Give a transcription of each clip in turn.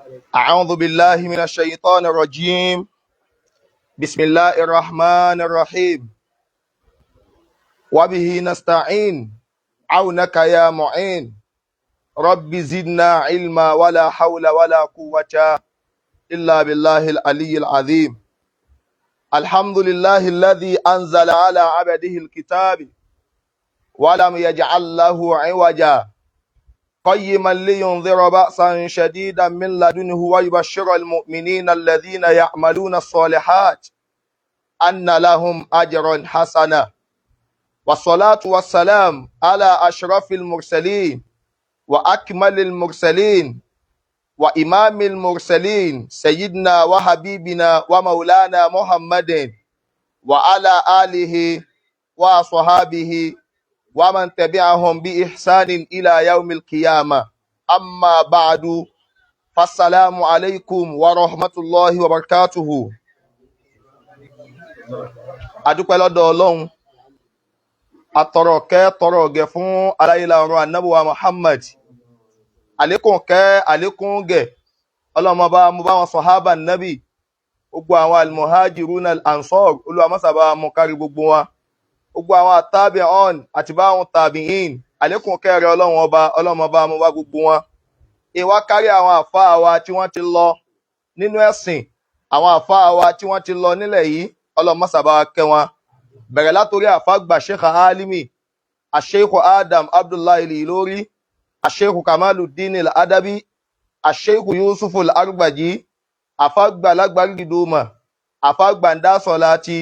أعوذ بالله من الشيطان الرجيم. بسم الله الرحمن الرحيم. وبه نستعين، عونك يا معين. رب زدنا علما، ولا حول ولا قوة إلا بالله العلي العظيم. الحمد لله الذي أنزل على عبده الكتاب ولم يجعل له عوجا، قيما لينذر بأسا شديدا من لدنه ويبشر المؤمنين الذين يعملون الصالحات أن لهم أجرا حسنا. والصلاة والسلام على أشرف المرسلين وأكمل المرسلين وإمام المرسلين، سيدنا وحبيبنا ومولانا محمد، وعلى آله وصحابه ومن تبعهم بإحسان إلى يوم القيامة. أما بعد، فالسلام عليكم ورحمة الله وبركاته. Adúpẹ́ lọ́dọ̀ Ọlọ́run, atọrọ kẹ́ tọrọ gẹ̀ fún aláyélá ọ̀run anábùwà Muhammad. Àlékún kẹ́, àlékún gẹ̀, ọlọ́mọba mo bá wọn sọ̀hábà nábì, gbogbo àwọn almuhajiruna, ansor, olúwamọ́sàbá mú kárí gbogbo wọn, gbogbo àwọn àtàbíọ́n àti báwọn tàbíìn. Àlékún kẹrẹ Ọlọ́run Ọba, ọlọ́mọba mo bá gbogbo wọn. Ìwá kárí àwọn àfáà wa tí wọ́n ti lọ nínú ẹ̀sìn, àwọn àfáà wa tí wọ́n ti lọ nílẹ̀ yìí, ọlọ́mọsàbá kẹ́ wọn. Bẹ̀rẹ̀ látòrí àfágbà Sheikh Alimi, Asheikh Adam Abdullahi Ilori, Asheikh Kamaluddin Adabi, Asheikh Yusuf Al-Argbaji, àfágbà lágbàrígidoma, àfágbà Ndásọláti,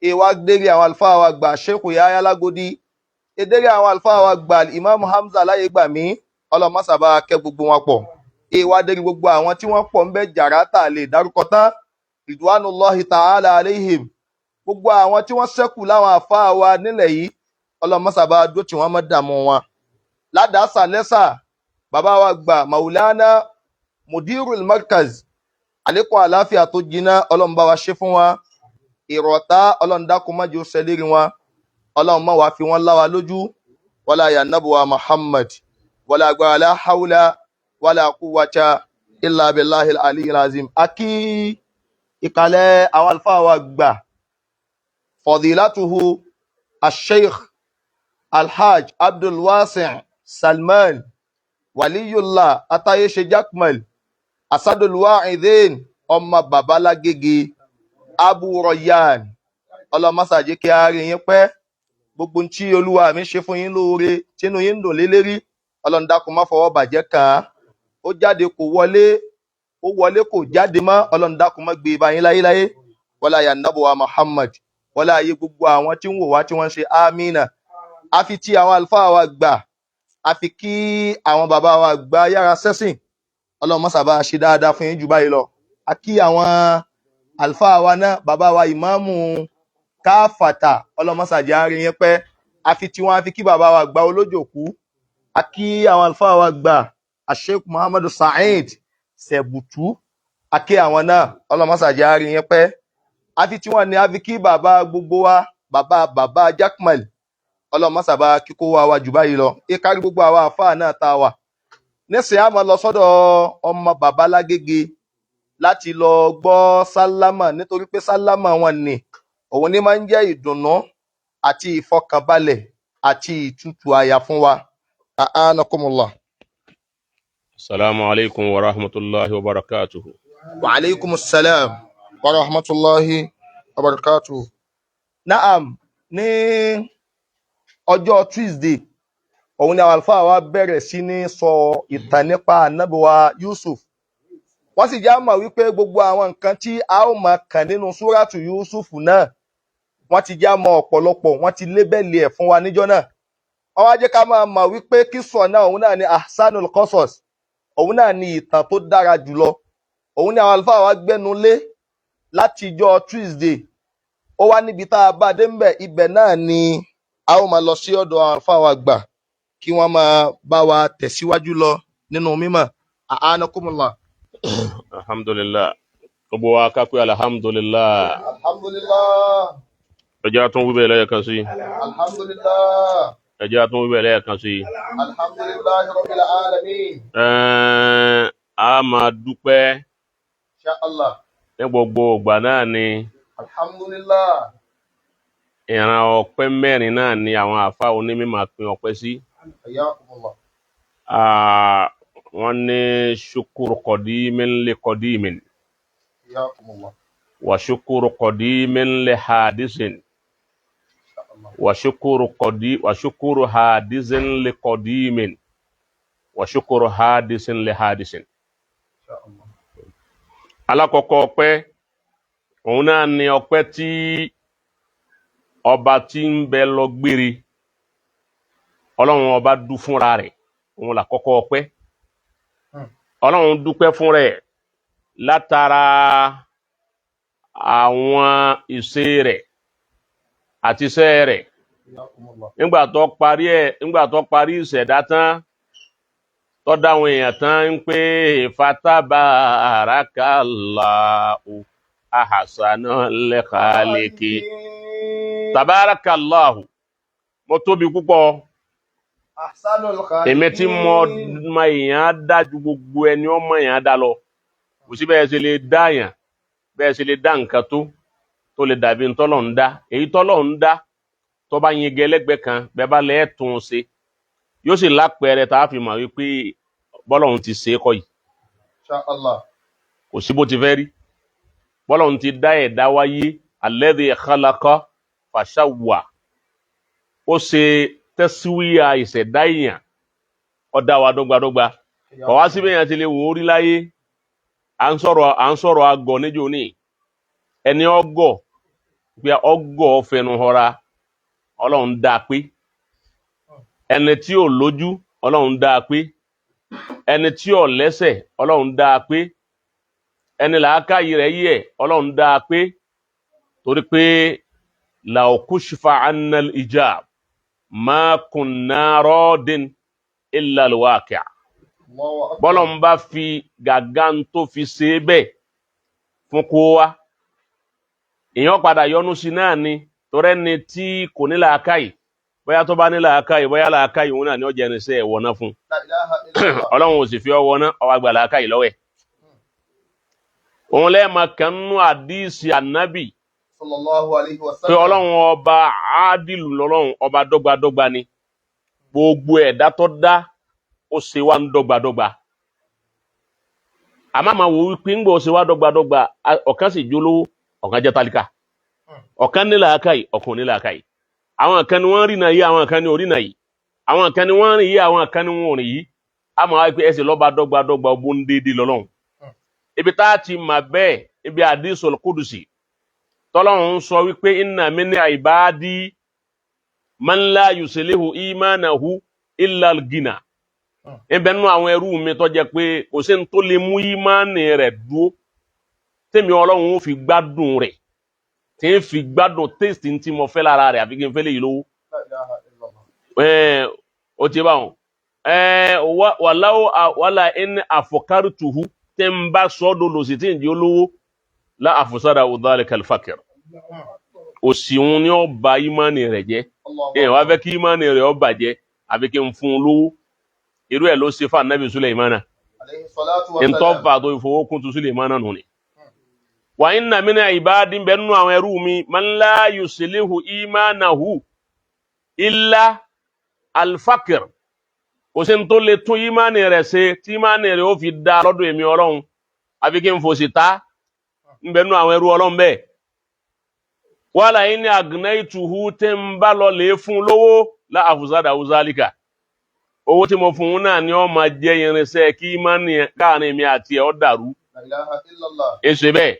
ìwá dérí àwọn àlùfáà wa gbà Sheikh Yahya Lágódí, ìdérí àwọn àlùfáà wa gbà Imam Hamza láyé gbà mí, ọlọmọsàbá kẹ́ gbogbo wọn pọ̀. Ìwá dérí gbogbo àwọn tí wọ́n pọ̀ ń bẹ jàrá tà lè dárúkọ tán, ridwanullahi ta'ala alayhim. Gbogbo àwọn tí wọ́n ṣẹ́kù láwọn àfáà wa nílẹ̀ yìí, ọlọmọsàbá dó tí wọ́n mọ́ dààmú wọn. Ládàásà lẹ́sà bàbá wa gbà Maulana Mudirul Markaz, àlékún àláfíà tó jiná Ọlọ́run bá wa ṣe fún wa. Ìrọ̀tá Ọlọ́run dákun má jẹ́ ó ṣẹlérí wọn, Ọlọ́run má wàá fi wọ́n lá wa lójú. Wala ya nabuwa Muhammad, wala agbára, la hawla wala quwwata illa billahi al-aliyyil azim. Akí ìkàlẹ̀ àwọn àlùfáà wa gbà, fadilatuhu asheikh Alhaj Abdulwasi' Salman Waliyullah Atayese Jakmal Asadulwa'idhin, ọmọ babalágége Abu Rayyan, ọlọmọsàjẹ kí a rí yín pẹ́. Gbogbo tí Olúwa mi ṣe fún yín lóore tínú yín ń dùn lélẹ́rí, Ọlọ́run dákun má fọwọ́ bàjẹ́ kàn án. Ó jáde kò wọlé, ó wọlé kò jáde mọ́, Ọlọ́run dákun má gbé e bá yín láyéláyé. Wọlé ayé anábọ̀wá Muhammad, wọlé ayé gbogbo àwọn tí ń wò wá tí wọ́n ń ṣe amínà. Àfi tí àwọn àlùfáà wa gbà, àfi kí àwọn bàbá wa gbà yára sẹ́sìn, Ọlọ́run mọ́sàbá ṣe dáadáa fún yín jù báyìí lọ. A kí àwọn àlùfáà wa náà, bàbá wa ìmáàmù káfàtà, ọlọ́mọsàjẹ́ àárín yẹn pẹ́. Àfi tí wọ́n á fi kí bàbá wa gbà olójòkú. A kí àwọn àlùfáà wa gbà Asheikh Muhammadu Saheed Sẹ̀bùtú, a kí àwọn náà, ọlọ́mọsàjẹ́ àárín yẹn pẹ́. Àfi tí wọ́n ní a fi kí bàbá gbogbo wa, bàbá bàbá Jakmal, ọlọ́mọsàbá kíkó wa wa jù báyìí lọ. Ìkárí gbogbo àwa àfáà náà tá a wà nísìnyí, a máa lọ sọ́dọ̀ ọmọ bàbá lágége láti lọ gbọ́ sálámà, nítorí pé sálámà wọn ni òun ní máa ń jẹ́ ìdùnnú àti ìfọkànbalẹ̀ àti ìtutù àyà fún wa. A'anakumullah. Assalamu alaikum wa rahmatullahi wa barakatuhu. Wa alaikum salam wa rahmatullahi wa barakatuhu. Naam, ní ọjọ́ Tuesday òun ni àwọn àlùfáà wa bẹ̀rẹ̀ sí ní sọ ìtàn nípa ànábìwa Yusuf. Wọ́n sì já mọ̀ wípé gbogbo àwọn nǹkan tí a ó máa kàn nínú súrátù Yusuf náà, wọ́n ti já mọ̀ ọ̀pọ̀lọpọ̀, wọ́n ti lébẹ̀lì ẹ̀ fún wa níjọ́ náà. Wọ́n wá jẹ́ ká máa mọ̀ wípé kísọ̀ náà, òun náà ni ahsanul qasas, òun náà ni ìtàn tó dára jùlọ. Òun ni àwọn àlùfáà wa gbẹ́nu lé láti ijọ́ Tuesday. Ó wá níbi tá a bá dé ńbẹ̀, ibẹ̀ náà ni a ó máa lọ sí ọ̀dọ̀ àwọn àlùfáà wa gbà kí wọ́n máa bá wa tẹ̀síwájú lọ nínú mímọ̀. A'anakumullah. Alhamdulillah. Gbogbo wa ká pé alhamdulillah. Alhamdulillah. Ẹ jẹ́ á tún wí bẹ́ẹ̀ lẹ́ẹ̀kan sí. Alhamdulillah. Ẹ jẹ́ á tún wí bẹ́ẹ̀ lẹ́ẹ̀kan sí. Alhamdulillahi rabbil alamin. A máa dúpẹ́ Insha Allah. ní gbogbo ìgbà náà ni. Alhamdulillah. Ìran ọpẹ́ mẹ́rin náà ni àwọn àfa onímọ̀ pín ọpẹ́ sí. Hayyakumullah. Wọ́n ní ṣukuru qadimin li qadimin. Hayyakumullah. Wa ṣukuru qadimin li hadisin. Insha Allah. Wa ṣukuru qadi wa ṣukuru hadisin li qadimin. Wa ṣukuru hadisin li hadisin. Insha Allah. Alákọ̀ọ́kọ́ ọpẹ́ òun náà ni ọpẹ́ tí ọba tí ń bẹ lọ gbére, Ọlọ́run ọba dú fúnra rẹ̀, òun là kọ́kọ́ ọpẹ́. Ọlọ́run dúpẹ́ fún rẹ̀ látara àwọn ìṣe rẹ̀ àti iṣẹ́ rẹ̀. Hayyakumullah. Nígbà tó parí ẹ̀, nígbà tó parí ìṣẹ̀dá tán, tó dá àwọn èèyàn tán, ń pé fatabarakallahu ahsanul khaliqin. Tabarakallahu, mo tóbi púpọ̀. Ahsanul khaliqin. Èmi tí mo mọ èèyàn dá ju gbogbo ẹni ọmọ èèyàn dá lọ. Kò sí bẹ́ẹ̀ ṣe lè dá èèyàn, bẹ́ẹ̀ ṣe lè dá nǹkan tó lè dàbí ntọ́lọ̀ ń dá. Èyí tọ́lọ̀ ń dá tó bá yin gẹlẹ́gbẹ́ kan, bẹ́ẹ̀ bá lẹ́ẹ̀ tún un ṣe, yóò sì lápẹẹrẹ tá a fi mọ̀ wípé bọ́lọ́hun ti ṣe é kọ́ yìí. Insha Allah. Kò sí bó ti fẹ́ rí. Bọ́lọ́hun ti dá ẹ̀dá wáyé, alladhi khalaqa fasawwa, ó ṣe tẹ́síwíyà ìṣẹ̀dá èèyàn, ó dá wa dọ́gbadọ́gba. Kọ̀ wá síbẹ̀ yẹn ti lè wò ó rí láyé. À ń sọ̀rọ̀ agọ̀ níjó ní ẹni ọgọ̀ pé ọgọ̀ fẹnu họra, Ọlọ́run dá a pé. Ẹni tí ò lójú, Ọlọ́run dá a pé. Ẹni tí ò lẹ́sẹ̀, Ọlọ́run dá a pé. Ẹni làákàyè rẹ̀ yẹ̀, Ọlọ́run dá a pé. Torí pé law kushifa anna al-ijab ma kunna radin illa al-waqi'. Allahu akbar. Bọ́lọ́run bá fi gàgá tó fi ṣe é bẹ́ẹ̀ fún kó wa, èèyàn padà yọnu sí náà ni. Torí ẹni tí kò ní làákàyè, bóyá tó bá ní làákàyè, bóyá làákàyè òun náà ni ó jẹ́ irinṣẹ́ ẹ̀wọ̀ náà fún. La ilaha illallah. Ọlọ́run ò sì fi ọwọ́ náà, ọwọ́ àgbà làákàyè lọ́wọ́ ẹ̀. Òun lẹ́ẹ̀ma kan nú àdíìsì ànábì Sallallahu alayhi wa pé sallam. Ọlọ́run ọba áádìlù lọ́lọ́run, ọba dọ́gbadọ́gba ni. Gbogbo ẹ̀dá tó dá, ó ṣe wá ń dọ́gbadọ́gba. Àmọ́ àmọ́ wò wípé ńgbà ó ṣe wá dọ́gbadọ́gba, ọ̀kan sì jólówó, ọ̀kan jẹ́ tálíkà, ọ̀kan ní làákàyè, ọ̀kan ò ní làákàyè. Àwọn kan ni wọ́n rìnà yìí, àwọn kan ni ò rìnà yìí. Àwọn kan ni wọ́n rìn yìí, àwọn kan ni wọ́n ò rìn yìí. Àmọ́ wá pé ẹsẹ̀ lọ́ba dọ́gbadọ́gba, ọbọ̀ ń déédéé lọ́lọ́run. Ibi tá a ti mà bẹ́ẹ̀, ibi àdìsul kúdùsì tọ́lọ́run ń sọ wípé inna min ibadi man la yuslihu imanahu illa al-gina. Ibẹ̀ nínú àwọn ẹrú mi tó jẹ́ pé kò sí ní tó lè mú ìmánì rẹ̀ dúró tèmi Ọlọ́run ó fi gbádùn rẹ̀, tí ń fi gbádùn taste tí mo fẹ́ lára rẹ̀, àfi kí n fẹ́ lè yìí lówó. La ilaha illallah. Ó ti bá wọn. Wàláwò wàlà ẹni àfọkárùtùhù tí ń bá sọ́dọ̀ lòsì tí ń di olówó la àfọ̀sára dhalika al-fakir. Òsì òun ni ó ba ìmánì rẹ̀ jẹ́. Allahu Ẹ wá akbar. fẹ́ kí ìmánì rẹ̀ ó bàjẹ́, àfi kí n fún un lówó. Irú ẹ̀ ló ṣe fún anabi Sulaimana. Alayhi salatu wa salam. Ntọ́fà tó ìfowókun tu Sulaimana nù ni. Wa inna min ibadi, bẹ́ẹ̀ nínú àwọn ẹrú mi, man la yuslihu imanahu illa al-fakir. Kò sí ní tó lè tún ìmánì rẹ̀ ṣe tí ìmánì rẹ̀ ó fi dá lọ́dọ̀ èmi Ọlọ́run, àfi kí n fòsì ta. Ń bẹ nínú àwọn ẹrú Ọlọ́run bẹ́ẹ̀. Wala in aghnaytuhu, tẹ́ ń bá lọ lè fún lówó, la afsada zalika. Owó tí mo fún un náà ni ó máa jẹ́ irinṣẹ́ kí ìmánì káàrin mi àti ẹ̀ ọ́ dàrú. La ilaha illallah. Ẹ ṣe bẹ́ẹ̀,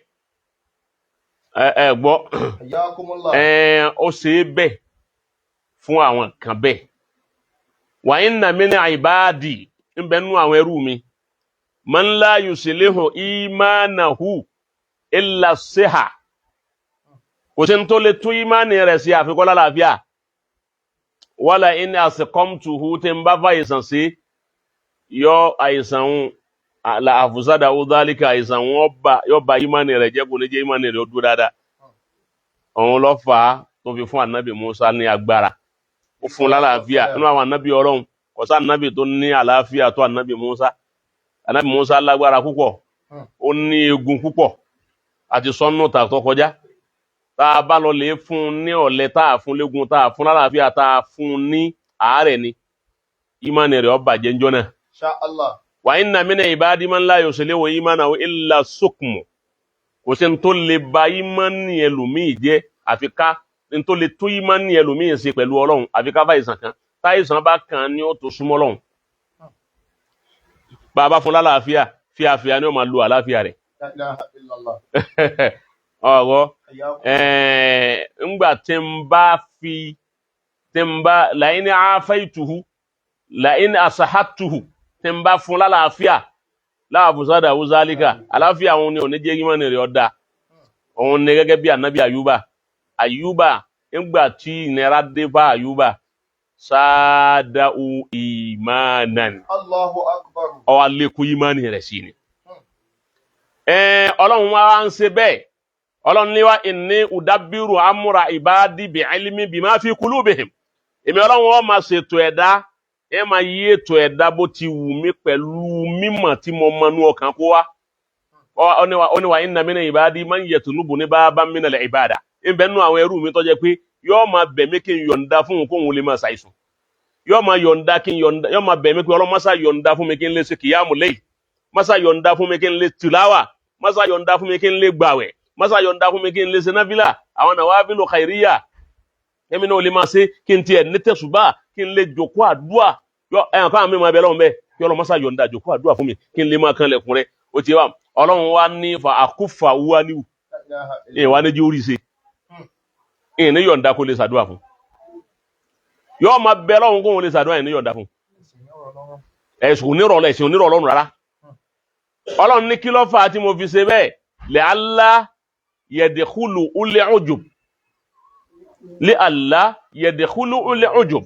ẹ gbọ́. Hayyakumullah. Ẹ ó ṣe é bẹ́ẹ̀ fún àwọn kan bẹ́ẹ̀. Wa inna min ibadi, ń bẹ nínú àwọn ẹrú mi, man la yuslihu imanahu illa siha. Kò sí ní tó lè tún ìmánì rẹ̀ sí àfikún lálàáfíà. Wala in asqamtuhu, tí ń bá fàìsàn sí yọ àìsàn ń la àfùsádà ó dálíkà, àìsàn wọn yọ ba ìmánì rẹ̀ jẹ́, kò ní jẹ́ ìmánì rẹ̀ ó dúró dáadáa. Òun lọ fà á tó fi fún anabi Musa ní agbára, ó fún lálàáfíà. Nínú àwọn anabi Ọlọ́run, kò sí anabi tó ní àlàáfíà tó anabi Musa. Ànábì Musa lágbára púpọ̀, ó ní egun púpọ̀, àti sọ́nù tàtọ́ kọjá. Tá a bá lọ lè fún un ní ọ̀lẹ, tá a fún légun, tá a fún lálàáfíà, tá a fún un ní àárẹ̀ ni, ìmánì rẹ̀ ó bàjẹ́ ńjọ́ náà. Insha Allah. Wa inna mina ibadi man la yuslihu imanahu illa sukmu. Kò sí ní tó lè ba ìmánì ẹlòmíì jẹ́ àfi ká ní tó lè tó ìmánì ẹlòmíì ṣe pẹ̀lú Ọlọ́run, àfi ká fàìsàn kan. Táìsàn bá kàn ní ó tó súnmọ́ Ọlọ́run. Bàbá fún lálàáfíà, fíafíà ni ó máa lo àlàáfíà rẹ̀. La ilaha illallah. Ọ̀rọ̀ Hayyakum. Ńgbà tí ń bá fi tí ń bá la'in afaituhu la'in asahatuhu, tí ń bá fún lálàáfíà láàbùsádà wúzálíkà, àláfíà òun ni ò ní jẹ́ ìmánì rẹ̀ ọ̀dà. Òun ni gẹ́gẹ́ bí ànábì Àyúbà. Àyúbà, ńgbà tí ìnira dé bá Àyúbà, sáádáù ìmánan. Allahu akbar. Ó wá lékún ìmánì rẹ̀ sí ni. Ọlọ́run wa ń ṣe bẹ́ẹ̀. Ọlọ́run ní wa inni udabiru amúra ìbáàdì bi ilmi bima fi kulubihim. Èmi Ọlọ́run ó máa ṣètò ẹ̀dá, ẹ máa yí ètò ẹ̀dá bó ti wù mí pẹ̀lú mímọ̀ tí mo mọ inú ọkàn kó wá. Ó ní wa inna mina ibadi man yatlubuni baban minal ibada. Ń bẹ nínú àwọn ẹrú mi tó jẹ́ pé yóò máa bẹ̀ mí kí n yọ̀ǹda fún òun kóun lè máa ṣàìsùn. Yóò máa yọ̀ǹda kí n yọ̀ǹda, yóò máa bẹ̀ mí pé Ọlọ́run mọ́sá yọ̀ǹda fún mi kí n lè ṣe kìyàmù lẹ́yìn, mọ́sá yọ̀ǹda fún mi kí n lè tìláwà, mọ́sá yọ̀ǹda fún mi kí n lè gbàwẹ̀, mọ́sá yọ̀ǹda fún mi kí n lè ṣe náfìlà, àwọn nàwáfílù khairiyya, èmi náà lè máa ṣe kí n tiẹ̀ ní tẹ̀sùbá, kí n lè jòkó àdúà. Yọ ẹ̀yàn káwọn mi máa bẹ lọ́wọ́ bẹ́ẹ̀ kí Ọlọ́run mọ́sá yọ̀ǹda jòkó àdúà fún mi kí n lè máa kan lẹ̀kùn rẹ̀. Ó ti wá Ọlọ́run wá ní fa àkúfà wúwa níwù. La ilaha illallah. Ìwà ní jí orí ṣe ìyẹn ní yọ̀ǹda kó lè ṣàdúà fún. Yọ máa bẹ lọ́wọ́ kó lè ṣàdúà, ìyẹn ní yọ̀ǹda fún. Ẹ̀sùn onírọ̀lẹ́, ẹ̀sìn onírọ̀ Ọlọ́run rárá. Ọlọ́run ní kí ló fà á tí mo fi ṣe bẹ́ẹ̀? Lẹ́ alá yẹ̀dẹ̀kúlù ulẹ̀ ujub. Lẹ́ alá yẹ̀dẹ̀kúlù ulẹ̀ ujub.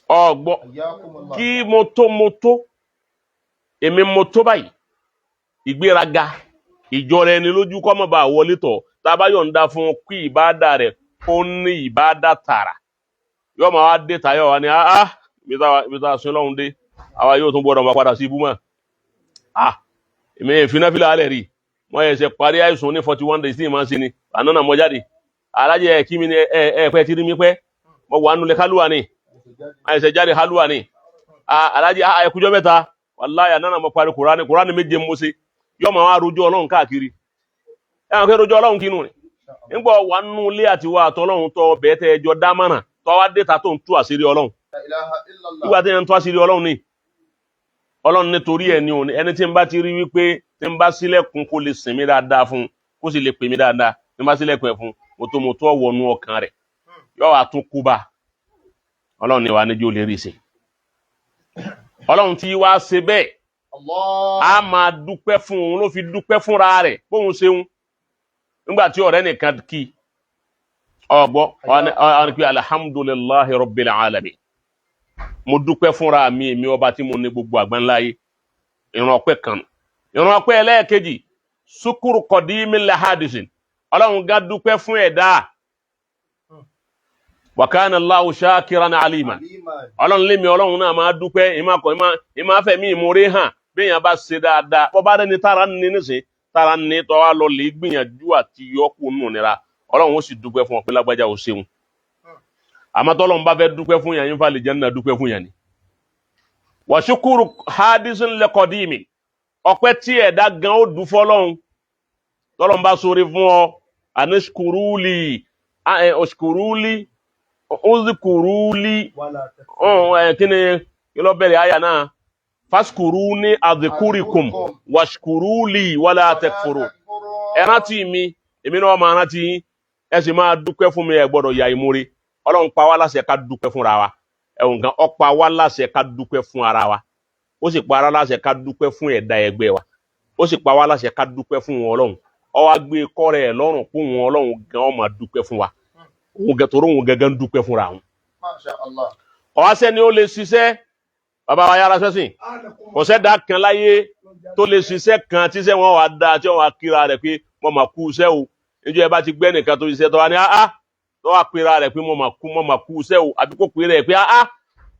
Ọ̀gbọ́ Hayyakumullah. kí mo tó mo tó èmi mo tó báyìí, ìgbéraga ìjọra ẹni lójú kọ́ mọ̀ bá wọlé tọ̀. Tá a bá yọ̀ǹda fún kí ìbáàdà rẹ̀ kó ní ìbáàdà tààrà, yóò máa wá dé tayọ̀ wá ní áá ibi tá a sin lọ́hùn dé, àwa yóò tún gbọ́dọ̀ máa padà sí ibú mọ́. Ah, èmi ìfináfílà alẹ́ rí wọ́n yẹ ṣe parí àìsùn ní 41 days tí ì máa ń ṣe ni àná náà mọ́ jáde. Alájẹ ẹ̀ kí mi ni ẹ ẹ pẹ́ tí rí mi pẹ́ mo wà nulẹ̀ kálúwà ni àìsẹ̀ jáde kálúwà ni. Alájẹ ẹkújọ́ mẹ́ta, wàláyà àná náà mo parí kùránì, kùránì méje mo ṣe. Yóò máa wá rojọ́ Ọlọ́run káàkiri. Ẹ hàn pé rojọ́ Ọlọ́run kínú ni nígbà wà nù ilé àti wà àtọ́ Ọlọ́run tọ́ bẹ́ẹ̀ tẹ́ ẹjọ́ dámọ̀ràn tọ́ wá dé ta tó ń tú àṣírí Ọlọ́run. La ilaha illallah. Nígbà tí ń tú àṣírí Ọlọ́run ni Ọlọ́run nítorí ẹ̀ ní òní ẹni tí ń bá ti rí wípé tí ń bá sílẹ̀kùn kó lè sìn mí dáadáa fún un, kó sì lè pè mí dáadáa, tí ń bá sílẹ̀kùn ẹ̀ fún mọ́tòmọ́tò ọ̀wọ́nú ọkàn rẹ̀ yóò wá tún kú bá Ọlọ́run ní wàá níjú lè rí ṣe. Ọlọ́run tí wàá ṣe bẹ́ẹ̀. Allah. A máa dúpẹ́ fún òun ló fi dúpẹ́ fúnra rẹ̀ bóun ṣeun nígbà tí ọ̀rẹ́ nìkan kí ọgbọ́ ọ̀nà pé alhamdulillahi rabbil alamin, mo dúpẹ́ fúnra mi, èmi ọba tí mo ní gbogbo àgbáńlá yìí. Ìran ọpẹ́ kan, ìran ọpẹ́ ẹlẹ́ẹ̀kejì, sukuru kọ̀dímì lahadisin. Ọlọ́run gá dúpẹ́ fún ẹ̀dá. Wa kana Allahu shakiran alima. Aliman. Ọlọ́run lémi ọlọ́run náà máa dúpẹ́, ìmákọ̀ ìmáfẹ̀mí ìmoore hàn béèyàn bá ṣe dáadáa. Bọ́ bá rẹ́ni tára ń ní nísìn, tára ń ní tọ́ wa lọ lè gbìyànjú àti yọkù nù nira, Ọlọ́run ó sì dúpẹ́ fún ọ pé lágbájá ò ṣeun. Àmọ́ tọ́lọ́run bá fẹ́ dúpẹ́ fún yàn, yín fà lè jẹ́ nínú dúpẹ́ fún yàn ni. Wa shukuru hadisun lẹ́kọ̀díìmì, ọpẹ́ tí ẹ̀dá gan ó dùn fọlọ́run. Tọ́lọ́run bá sóore fún ọ, anishkuruli oshkuruli uzikuruli. Wala takfurun. Kí ni kí ló bẹ̀rẹ̀ àyà náà? Faskuru ní adhikurikum washkuruli wala takfuru. Ẹ rántí mi, èmi náà máa rántí yín, ẹ sì máa dúpẹ́ fún mi, ẹ gbọ́dọ̀ ya ìmúre. Ọlọ́run pa wá láṣẹ ká dúpẹ́ fúnra wa. Ẹ̀wọ̀n kan ó pa wá láṣẹ ká dúpẹ́ fún ara wa, ó sì pa ara láṣẹ ká dúpẹ́ fún ẹ̀dá ẹgbẹ́ wa, ó sì pa wá láṣẹ ká dúpẹ́ fún wọn. Ọlọ́run ó wá gbé kọ́rẹ́ ẹ̀ lọ́rùn kó wọn Ọlọ́run gan ó máa dúpẹ́ fún wa, òun gẹ torí òun gẹ́gẹ́ ń dúpẹ́ fúnra òun. Masha Allah. Ọ̀wá sẹ́ni ó lè ṣiṣẹ́ bàbá wa yára sẹ́sìn, kò sẹ́dá kan láyé tó lè ṣiṣẹ́ kan tíṣẹ́ wọn wà dáa tí wọ́n wà kíra rẹ̀ pé mo mà kú iṣẹ́ o. Níjọ́ ẹ bá ti gbẹ́ nìkan tó ṣiṣẹ́ tó wá ní áá tó wà pera rẹ̀ pé mo mà kú, mo mà kú iṣẹ́ o, àbí kó pera rẹ̀ pé áá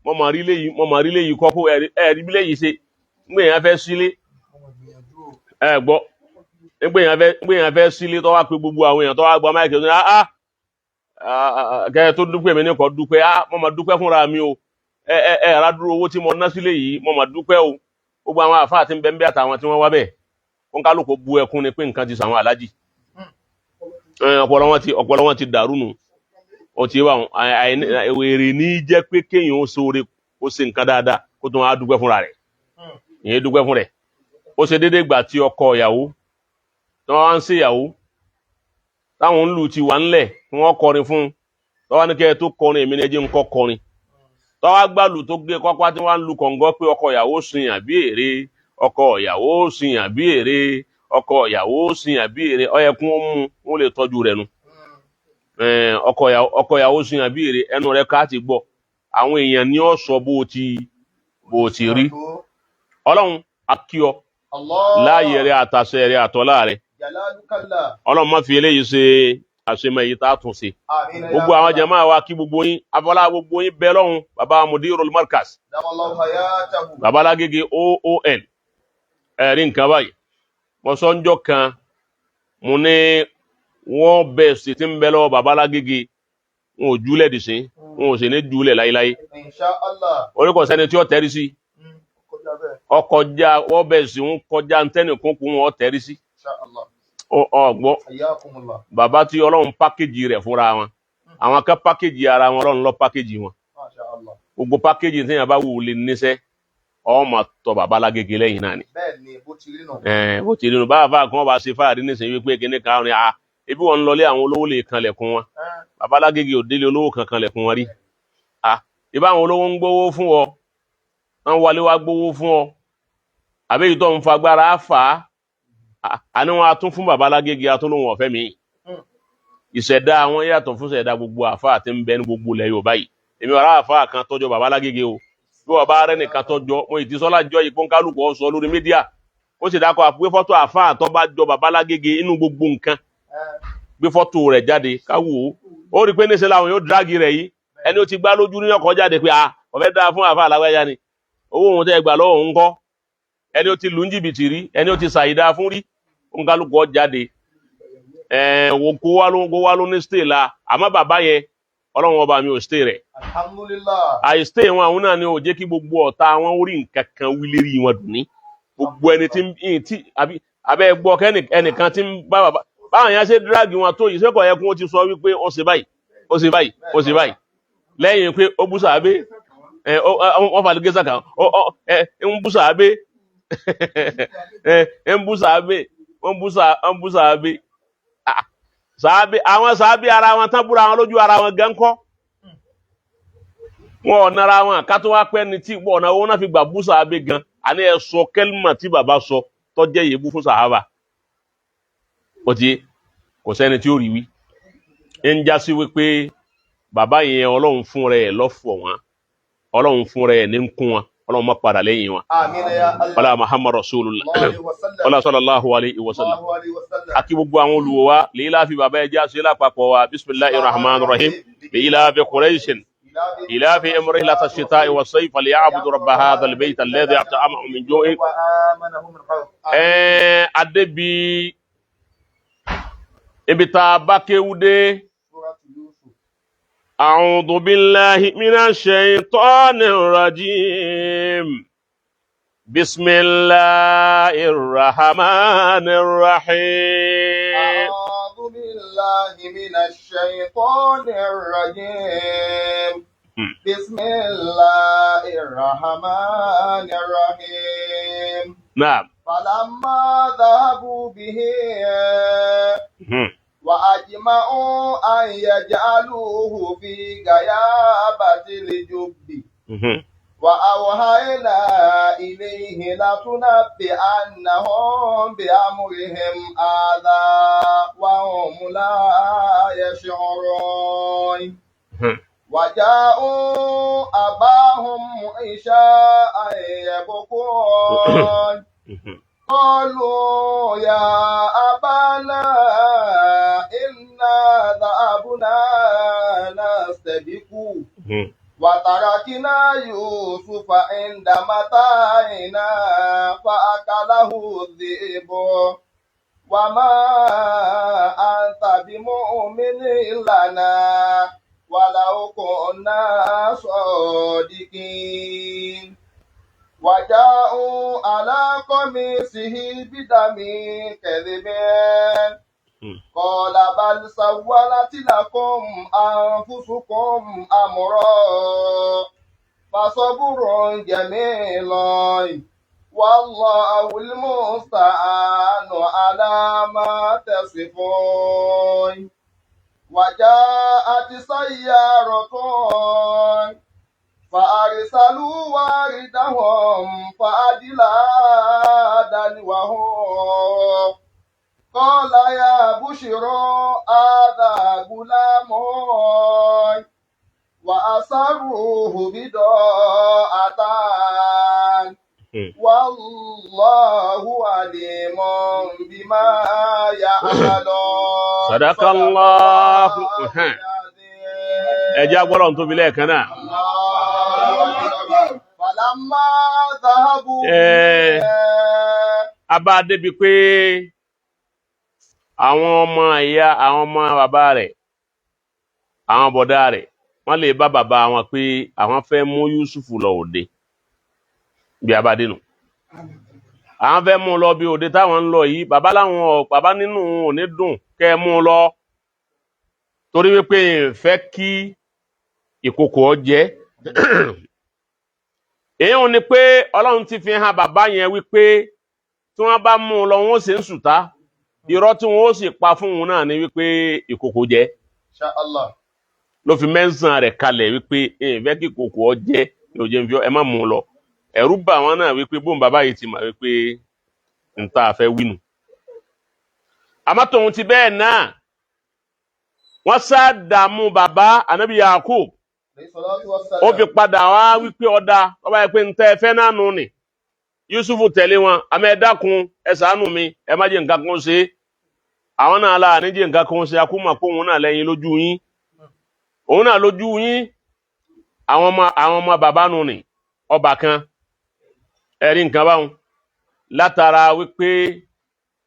mo mà rí léyìí, mo mà rí léyìí kọ́ kó ẹ̀rí bí léyìí ṣe. Ngbè yẹn fẹ́ sílé, ẹ gbọ́, ngbè yẹn fẹ́ sílé tó wá pé gbogbo àwọn èèyàn tó wá gba máìkì tó ní kẹ́ ẹ tó dúpẹ́ mi ní kọ́ dúpẹ́, mo máa dúpẹ́ fúnra mi o, ẹ ẹ ẹ rádúró owó tí mo ná sílé yìí, mo máa dúpẹ́ o. Gbogbo àwọn àfáà tí ń bẹ ń bẹ àtàwọn tí wọ́n wá bẹ́ẹ̀, wọn kálukú bu ẹkún ni pé nǹkan ti sàwọn alájì. Ọpọlọ wọn ti dàrú nù. Ó ti wà èrè ní jẹ́ pé kéèyàn ó ṣoore, ó ṣe nǹkan dáadáa, kó tó wọn á dúpẹ́ fúnra rẹ̀. Ìyẹn dúpẹ́ fún rẹ̀. Ó ṣe déédéé gbà tí ọkọ ìyàwó tí wọ́n wá ń ṣe ìyàwó, táwọn ń lù ti wà ńlẹ̀ tí wọ́n kọrin fún un, tọ́wọ́ ní kẹ́ ẹ tó kọrin, èmi ní ẹ jẹ́ ń kọ́ kọrin. Tọ́wọ́ gbàlù tó gé kọ́kọ́ tí wọ́n ń lu kọ̀ǹgọ́ pé ọkọ ìyàwó sin àbí èrè, ọkọ ìyàwó sin àbí èrè, ọkọ ìyàwó sin àbí èrè, ó yẹ kí wọ́n mú wọn lè tọ́jú rẹ̀ nu. Ọkọ ìyàwó sin àbí èrè, ẹnu rẹ̀ ká ti gbọ́. Àwọn èèyàn ní ó sọ bó ti rí. Ọlọ́run akíọ láàyè rẹ̀ àtàṣẹ rẹ̀ àtọ́lá rẹ̀. Ọlọ́run má fi eléyìí ṣe àṣemọ èyí tá a tún ṣe. Gbogbo àwọn jàmáà wa kí gbogbo yín, afọlá gbogbo yín bẹ lọ́hùn. Bàbá Mudirul Markaz, bàbá Alágége OON, ẹ̀rí nǹkan báyìí. Mo sọ ń jọ kan, mo ní wọ́n bẹ̀ sí ti ń bẹ lọ́wọ́ bàbá Alágége, wọn ò júlẹ̀ dì sí, wọn ò sì ní júlẹ̀ láíláí. Orí kò sẹ́ni tí ó tẹ́rí sí. Ọkọjá wọ́n bẹ̀ sí ń kọjá ntẹ́nì kúnkún wọn tẹ́rí sí. Ọgbọ́ bàbá tí Ọlọ́run pákéjì rẹ̀ fúnra wọn, àwọn kan pákéjì ara wọn, Ọlọ́run lọ pákéjì wọn. Gbogbo pákéjì tí yẹn bá wù lè níṣẹ́, ọ máa tọ bàbá Alágége lẹ́yìn náà ni. Bẹ́ẹ̀ni, bó ti rí nù. Bó ti rí nù. Báwa kan bá ṣe fáàrí nísìnyí wípé kíní kan rìn, ebi wọn ń lọlé àwọn olówó lè kanlẹ̀kùn wọn. Bàbá Alágége ò délé olówó kan kanlẹ̀kùn wọn rí. Ibà àwọn olówó ń gbowó fún ọ, wọn wọlé wá gbowó fún ọ, àbí ìtọ́ ń fagbára fà á, àní wọn a tún fún bàbá Alágége atúnlóhùn ọ̀fẹ́ mi. Ìṣẹ̀dá àwọn yàtọ̀ fún ìṣẹ̀dá gbogbo àfáà tí ń bẹ ní gbogbo ilẹ̀ Yorùbá yìí. Èmi wàrà àfáà kan tọ́jọ́ bàbá Alágége o, bí wọn bá rẹ́ nìkan tọ́jọ́ mo ìdí sọ́lá jọ yìí pọ́nkálùkù ọ sọ lórí mídíà, ó sì dákọ̀ àpé fọ́tò àfáà tó bá jọ bàbá Alágége inú gbogbo nǹkan, gbé fọ́tò rẹ̀ jáde káwò ó. Ó rí i pé níṣẹ́ làwọn yóò dráàgì rẹ̀ yìí, ẹni ó ti gbá lójú ní ọkọ̀ jáde pé ọ̀fẹ́ dáa fún àfáà lágbájá ni, owó òun tẹ́ gbà lọ́wọ́ òun kọ́, ẹni ó ti lù ń jìbìtì rí, ẹni ó ti ṣàìdá fún rí, òǹkálùkù ọ jáde. Kó wá ló ní stay la, àmọ́ bàbá yẹn Ọlọ́run ọba mi ò stay rẹ̀. Alhamdulillah. Àìstay wọn àwọn náà ni ò jẹ́ kí gbogbo ọ̀tá wọn orí nǹkan kan wí lérí wọn dùn ní. Gbogbo ẹni tí àbí abẹ́ gbọ́ ẹnìkan tí ń bá bàbá báwọn yẹn ṣe dírágì wọn tó yìí, ṣé kò yẹ kó ti sọ wípé ó ṣe báyìí, ó ṣe báyìí, ó ṣe báyìí, lẹ́yìn pé ó bú sàábé, wọ́n fà lóge sàkà, ń bú sàábé, ń bú sàábé, ń bú sàábé, sàábé, àwọn sàábé ara wọn tán búra wọn lójú ara wọn gan kọ́, wọn ò nara wọn ká tó wá pẹ́ ni tí ọ̀nà owó náà fi gbà bú sàábé gan. Àní ẹ sọ kẹ́límà tí bàbá sọ tó jẹ́ yèébú fún sàhábà, ó ti kò sẹ́ni tí ó rí wí. Ń já sí wípé bàbá yẹn Ọlọ́run fún rẹ̀ lọ́fọ̀ wọn, Ọlọ́run fún rẹ̀ ní ń kún wọn, Ọlọ́run má padà lẹ́yìn wọn. Àmín ya Allah. Ọlá Muhammad Rasulullah, ọlá sallallahu alayhi wa sallam. Akí gbogbo àwọn olùwò wa lèyí láfi bàbá ẹjẹ́ àṣẹ lápapọ̀ wa. Bismillahir rahmanir rahim. Lèyí láfi Quraishin إلى امرئ الشتاء والصيف فليعبدوا رب هذا البيت الذي أطعمهم من جوع. Adébi ibi tá a bá kéwú dé. A'udhu billahi minash shaitanir rajim. Bismillahir rahmanir rahim. A'udhu billahi minash shaitanir rajim. Bismillahir rahmanir rahim. Naam. Falamma dhahabu bihi wa ajma'u an yaj'aluhu fi ghayabatil jubbi. Wa awhayna ilayhi latunabbi'annahum bi amrihim hadha wa hum la yash'urun. Wa ja'u abahum 'isha'an yabkun. Qalu ya abana inna dhahabna nastabiqu. وتركنا يوسف عند متاعنا فأكله الذئب وما أنت بمؤمن لنا ولو كنا صادقين وجاءوا على قميصه بدم كذب قال بل سولت لكم أنفسكم أمرا فصبر جميل والله المستعان على ما تصفون وجاءت سيارة فأرسلوا واردهم فأدلى دلوه قال يا بشرى هذا غلام وأسروه بضاعة والله عليم بما يعملون. صدق الله. Ẹ jẹ́ agbọ́dọ̀ tóbi lẹ́ẹ̀kan náà. فلما ذهبوا A bá débi pé àwọn ọmọ ìyá, àwọn ọmọ bàbá rẹ̀, àwọn bọ̀dá rẹ̀, wọ́n lè bá bàbá wọn pé àwọn fẹ́ mú Yusuf lọ òde. Bí a bá dénú, àwọn fẹ́ mú un lọ bí òde táwọn ń lọ yìí. Bàbá láwọn, bàbá nínú ò ní dùn kẹ́ ẹ mú un lọ, torí wípé fẹ́ kí ìkòkò ọ jẹ́. Èyí ò ní pé Ọlọ́run ti fi hàn bàbá yẹn wípé tí wọ́n bá mú un lọ, wọ́n ó sì ń sùtá. Irọ́ tí wọ́n ó sì pa fún òun náà ni wípé ìkòkò jẹ́. Insha Allah. Ló fi mẹ́sàn-án rẹ̀ kalẹ̀ wípé ẹ fẹ́ kí ìkòkò ọ jẹ́ ní òjò ń fi ẹ má mú un lọ. Ẹ̀rù bà wọ́n náà wípé bóun bàbá yìí ti mọ̀ wípé n ta fẹ́ wínú. Àmọ́ tòun ti bẹ́ẹ̀ náà, wọ́n sá dààmú bàbá Ànábì Yakub. Ó fi padà wá wípé ọ̀dà ọba yẹ pé n tẹ́ ẹ fẹ́ náà nù ni Yusufu tẹ̀lé wọn, àmọ́ ẹ dákun, ẹ ṣàánú mi, ẹ má jẹ́ nǹkan kan ṣe é. Àwọn náà la ní jẹ́ nǹkan kan ṣe, akúmọ̀ pé òun náà lẹ́yìn lójú yín, òun náà lójú yín. Àwọn ọmọ bàbá nù ni ọba kan ẹ̀rí nǹkan báwọn látara wípé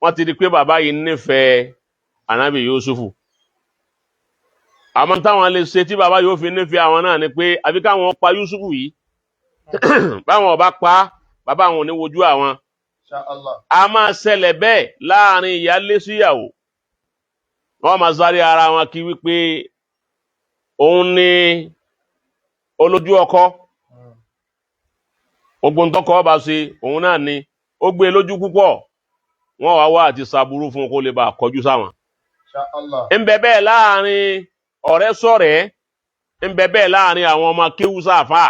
wọ́n ti di pé bàbá yìí nífẹ̀ẹ́ Ànábì Yusufu. Àmọ́ táwọn lè ṣe tí bàbá yóò fi nífẹ̀ẹ́ àwọn náà ni pé àbí káwọn pa Yusufu yìí. Báwọn ọba pa, bàbá àwọn ò ní wojú àwọn. Insha Allah. A máa ṣẹlẹ̀ bẹ́ẹ̀ láàrin ìyálé síyàwó. Wọ́n máa sáré ara wọn kí wípé òun ní olójú ọkọ, ogun tọkọ ọba ṣe òun náà ni ó gbé lójú púpọ̀. Wọ́n wá wá àti ṣàbúrú fún un kó lè bá a kọjú sáwọn. Insha Allah. Ń bẹ bẹ́ẹ̀ láàrin ọ̀rẹ́ sọ̀rẹ́, ń bẹ bẹ́ẹ̀ láàrin àwọn ọmọ kéwú sáfà.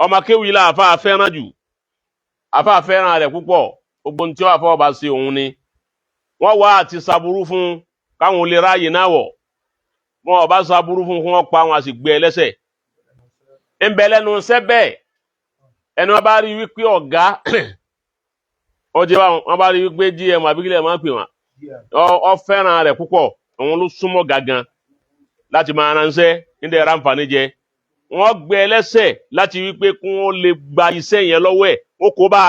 Ọmọ kéwú yìí láàfà fẹ́ràn jù, àfà fẹ́ràn rẹ̀ púpọ̀. Ogun tí wọ́n àfọwọ́ bá ṣe òun ni wọ́n wá àti ṣàbúrú fún káwọn lè ráàyè náà wọ̀. Wọn ò bá ṣàbúrú fún kí wọ́n pa wọn, àti gbé ẹlẹ́sẹ̀. Ń bẹ lẹ́nu iṣẹ́ bẹ́ẹ̀, ẹni wọn bá rí wípé ọ̀gá ó jẹ́ báwọn, wọn bá rí wípé GM àbíkílẹ̀ máa ń pè wọ́n, ọ fẹ́ràn rẹ̀ púpọ̀, òun ló súnmọ́ gangan láti máa ránṣẹ́ nídìí ráǹfààní jẹ. Wọ́n gbé ẹlẹ́sẹ̀ láti wípé kí wọ́n lè gba iṣẹ́ yẹn lọ́wọ́ ẹ̀. Ó kó bá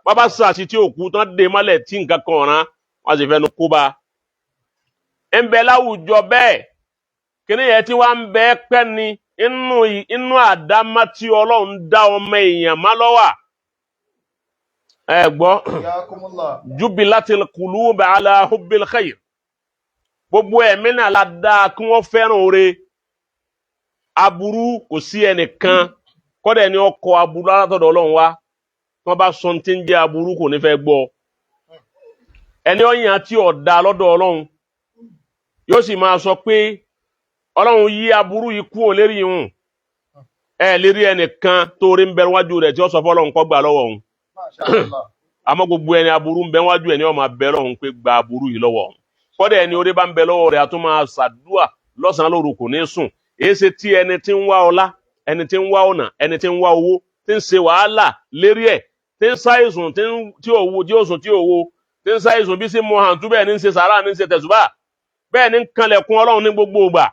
bàbá sàṣì tí òkú tán dé mọ́lẹ̀ tí nǹkan kan ọ̀ràn wọ́n sì fẹ́nu kó bá. Ń bẹ láwùjọ bẹ́ẹ̀, kíní yẹn tí wọ́n ń bẹ pẹ́ ni inú àdámá tí Ọlọ́run dá ọmọ èèyàn má lọ́wà. Ẹ gbọ́. Yakumullah. Jubilatil qulub ala hubbil khair. Gbogbo ẹ̀mí náà la dáa kí wọ́n fẹ́ràn oore. Aburú kò sí ẹnìkan kọ́dẹ̀ ni ọkọ̀ aburú látọ̀dọ̀ Ọlọ́run wá. Tí wọ́n bá sọ tí ń jẹ́ aburú, kò ní fẹ́ gbọ́. Ẹni ọ̀yàn tí ọ̀dà lọ́dọ̀ Ọlọ́run yóò sì máa sọ pé Ọlọ́run yí aburú yìí kúrò lérí ìhùn ẹ lérí ẹnìkan tó rí ń bẹ wájú rẹ̀ tí ó sọ fọlọ́run kó gbà lọ́wọ́ òun. Masha Allah. Àmọ́ gbogbo ẹni aburú ń bẹ wájú ẹ ní ó máa bẹ lọ́hùn pé gba aburú yìí lọ́wọ́ òun. Kọ́dẹ̀ ẹni orí bá ń bẹ lọ́wọ́ rẹ̀, a tún máa ṣàdúà lọ́sàn-án lóru, kò ní sùn. Èyí ṣe tí ẹni tí ń wá ọlá, ẹni tí ń wá ọ̀nà, ẹni tí ń wá owó, tí ń ṣe wàhálà lérí ẹ̀, tí ń ṣàìsùn, tí ò wo, tí ò sùn, tí ò wo, tí ń ṣàìsùn bí sí mọ hàn tú, bẹ́ẹ̀ ní ń ṣe sàrà, ní ń ṣe tẹ̀sùbà, bẹ́ẹ̀ ní ń kanlẹ̀kùn Ọlọ́run ní gbogbo ìgbà.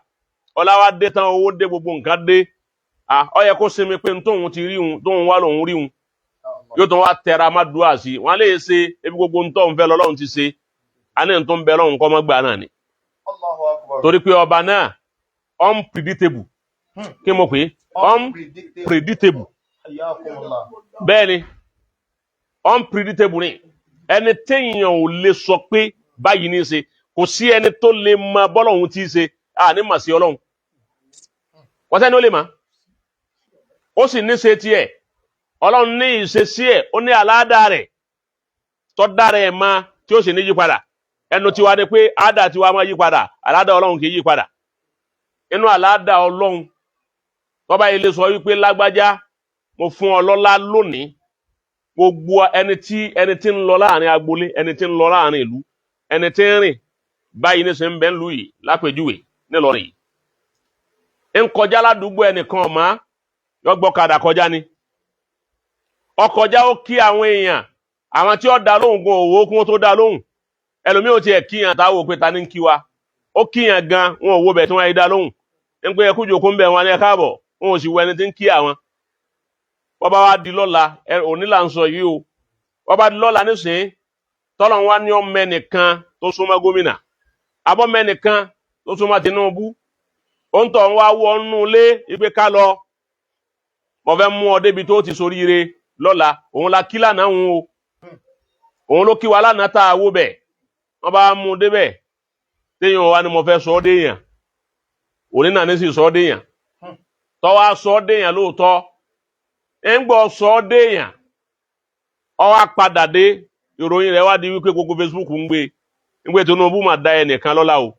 Ọlá wa dé tán, owó dé, gbogbo nǹkan dé. Ó yẹ kó sinmi pé tóun ti rí un, tóun wá lòun rí un, yóò tún wá tẹra má dùn àsì wọn lè ṣe ebi gbogbo ntọ́ ń fẹ́ lọ́lọ́run ti ṣe, a ní tó ń bẹ lọ́run kọ́ mọ́ gbà náà ni. Allahu Akbar. Torí pé ọba náà unpredictable. Kí mo pè é? Unpredictable. Hayyakumullah. Bẹ́ẹ̀ ni, unpredictable ni. Ẹni téèyàn ò lè sọ pé báyìí ní í ṣe, kò sí ẹni tó lè mọ bọ́lọ́hun tí í ṣe. Àní mà sí ọlọ́run, wọ́n sẹ́ni ó lè mọ̀, ó sì ní ṣe tiẹ̀. Ọlọ́run ní ìṣesí ẹ̀, ó ní àládà rẹ̀ tó dára ẹ̀ mọ́ tí ó sì ní yípadà. Ẹnu tiwa ni pé àdà tiwa máa yípadà, àládà ọlọ́run kì í yípadà. Inú àládà ọlọ́run, tọ́ba ilé sọ wípé lágbájá, mo fún ọ lọ́lá lónìí, gbogbo ẹni tí ń lọ láàrin agboolé, ẹni tí ń lọ láàrin ìlú, ẹni tí ń rìn báyìí ní sẹ́ ń bẹ́ ń lù yìí lápèjúwe nílọrin yìí, ń kọjá ládùúgbò, ẹnìkan ọ̀má yọ gbọ́kadà kọjá ni, ọkọjá, ó kí àwọn èèyàn, àwọn tí ó dá lóhùn gan òwò kí wọ́n tó dá lóhùn. Ẹlòmíì ò tiẹ̀ kíyàn táwọn òpè ta ní ń kí wa, ó kíyàn gan wọn ò wo bẹ̀ tí wọ́n yé dá lóhùn, ń pé ẹkú jòkó ń bẹ̀ wọn ní ẹ káàbọ̀, wọn ò sì wọ ẹni tí ń kí àwọn. Wọ́n bá wá di lọ́la, òní là ń sọ yìí o, wọ́n bá di lọ́la nísìnyí, tọ́lọ̀ wá ní ọmọ ẹnìkan tó súnmọ́ gómìnà, abọ́mọ ẹnìkan tó súnmọ́ Tinubu, ó ń tọ̀ ń wá wọ nínú ilé ìgbé ká lọ, mo fẹ́ mú ọ débi tó ti soríire lọ́la. Òun la kí lánàá òun o, òun ló kí wa lánàá tá a wó bẹ̀. Wọ́n bá mú un débẹ̀, téèyàn wá ní mo fẹ́ sọ ọ́ déèyàn, òní náà ní sì sọ ọ́ déèyàn, tọ́wọ́ sọ ọ́ déèyàn lóòótọ́, ń gbọ́ sọ ọ́ déèyàn, ó wá padà dé, ìròyìn rẹ̀ wá di wípé gbogbo Facebook ń gbé Tinubu máa da ẹnìkan lọ́lá o,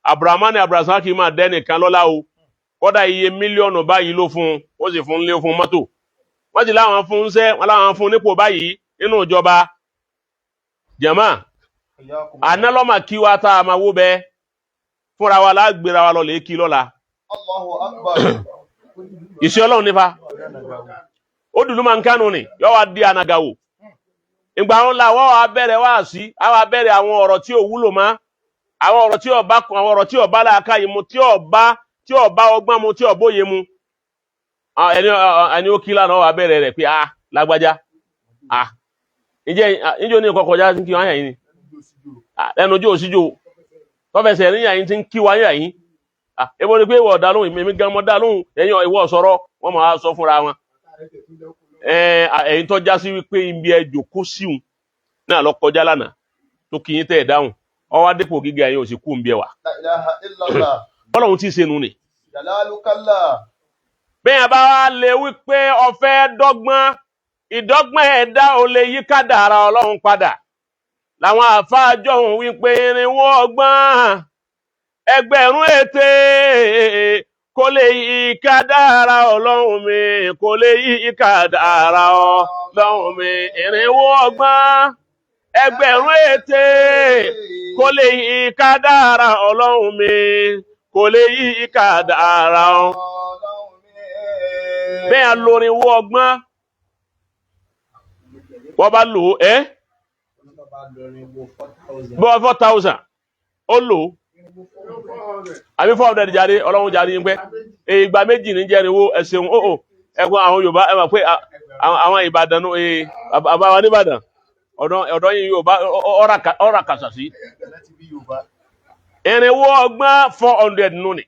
Abdulrahman Abdulrasaq máa da ẹnìkan lọ́lá o, kódà iye mílíọ̀nù báyìí ló fún un, ó sì fún un lé, fún mọ́tò, wọ́n ti láwọn fún un sẹ́, wọ́n láwọn fún un nípò báyìí nínú ìjọba. Jẹ̀mọ́, àná lọ́mà kí wa tá a máa wó bẹ́ẹ̀ fúnra wa lágbèrè wa lọ lè kí lọ́la. Allahu Akbar. Ìṣe ọlọ́run nífa ó dùdú máa ń kánú ni yọ wá di ànàgàwò. Ìgbà wọn la wọ́n wá bẹ̀rẹ̀ wá sí àwọn abẹ́rẹ́ àwọn ọ̀rọ̀ tí ò wúlò mọ́, àwọn ọ̀rọ̀ tí ò bá kun, àwọn ọ̀rọ̀ tí ò bá làákàyè mu, tí ò bá ọgbọ́n mu, tí ò bóye mu. Ẹni ó kí lánàá wà bẹ̀rẹ̀ rẹ̀ pé, ah, lágbájá, ah, ǹjẹ́ ǹjẹ́ oní nǹkan kọjá kí wọ́n yà yín ni lẹ́nu ojú òsíjò tọ́fẹsẹ̀ ní yà yín ti ń kí wá yà yín. Ebo ni pé ìwọ ọ̀dà lóhùn, èmi gan mọ́ dá lóhùn, ẹ̀yin ìwọ sọ̀rọ̀, wọ́n máa sọ fúnra wọn. Ẹ̀yin tó já sí wípé ibi ẹ jòkó síhun náà lọ kọjá lánàá tó kí yín tẹ́ ẹ̀ dáhùn, ọwọ́ adépò gíga, ẹ̀yin ò sì kú ń bí ẹ wà. La ilaha illallah. Bọ́lá ti ṣe nu ni. Jalalukallah. Bẹ́ẹ̀ bá wá lè wípé ọ̀fẹ́ dọ́gbọ́n, ìdọ́gbọ́n ẹ̀dá ò lè yí kádàrá ọlọ́run padà. Làwọn àfáàjọ òun wípé irinwó ọgbọ́n, ẹgbẹ̀rún ète kò lè yí kádàrá ọlọ́run mi, kò lè yí kádàrá ọlọ́run mi. Irinwó ọgbọ́n, ẹgbẹ̀rún ète kò lè yí kádàrá ọlọ́run mi, kò lè yí kádàrá ọlọ́run. Bẹ́ẹ̀ lórinwó ọgbọ́n wọ́n bá lò ó ẹ́ bọ́ 4,000 ó lò ó àbí 400 jáde, ọlọ́run jáde yín pẹ́ ìgbà méjì ní jẹ́rìíwó. Ẹ̀sìn ó ẹ̀kún àwọn Yorùbá ẹ̀ mọ̀ pé àwọn Ìbàdàn bàbá wa nìbàdàn, ọ̀dọ́ yìí Yorùbá ọ̀rà kàṣà sí irinwó ọgbọ́n 400 nù ni.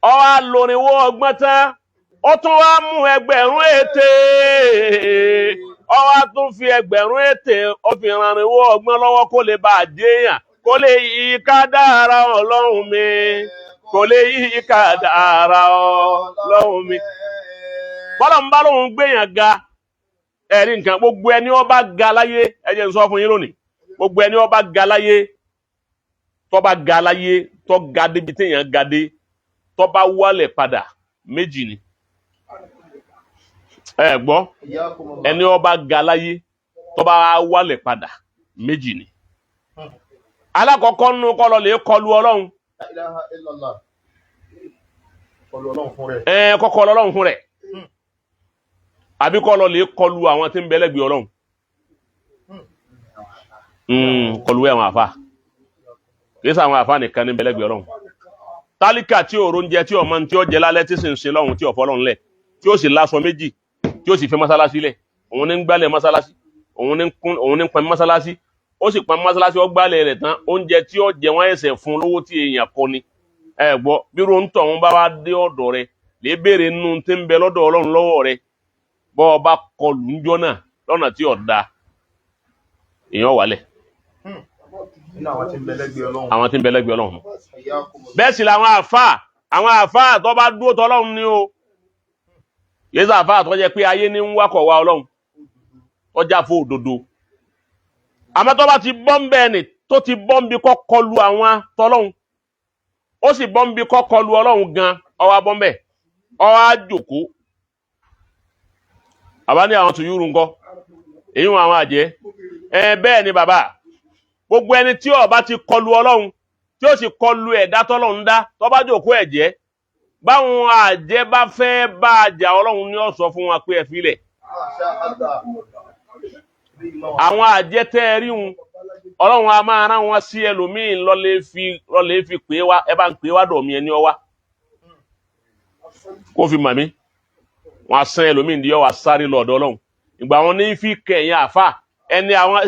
Ó wá lórinwó ọgbọ́n tán, ó tún wá mú ẹgbẹ̀rún ète, ó wá tún fi ẹgbẹ̀rún ète, ó fi ìrànwọ́ ọgbọ́n lọ́wọ́ kó lè bá a jẹ́yàn, kó lè yí kádàrá ọlọ́run mi, kò lè yí kádàrá ọlọ́run mi. Bọ́lá ń bá lóun gbéyàn ga, ẹ̀rí nǹkan, gbogbo ẹni ó bá ga láyé, ẹ jẹ́ n sọ fún yín lónìí, gbogbo ẹni ó bá ga láyé, tó bá ga láyé, tó ga débi téèyàn ga dé, tó bá wálẹ̀ padà, méjì ni. Ẹ gbọ́, ẹni ó bá ga láyé, tó bá wálẹ̀ padà, méjì ni. Alákọ̀ọ́kọ́ nínú kọ́ lọ lè kọlu ọlọ́run. La ilaha illallah. Kọlu ọlọ́run fún rẹ̀. Ẹ kọ́kọ́ ọlọ́run fún rẹ̀, àbí kọ́ lọ lè kọlu àwọn tí ń bẹ lẹ́gbẹ̀ẹ́ ọlọ́run, kọlu àwọn àfa. Kìí sọ àwọn àfa nìkan ní bẹ lẹ́gbẹ̀ẹ́ ọlọ́run. Tálíkà tí òrò ń jẹ, tí ọmọ tí ó jẹ lálẹ́, tí sì ń ṣe lọ́hùn, tí ọ̀fọ́ lọ́hùn lẹ̀, tí ó sì láṣọ méjì, tí ó sì fi mọ́sálásí lẹ̀, òun ní ń gbálẹ̀ mọ́sálásí, òun ní ń kún, òun ní ń pọn mọ́sálásí, ó sì pọn mọ́sálásí, ó gbálẹ̀ rẹ̀ tán, oúnjẹ tí ó jẹ wọ́n ẹsẹ̀ fún lówó tí èèyàn kọ ni. Ẹ gbọ́, bí ro ń tọ̀ ń bá wá dé ọ̀dọ̀ rẹ, lè béèrè nínú tí ń bẹ lọ́dọ̀ Ọlọ́run lọ́wọ́ rẹ. Bọ́ ọ bá kọlù ń jọ́ náà lọ́nà tí ò da, èèyàn wálẹ̀. Nínú àwọn tí ń bẹ lẹ́gbẹ̀ẹ́ Ọlọ́run. Àwọn tí ń bẹ lẹ́gbẹ̀ẹ́ Ọlọ́run. Hayyakumullah. Bẹ́ẹ̀ sì làwọn àáfàá, àwọn àáfàá tó bá dúró tọ́lọ́run ni o. Yéésù àáfàá tó jẹ́ pé ayé ní ń wákọ̀ wá Ọlọ́run, tọ́já fún òdodo. Àmọ́ tó bá ti bọ́ ń bẹ́ẹ̀ ni, tó ti bọ́ ń bi kọ́ kọlu àwọn tọ́lọ́run, ó sì bọ́ ń bi kọ́ kọlu Ọlọ́run gan, ó wá bọ́ ń bẹ̀, ó wá jòkó. Àbá ní àwọn tùyúrù ńkọ́, èyí wọn àwọn àjẹ́. Ẹ bẹ́ẹ̀ ni bàbá, gbogbo ẹni tí ó bá ti kọlu Ọlọ́run, tí ó sì kọlu ẹ̀dá tọ́lọ́run dá, tó bá jòkó ẹ̀jẹ̀, báwọn àjẹ́ bá fẹ́ bá a jà, Ọlọ́run ní ó sọ fún wọn pé ẹ filẹ̀. Masha Allah. Àwọn àjẹ́ tẹ́ ẹ rí wọn, Ọlọ́run a máa rán wọn sí ẹlòmíín lọ́lẹ̀ fi pè é wá, ẹ bá ń pè é wá dọ̀ mí, ẹni ọ wá kó fi mà mí. Wọn á sán ẹlòmíín di ọ wá sáré lọ ọ̀dọ̀ Ọlọ́run. Ìgbà wọn ní fi kẹ̀yìn àfà ẹni àwọn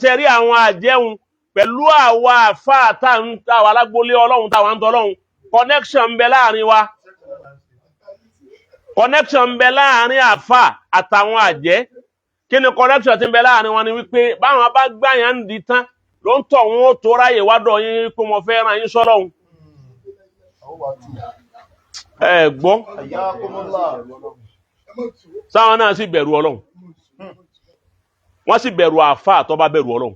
ṣe rí àwọn àjẹun pẹ̀lú àwa àfà tá à ń táwa alágbólé Ọlọ́run, táwa ń tọ́ Ọlọ́run, connection ń bẹ láàrin wa, connection ń bẹ láàrin àfà àtàwọn àjẹ́. Kí ni connection ti ń bẹ láàrin wọn? Ni wípé báwọn bá gbàyàn ń di tán, ló ń tọ̀ wọn ó tó ráyè wá dọ̀ yín pé mo fẹ́ ràn yín sọ́lọ́hun. Ẹ gbọ́. Hayyakumullah. Sáwọn náà sì bẹ̀rù Ọlọ́run, wọ́n sì bẹ̀rù àfà tó bá bẹ̀rù Ọlọ́run.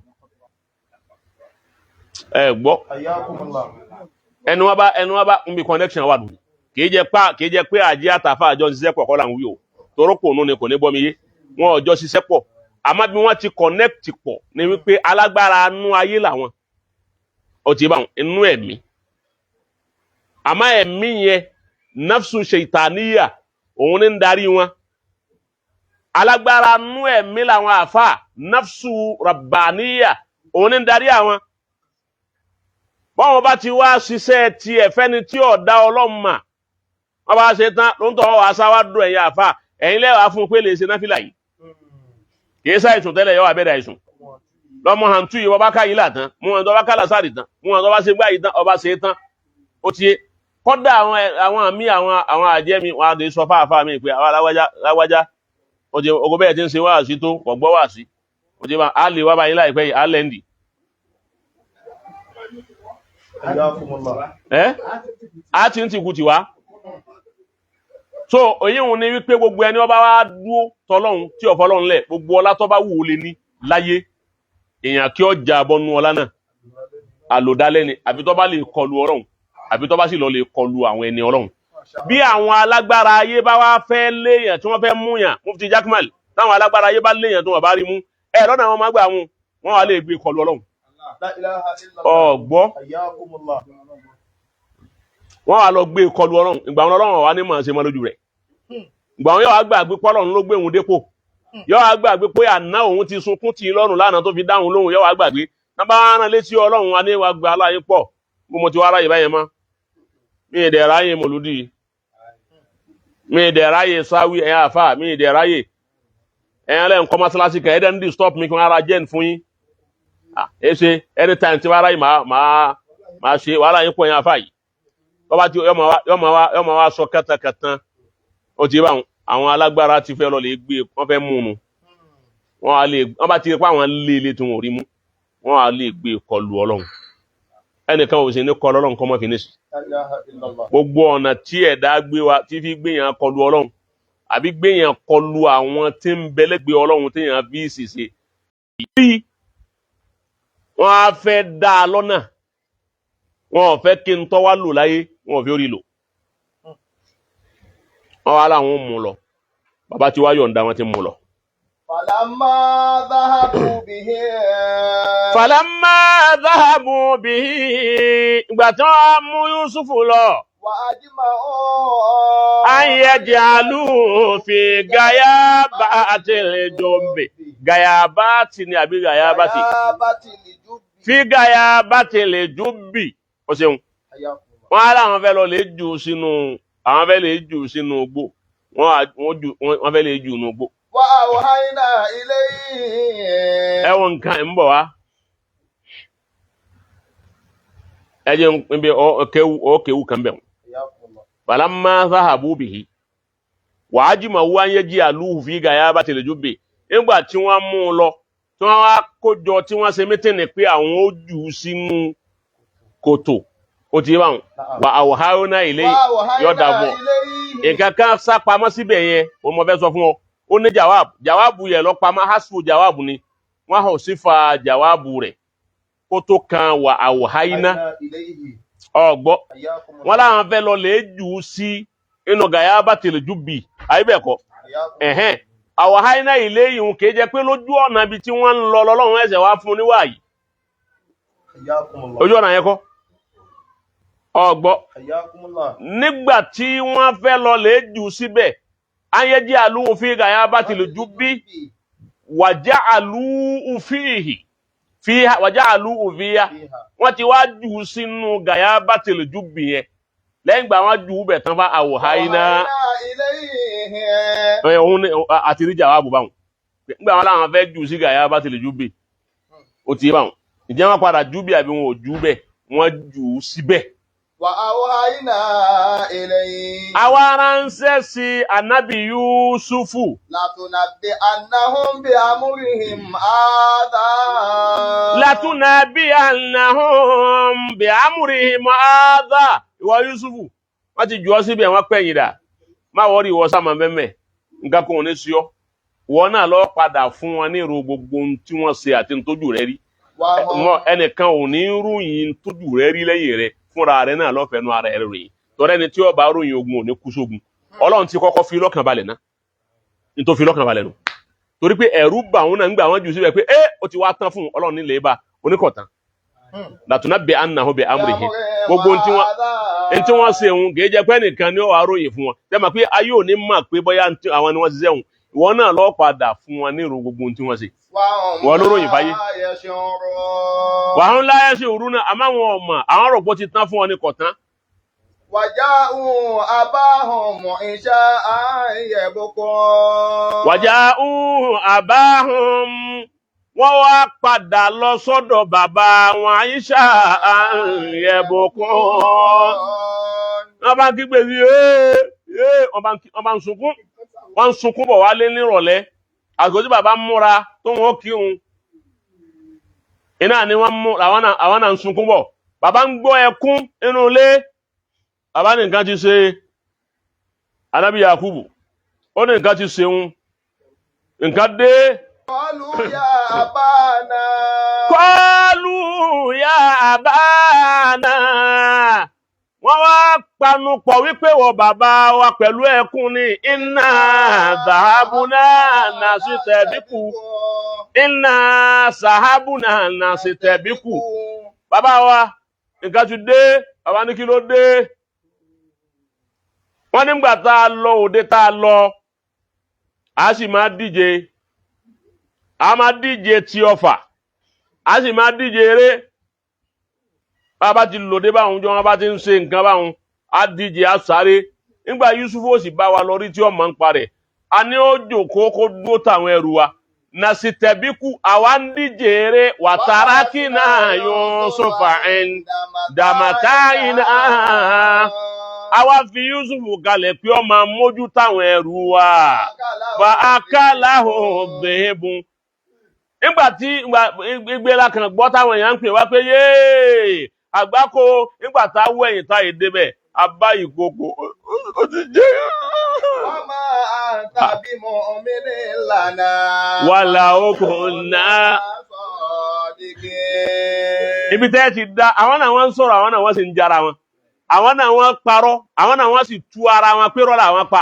Ẹ gbọ́. Hayyakumullah. Ẹnu wọn bá ń bi connection wà dùn. Kìí jẹ pé àjẹ́ àtàfà àjọ ń ṣiṣẹ́ pọ̀ kọ́ là ń wí o, torókò ònú ni kò ní bọ́ mi yé. Wọn ò jọ ṣiṣẹ́ pọ̀, àmọ́ bí wọ́n ti connect pọ̀ ni wípé alágbára nú ayé làwọn, ó ti bá wọn inú ẹ̀mí, àmọ́ ẹ̀mí yẹn, nafsu ṣèitàníyà, òun ní ń darí wọn. Alágbára nú ẹ̀mí làwọn àfà, nafsu rabbaniya, òun ní ń darí àwọn. Báwọn bá ti wá ṣiṣẹ́ tiẹ̀ fẹ́ni tí ò dá Ọlọ́run mà, wọ́n bá ṣe tán, ló ń tọ́ wọn wá sáwá dùn ẹ̀yìn àfà, ẹ̀yin lẹ́wàá fún un pé lè ṣe náfìlà yìí, kìí ṣàìsùn tẹ́lẹ̀, yọ abẹ́rẹ́ àìsùn lọ́mọ hàǹtú yìí, wọ́n bá ká yìí là tán, mú wọn tó bá ká làásàrì tán, mú wọn tó bá ṣe gbá yìí tán, ọba ṣe é tán, ó ti yé. Kọ́dà àwọn àmì àwọn àjẹ́ mi, wọn á lè sọ fáfáà mi pé àwọn aláwájá láwájá, ó ti ogun bẹ́ẹ̀ ti ń ṣe wáàsí tó kò gbọ́ wáàsí, ó ti máa á lè wá báyìí láìpẹ́ yìí, á lẹ́ndì. Hayyakumullah. Ẹ́ á ti ń tìkú tiwa. So èyí òun ni wípé gbogbo ẹni ọba wa dúró tọlọ́hun tí ọ̀fọ́ lọ́hun lẹ̀, gbogbo ọlá tó bá wù ú lé ní láyé, èèyàn kí ọ jà bọ́nú ọlá náà, àlòdálẹ́ ni, àbí tó bá lè kọlu Ọlọ́run, àbí tó bá sì lọ lè kọlu àwọn ẹni Ọlọ́run. Bí àwọn alágbára ayé bá wá fẹ́ léèyàn tí wọ́n fẹ́ mú yàn, Mufti Jakmal, táwọn alágbára ayé bá léèyàn tí wọ́n bá rí mú ẹ lọ́nà, àwọn máa gbà wọn, wọ́n wá lè gbé kọlu Ọlọ́run. La ilaha illallah. Ọ̀gbọ́. Hayyakumullah. Wọ́n wá lọ gbé kọlu Ọlọ́run. Ìgbà wọn Ọlọ́run wà ní màá ṣe mọ́ lójú rẹ̀. Ìgbà wọn yóò wá gbàgbé pọ́lọ́run ló gbé òun dépò, yóò wá gbàgbé pé àná òun ti sunkún tì í lọ́rùn lánàá tó fi dáhùn lóhùn, yóò wá gbàgbé nàbà rán létí Ọlọ́run wa ní wàá gba aláyé pọ̀ bó mo ti wá ráyè báyẹn mọ́. Mi ì dẹ̀ ráyè mọ̀lúdì, mi ì dẹ̀ ráyè sáwí, ẹ̀yà àfà, mi ì dẹ̀ ráyè ẹ̀yàn lẹ́yìn kọ́ mọ́sálásí kan, ẹ̀dẹ̀ ń dì stop mi kí wọ́n ara jẹ́ fún yín. Ah, ẹ ṣe anytime tí wàá ráyè máa ṣe wàhálà yín pọ̀, ẹ̀yàn àfà yìí tọ́ba tí yọmọ wa sọ kẹtàkẹtàn, ó ti bá àwọn alágbára ti fẹ́ lọ lè gbé, wọ́n fẹ́ mú un, wọ́n á lè, wọ́n bá ti rí pé àwọn lé ilé tí wọ́n ò rí mú, wọ́n á lè gbé kọlu Ọlọ́run. Ẹnìkan ò sì ní kọlu Ọlọ́run kọ́ mọ́ fi ní sí. La ilaha illallah. Gbogbo ọ̀nà tí ẹ̀dá gbé wa tí fi gbéyàn kọlu Ọlọ́run, àbí gbéyàn kọlu àwọn tí ń bẹlẹ́gbẹ́ Ọlọ́run téèyàn fi ṣèṣe bí wọ́n á fẹ́ dá a lọ́nà, wọn ò fẹ́ kí n tọ́ wá lò láyé, wọn ò fi orí lò, wọn wá láwọn mú lọ. Bàbá tí wá yọ̀ǹda, wọn ti mú lọ. Falamma dhahabu bihi. Falamma dhahabu bihi, ìgbà tí wọ́n mú Yusufu lọ. Wa ajma'u. An yaj'alu fi gayabatil jubbi, gayabati ni àbí gayabati? Gayabati li jubbi. Fi gayabatil jubbi, ó ṣeun. Hayyakumullah. Wọ́n á láwọn fẹ́ lọ lè jù sínú, àwọn fẹ́ lè jù sínú igbó. Wọ́n wọ́n fẹ́ lè jù sínú igbó. وأوحينا إليه Ẹ wo nǹkan ń bọ̀ wá. Ẹ jẹ́ n bẹ ọ kéwu kan bẹ̀ wọ́n. Falamma zahabu bihi wàájìmọ̀ wá ń yẹ jí àlùhù fi gàyà bá tẹ̀lé jùbẹ̀. Nígbà tí wọ́n mú un lọ, tí wọ́n wá kójọ, tí wọ́n ṣe mítìnì pé àwọn ó jù ú sínú kòtò, ó ti yé báwọn. Wà àwòháná ilé yọ̀dà وأوحينا bọ̀. إليه Nǹkan kan sá pamọ́ síbẹ̀ yẹn, òun mo fẹ́ sọ fún ọ. Ó ní jawab, jawabu yẹn lọ pamọ́, hasfu jawabu ni wọ́n hàn sí fa jawabu rẹ̀ kó tó kan wà àwòháná إليه ọgbọ́. حياكم Wọ́n الله láwọn fẹ́ lọ lè jù ú sí inú gàyà bá tẹ̀lé jù bì àyíbẹ̀kọ́. حياكم Ẹ̀hẹ́n, àwòháná ilé ìhun kì í jẹ́ pé lójú ọ̀nà ibi tí wọ́n ń lọ lọ́lọ́run ẹ̀sẹ̀ wá fún un níwáyìí. حياكم الله Ojú ọ̀nà yẹn kọ́ ọgbọ́. حياكم الله Nígbà tí wọ́n fẹ́ lọ lè jù ú síbẹ̀, ayẹjẹ́ àlùhùn fi gàyà bá tẹ̀lé jù bí wàjá àlùhùn fíhì fíhà wàjá àlùhùn fíhà. فيها Wọ́n ti wá jù ú sínú gàyà bá tẹ̀lé jù bì yẹn. Lẹ́yìn ìgbà wọ́n jù ú bẹ̀ tán, bá àwòháná وأوحينا إليه ẹ òun ni àti rí jàwáàbù báwọn. Nígbà wọn làwọn fẹ́ jù sí gàyà bá tilẹ̀ jù bì, ó ti yé báwọn. Ǹjẹ́ wọ́n padà jù bí àbí wọn ò jù bẹ́ẹ̀? Wọ́n jù ú síbẹ̀. وأوحينا إليه Àwa ránṣẹ́ sí anabi Yusufu. لتنبئنهم بأمرهم هذا Látúnà bí anahum bí amúrihim áádá. Ìwọ Yusufu, wọ́n ti jù ọ́ síbẹ̀, wọ́n pẹ̀yìn dà. Má wọ́rí, ìwọ sáà máa mẹ́mẹ́, nǹkan kan ò ní sí ọ. Ìwọ náà lọ padà fún wọn ní ìró gbogbo ohun tí wọ́n ṣe àti ntójú rẹ rí. وهم Mọ ẹnìkan ò ní ròyìn tójú rẹ rí lẹ́yìn rẹ, fúnra rẹ náà lọ́fẹ̀ẹ́nu ara rẹ ròyìn. Tọ́rẹ́ ni tí ó bá ròyìn ogun ò ní kú sógun. Ọlọ́run ti kọ́kọ́ fi lọ́kàn balẹ̀ ná, ní tó fi lọ́kàn balẹ̀ nù, torí pé ẹ̀rù bà òun náà ń gbà wọ́n jù síbẹ̀ pé ẹ́ ó ti wá tán fún un. Ọlọ́run nílé bá oníkọ̀tàn làtúná bẹ ànàhó bẹ amúrìhìn gbogbo ohun tí wọ́n هذا ní tí wọ́n ṣe òun kì í jẹ́ pé nìkan ni ó wàá ròyìn fún wọn. Tẹ́ mọ̀ pé ayé ò ní mọ̀ pé bóyá àwọn ni wọ́n ṣiṣẹ́ òun. Ìwọ náà lọ́ọ́ padà fún wọn ní ìrò gbogbo ohun tí wọ́n ṣe. وهم Wọ́n ló ròyìn fáyé. لا يشعرون Wàhán láyé ṣe òru náà, àmọ́ àwọn ọmọ àwọn rò pé ó ti tán fún wọn ní kọ̀tán. وجاءوا أباهم عشاء يبكون Wàjà ń àbáhùn, wọ́n wá padà lọ sọ́dọ̀ bàbá wọn Aisha àyẹ̀bùkún. Wọ́n bá ń kígbe sí ee ee, wọ́n bá ń sunkún, wọ́n ń sunkún bọ̀ wálé nírọ̀lẹ́. Àsìkò tí bàbá ń múra tó wọn kírun iná ni wọ́n mú àwọn náà ń sunkún bọ̀. Bàbá ń gbọ́ ẹkún nínú ilé. Bàbá ní nǹkan ti ṣe Anábì Yakubu, ó ní nǹkan ti ṣeun, nǹkan dé. قالوا يا أبانا Kọ́lù ya àbáàna, wọ́n wá panupọ̀ wípé wọ bàbá wa pẹ̀lú ẹkún ní iná sàhábùnà nàṣítẹ̀bíkù, iná sàhábùnà nàṣítẹ̀bíkù. Bàbá wa, nǹkan ti dé. Bàbá ní kí ló dé? Wọ́n nígbà tá a lọ òde tá a lọ, a sì máa díje, a máa díje ti ọfà, a sì máa díje eré. Bàbá ti lòdé báwọn jọ, wọn bá ti ń ṣe nǹkan báwọn, á díje, á sáré. Nígbà Yusufu ó sì bá wa lọ rí tí ọmọ ń parẹ, a ní ó jòkóó kó dúró táwọn ẹrù wa nàṣìtẹ̀bíkù, àwa ń díje eré wàtàràkì náà Yusufa ẹn dàmàtà iná, àwa fi Yusufu kalẹ̀ pé ó máa mójú táwọn ẹrù wa, fa akálàhù bèébùn. Nígbà tí ìgbéra kan gbọ́ táwọn èèyàn ń pè wá pé yéè àgbákò, nígbà tá a wọ ẹ̀yìn tá a yè débẹ̀, a bá ìkòkò ó ti jẹ́. وما أنت بمؤمن لنا Wàlà okùn náà. صادقين Ibi tẹ́ ẹ ti da, àwọn náà wọ́n ń sọ̀rọ̀, àwọn náà wọ́n sì ń jara wọn, àwọn náà wọ́n parọ́, àwọn náà wọ́n sì tú ara wọn pé rọ́lá àwọn pa.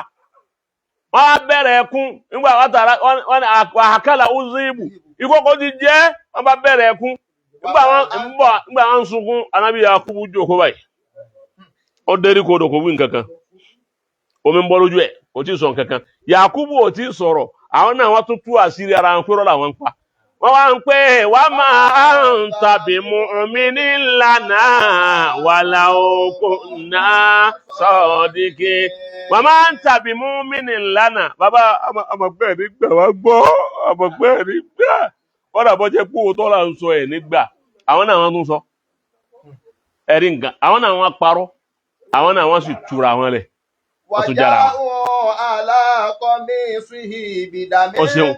Wọ́n á bẹ̀rẹ̀ ẹkún nígbà wọ́n tara wọ́n ní àkàlà uzibu, ìkókó ti jẹ́. Wọ́n bá bẹ̀rẹ̀ ẹkún nígbà wọ́n ń bọ̀, nígbà wọ́n ń sunkún, Anábì Yakubu jókòó báyìí, ó dérí kodò, kò wí nǹkan kan, omi ń bọ́ lójú ẹ̀, kò tí ì sọ nǹkan kan. Yakubu ò tí ì sọ̀rọ̀, àwọn náà wọ́n tún tú àṣírí ara wọn pé rọ́lá wọn ń pa. Wọ́n wá ń pè wá máa ń tàbí mu'mini lana walau kunna sadiqin. Wọ́n máa ń tàbí mu'mini lana. Bàbá àmọ̀pẹ́ ẹ̀ nígbà wá gbọ́, àmọ̀pẹ́ ẹ̀ nígbà. Kọ́dà bọ́ jẹ́ pé òótọ́ là ń sọ ẹ̀ nígbà. Àwọn náà wọ́n tún sọ. Ẹ̀rí nǹkan. Àwọn náà wọ́n parọ́. Àwọn náà wọ́n sì túra wọn lẹ̀. Wọ́n tún jára wọn. O ṣeun.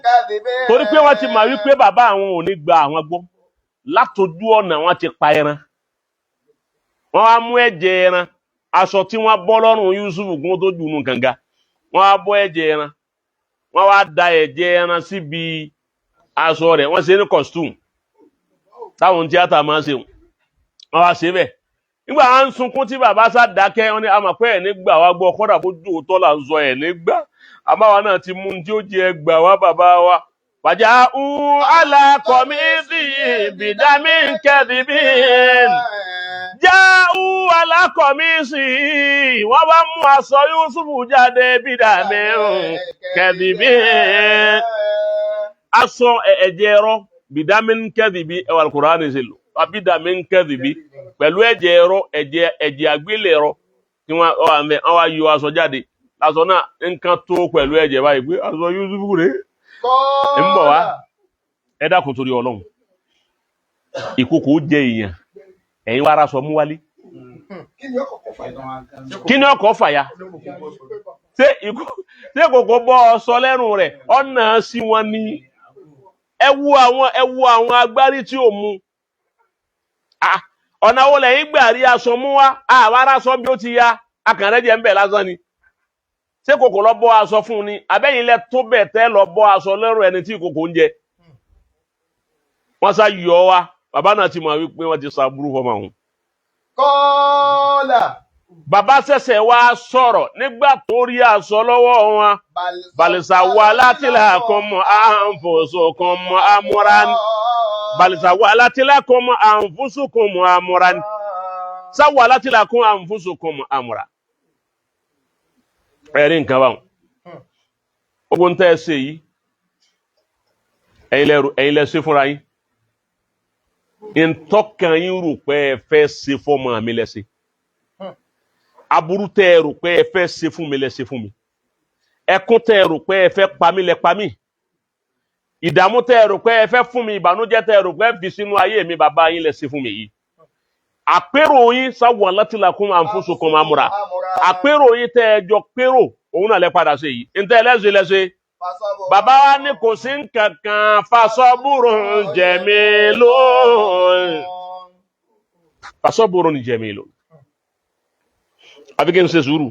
Torí pé wọ́n ti mọ̀ wípé bàbá àwọn ò ní gba àwọn gbọ́. Látojú ọ̀nà wọ́n ti pa ẹran. Wọ́n wá mú ẹ̀jẹ̀ ẹran. Aṣọ tí wọ́n bọ́ lọ́rùn Yusuf kún tó jù nù kànga. Wọ́n wá bọ́ ẹ̀jẹ̀ ẹran. Wọ́n wá da ẹ̀jẹ̀ ẹran síbi aṣọ rẹ̀. Wọ́n ṣe ní costume. Táwọn tíátà máa ń ṣe. Wọ́n wá ṣe bẹ́ẹ̀. Nígbà wọn ń sunkún tí bàbá sá dákẹ́, wọ́n ní àmọ̀ pé ẹ̀ nígbà wá gbọ́, kọ́dà bójú òótọ́ là ń sọ ẹ̀ nígbà. Àbáwa náà ti mú un tí ó jẹ gbà wá bàbá wa. Wàjà ń alákọ̀mí sí bìdámí kẹ́dìbín. Já ń alákọ̀mí sí wọ́n bá mú aṣọ Yusufu jáde bìdámí kẹ́dìbín. Aṣọ ẹ̀jẹ̀ ẹ̀rọ bìdámí kẹ́dìbí ẹ̀wà Al-Qur'ani ṣe lò. Bìdámí kẹ́dìbí pẹ̀lú ẹ̀jẹ̀ ẹ̀rọ ẹ̀jẹ̀ àgbélẹ̀rọ tí wọ́n wà mẹ́ wọ́n wá yọ aṣọ jáde. Aṣọ náà nǹkan tó pẹ̀lú ẹ̀jẹ̀ báyìí pé aṣọ Yusufu rèé. Ń bọ̀ wá. Ẹ dákun torí Ọlọ́run. Ìkòkò jẹ èèyàn. Ẹ̀yin wá aṣọ mú wálé. Kí ni ọkọ̀ fàya? Ṣé ìkòkò bọ́ ọsọ lẹ́rùn rẹ̀? Ọ̀nà sí wọn ni. Ẹ wo àwọn agbárí tí ò mu. Ọ̀nà wo lẹ́yìn gbà rí aṣọ mú wá? Àwa aráṣọ bí ó ti ya. Akànrẹ́jẹ ń bẹ̀ lásán ni. Ṣé kòkò lọ bọ́ aṣọ fún un ni? Abẹ́yìn lẹ tó bẹ̀ tẹ́ lọ bọ́ aṣọ lẹ́rù ẹni tí ìkòkò ń jẹ. Wọ́n sá yọ wa. Bàbá náà ti mọ̀ wípé wọ́n ti sàbúrú fọmọ àwọn. Kọ́lá. Bàbá ṣẹ̀ṣẹ̀ wá sọ̀rọ̀ nígbà tó rí aṣọ lọ́wọ́ wọn. Balisa wa látìlá kún mọ́ àǹfọ̀sọ̀kún mọ́ amúran. Balisa wa látìlá kún mọ́ àǹfọ̀sọ̀kún mọ́ amúran. Sáwà látìlá kún àǹfọ̀sọ̀kún mọ́ amúran. Ẹ̀rí nǹkan báwọn. Ogun tẹ́ ẹ ṣe yìí, ẹ̀yin lẹ ṣe fúnra yín. Ntọ́kàn yín rò pé ẹ fẹ́ ṣe fọ́mọ mi lẹ ṣe. Aburú tẹ́ ẹ rò pé ẹ fẹ́ ṣe fún mi lẹ ṣe fún mi. Ẹkún tẹ́ ẹ rò pé ẹ fẹ́ pa mí lẹ pa mí. Ìdààmú tẹ́ ẹ rò pé ẹ fẹ́ fún mi, ìbànújẹ́ tẹ́ ẹ rò pé ẹ fi sínú ayé mi, bàbá yín lẹ ṣe fún mi yìí. Àpérò yín sáwọn látìlákùn àǹfóṣokùn amúra. Àpérò yín tẹ́ ẹ jọ pérò, òun náà lẹ padà ṣe yìí. Ntẹ́ ẹlẹ́sìn lẹ́sẹ̀. Bàbá wa ní kò sí nǹkankan fasọ́bùrún jamilun. Fasọ́bùrún jamilun. Àbí kí n ṣe sùúrù?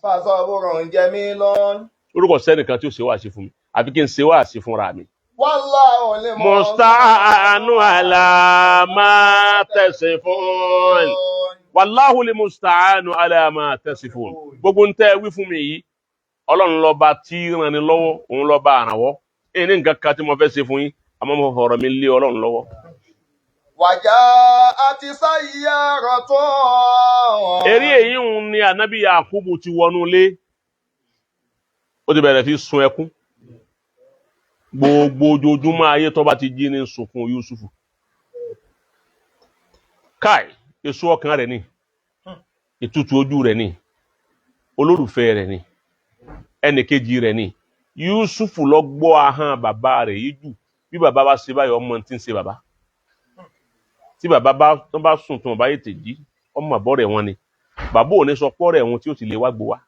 Fasọ́bùrún jamilun. Orúkọ sẹ́nìkan tí ó ṣe wáàsí fún mi. Àbí kí n ṣe wáàsí fúnra mi. Wallahu lil Musta'anu ala ma tasifun. Wallahu lil musta'anu ala ma tasifun. Gbogbo ń tẹ́ wí fún mi yìí, Ọlọ́run lọ́ba tí ràn ní lọ́wọ́, òun lọ́ba àrànwọ́. Èyí ní nǹkan kan tí mo fẹ́ ṣe fún yín, àmọ́ mo fọ̀rọ̀ mi lé Ọlọ́run lọ́wọ́. Wàjà àti sayyaratun. Eré èyí ń ni Ànábì Yakubu ti wọnú ilé. Ó ti bẹ̀rẹ̀ fi sun ẹkún. Gbogbo ojoojúmọ́ ayé tó bá ti jí ní sunkún Yusufu. Káì, èso ọkàn rẹ̀ ni, ìtutù ojú rẹ̀ ni, olólùfẹ́ rẹ̀ ni, ẹnìkejì rẹ̀ ni. Yusufu lọ gbọ́ ahọ́n bàbá rẹ̀ yìí jù. Bí bàbá bá ṣe báyìí, ọmọ tí ń ṣe bàbá. Tí bàbá bá tó bá sùn tó bá yètè jí, ọmọ àbọ̀ rẹ̀ wọn ni. Bàbá ò ní sọ pọ́ rẹ̀ wọn tí ó sì lè wá gbó wá.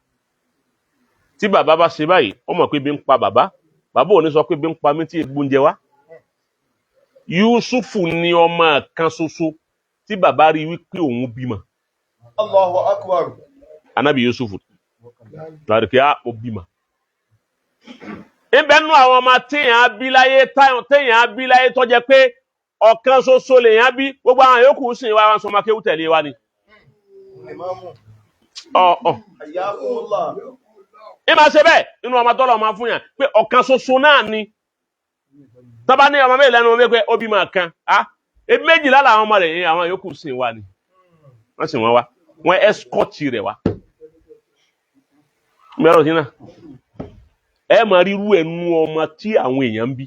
Tí bàbá bá ṣe báyìí, ọmọ pé bí ń pa bàbá. Bàbá ò ní sọ pé bí ń pa mí tí egbò ń jẹ wá. Yusufu ni ọmọ kan ṣoṣo tí bàbá rí wípé òun bímọ. Allahu akbar. Anabi Yusufu. Láti kí á ó bímọ. Ibẹ̀ nú àwọn ọmọ téèyàn bí láyé téèyàn bí láyé tó jẹ́ pé ọ̀kan ṣoṣo lèèyàn bí, gbogbo àwọn yòókù sìn wá wọn sọmọ kéwú tẹ̀lé wa ni. Hayyakumullah. Ẹ máa ṣe bẹ́ẹ̀ nínú ọmọ tọ́lọ̀ máa fún yàn pé ọ̀kan ṣoṣo náà ni. Tọ́ba ní ọmọ méjìlá nínú ọmọ pé ó bímọ kan. Ebi méjìlá làwọn ọmọ rẹ̀ àwọn yòókù sìn wá ni. Wọ́n sì wọ́n wá. Wọ́n ẹ́skọ́ọ̀tì rẹ̀ wá. Mẹ́rọ̀ sí náà. Ẹ máa rí irú ẹnu ọmọ tí àwọn èèyàn ń bí.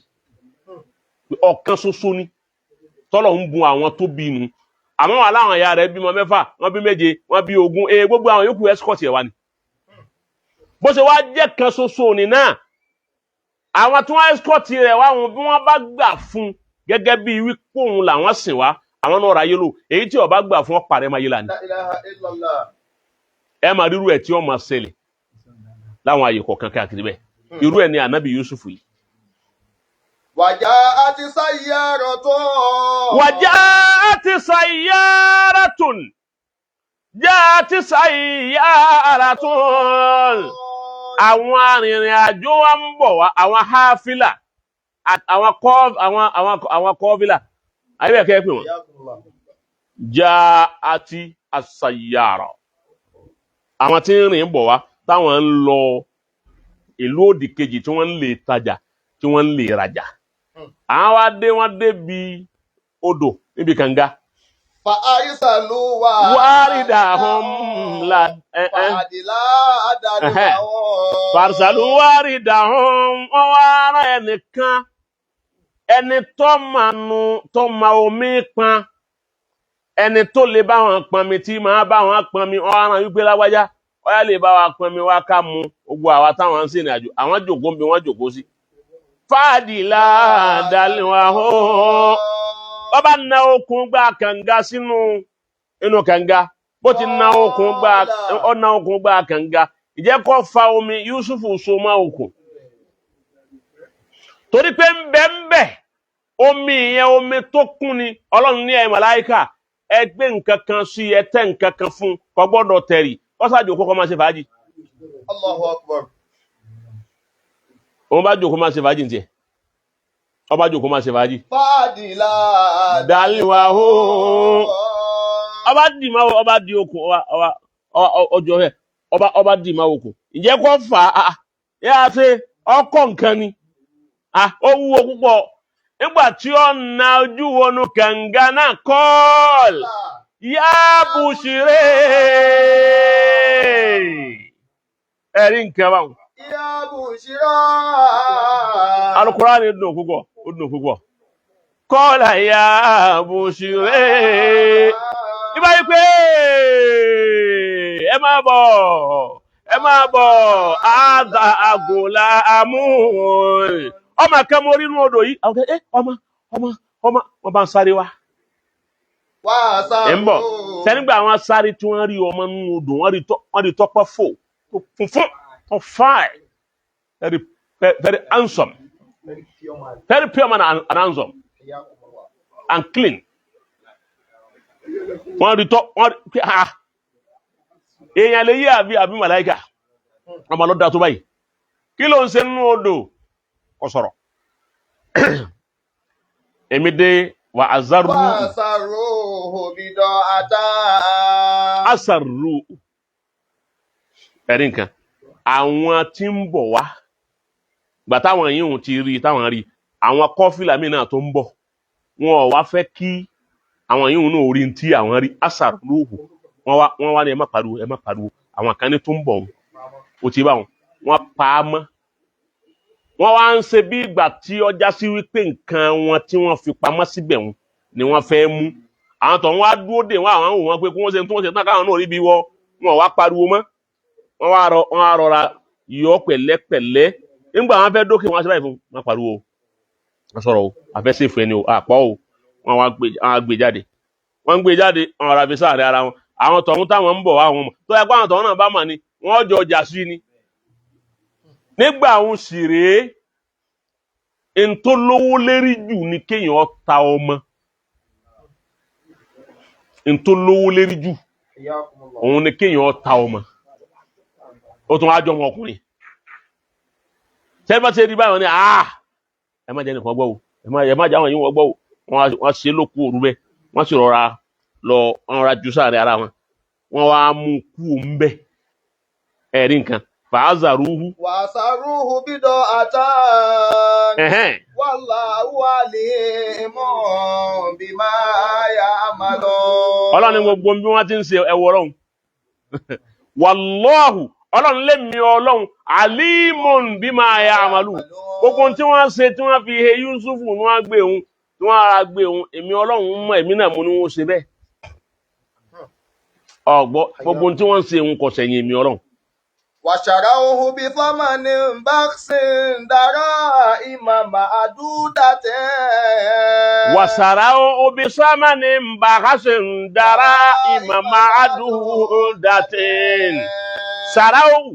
Ọ̀kan ṣoṣo ni tọ́lọ̀ ń bun àwọn tó bí nu. Àmọ́ wà láwọn ìyá rẹ̀ bímọ 6, wọ́n bí 7, wọ́n bí 20, gbogbo àwọn yòókù escort ẹ̀ wá ni. Bó ṣe wá jẹ́ kan ṣoṣo ni náà, àwọn tí wọ́n escort rẹ̀ wá wọn, bí wọ́n bá gbà fún gẹ́gẹ́ bí wípé òun làwọn sìn wá, àwọn náà ráyé lò. Èyí tí ó bá gbà fún ọ̀pá rẹ̀ máa yé lánàá. La ilaha illallah. Ẹ máa rírú ẹ̀ tí ó máa ṣẹlẹ̀ láwọn àyè kọ̀ọ̀kan káàkiri bẹ́ẹ̀. Irú ẹ̀ ni ànábì Yusuf yìí. وجاءت سيارة. وجاءت سيارة، جاءت سيارة. Àwọn arìnrìn àjò wa ń bọ̀ wá, àwọn háfílà, àwọn kọ́ àwọn àwọn àwọn kọ́fílà ayé bẹ́ẹ̀ kẹ́ pè wọ́n. جاءت السيارة, àwọn tí ń rìn bọ̀ wá, táwọn ń lọ ìlú òdì kejì, tí wọ́n ń lè tajà, tí wọ́n ń lè rajà. Àwọn wá dé, wọ́n débi odò níbi kànga. فأرسلوا واردهم la ẹ ẹ فأدلى دلوه. فأرسلوا واردهم, wọ́n wá rán ẹnìkan, ẹni tó máa nu, tó máa omi pọn, ẹni tó lè bá wọn pọn mi, tí máa bá wọn pọn mi. Wọ́n wá rán wípé lágbájá ọyá lè bá wa pọn mi wá ká mu. Gbogbo àwa táwọn ń sìnrìn àjò, àwọn jòkó ń bí wọ́n jòkó sí. فأدلى دلوه, bàbá na okùn gba kànga sínú inú kànga. Bó ti na okùn gba, ọ na okùn gba kànga, ìjẹ́ kó fa omi. Yusuf so mọ́ okùn torí pé ń bẹ ń bẹ omi yẹn, omi tó kún ni. Ọlọ́run ní, ẹ màláíkà, ẹ gbé nǹkan kan sí, ẹ tẹ́ nǹkan kan fún, kò gbọ́dọ̀ tẹ̀rì, kọ́sàjò kókó máa ṣe fàájì. الله أكبر. Òun bá jòkó máa ṣe fàájì ní tiẹ̀, ọba jòkó máa ṣe fàájì. فأدلى دلوه, ọba dì máa, ọba di okùn, ọba ọba ọjọ́ rẹ̀, ọba dì máa okùn, ǹjẹ́ kó fà á yá a ṣe ọkọ̀ nǹkan ni ó wúwo púpọ̀. Nígbà tí ó na ojú wọnú kànga náà, قال يا بشرى, ẹ̀rí nǹkan báwọn. يا بشرى. Alukurani dùn púpọ̀, ó dùn púpọ̀. قال يا بشرى, ibà yìí pé ẹ máa bọ̀, ẹ máa bọ̀, هذا غلام, ọmọ kan mo rí inú odò yìí. Àwọn ẹ ọmọ ọmọ ọmọ wọn bá ń sáré wá. Ẹ ń bọ̀ sẹ́nígbà àwọn sáré tí wọ́n rí ọmọ nínú odò, wọ́n rí tọ́pẹ́ fò, tó funfun, tó fine, very very handsome, very pure man and handsome and clean. Wọ́n rí tọ́, wọ́n rí pé ah, èèyàn lè yí àbí màláìkà, ọmọ ló da tó báyìí, kí ló ń ṣe nínú odò? Kò sọ̀rọ̀. Èmi dé wà azaru. وأسروه بضاعة. أسروه, ẹ̀rí nǹkan, àwọn tí ń bọ̀ wá gbà táwọn yìí ń ti rí, táwọn rí àwọn kọ́fìlà míì náà tó ń bọ̀, wọn ò wá fẹ́ kí àwọn yìí náà rí tí àwọn rí. أسروه, wọ́n wá ní ẹ má pariwo, ẹ má pariwo, àwọn kan ní tó ń bọ̀ wọn ó ti bá wọn, wọ́n pa á mọ́. Wọ́n wá ń ṣe bí ìgbà tí ọjà sí wípé nǹkan wọn tí wọ́n fi pamọ́ síbẹ̀ wọn ni wọ́n fẹ́ mú. Àwọn tó ń wá dúró dè wọ́n, àwọn wò wọ́n pé kí wọ́n ṣe tí wọ́n ṣe tán, káwọn náà rí bí wọ́n wọn wá pariwo mọ́. Wọ́n wá rọra yọ pẹ̀lẹ́pẹ̀lẹ́. Nígbà wọn fẹ́ dókè, wọn á ṣe báyìí fún wọn, pariwo, wọn sọ̀rọ̀ o, àfẹ́ sèfù ẹni o, àpọ̀ o. Wọ́n wá gbé jáde, wọ́n ń gbé jáde, wọn rọra fi sáàrin ara wọn. Àwọn tọ̀hún táwọn ń bọ̀ wá, àwọn mọ̀ tó yẹ kó àwọn tọ̀hún náà bá mà ní wọ́n jọ ọjà sí ni. Nígbà àwọn sì rèé, ntólówó lérí jù ni kéèyàn ta ọmọ. Ntólówó lérí jù òun ni kéèyàn ta ọmọ, ó tún wá jọ ọmọkùnrin. Sẹ́ni bá ṣe rí báyìí, wọ́n ní, "Ah, ẹ má jẹ́ nìkan gbọ́ o, ẹ má jẹ́ àwọn yìí wọ́n gbọ́ o." Wọ́n ṣe lókù òru bẹ́ẹ̀, wọ́n sì rọra lọ, wọ́n rọra ju sáàrin ara wọn, wọ́n wá mú kú ń bẹ́. Ẹ̀rí nǹkan, فآزروه. وأسروه بضاعة. والله عليم بما يعملون. Ọlọ́run ní gbogbo bí wọ́n ti ń ṣe ẹwọ́ ọlọ́run. والله, Ọlọ́run lèmi Ọlọ́run alimun bima ya'malu, gbogbo ohun tí wọ́n ṣe tí wọ́n fi he Yusufu ní wọ́n gbé òun tí wọ́n ara gbé òun, èmi Ọlọ́run mọ̀, èmi náà mo ní wọ́n ṣe bẹ́ẹ̀. Ọ̀gbọ́, gbogbo ohun tí wọ́n ṣe òun kò sẹ̀yìn èmi Ọlọ́run. وشروه بثمن بخس دراهم معدودة. Wàsàrà obi sámánì ń bá kásì ń dara ìmàmà àdúródàtìn sàrà òwù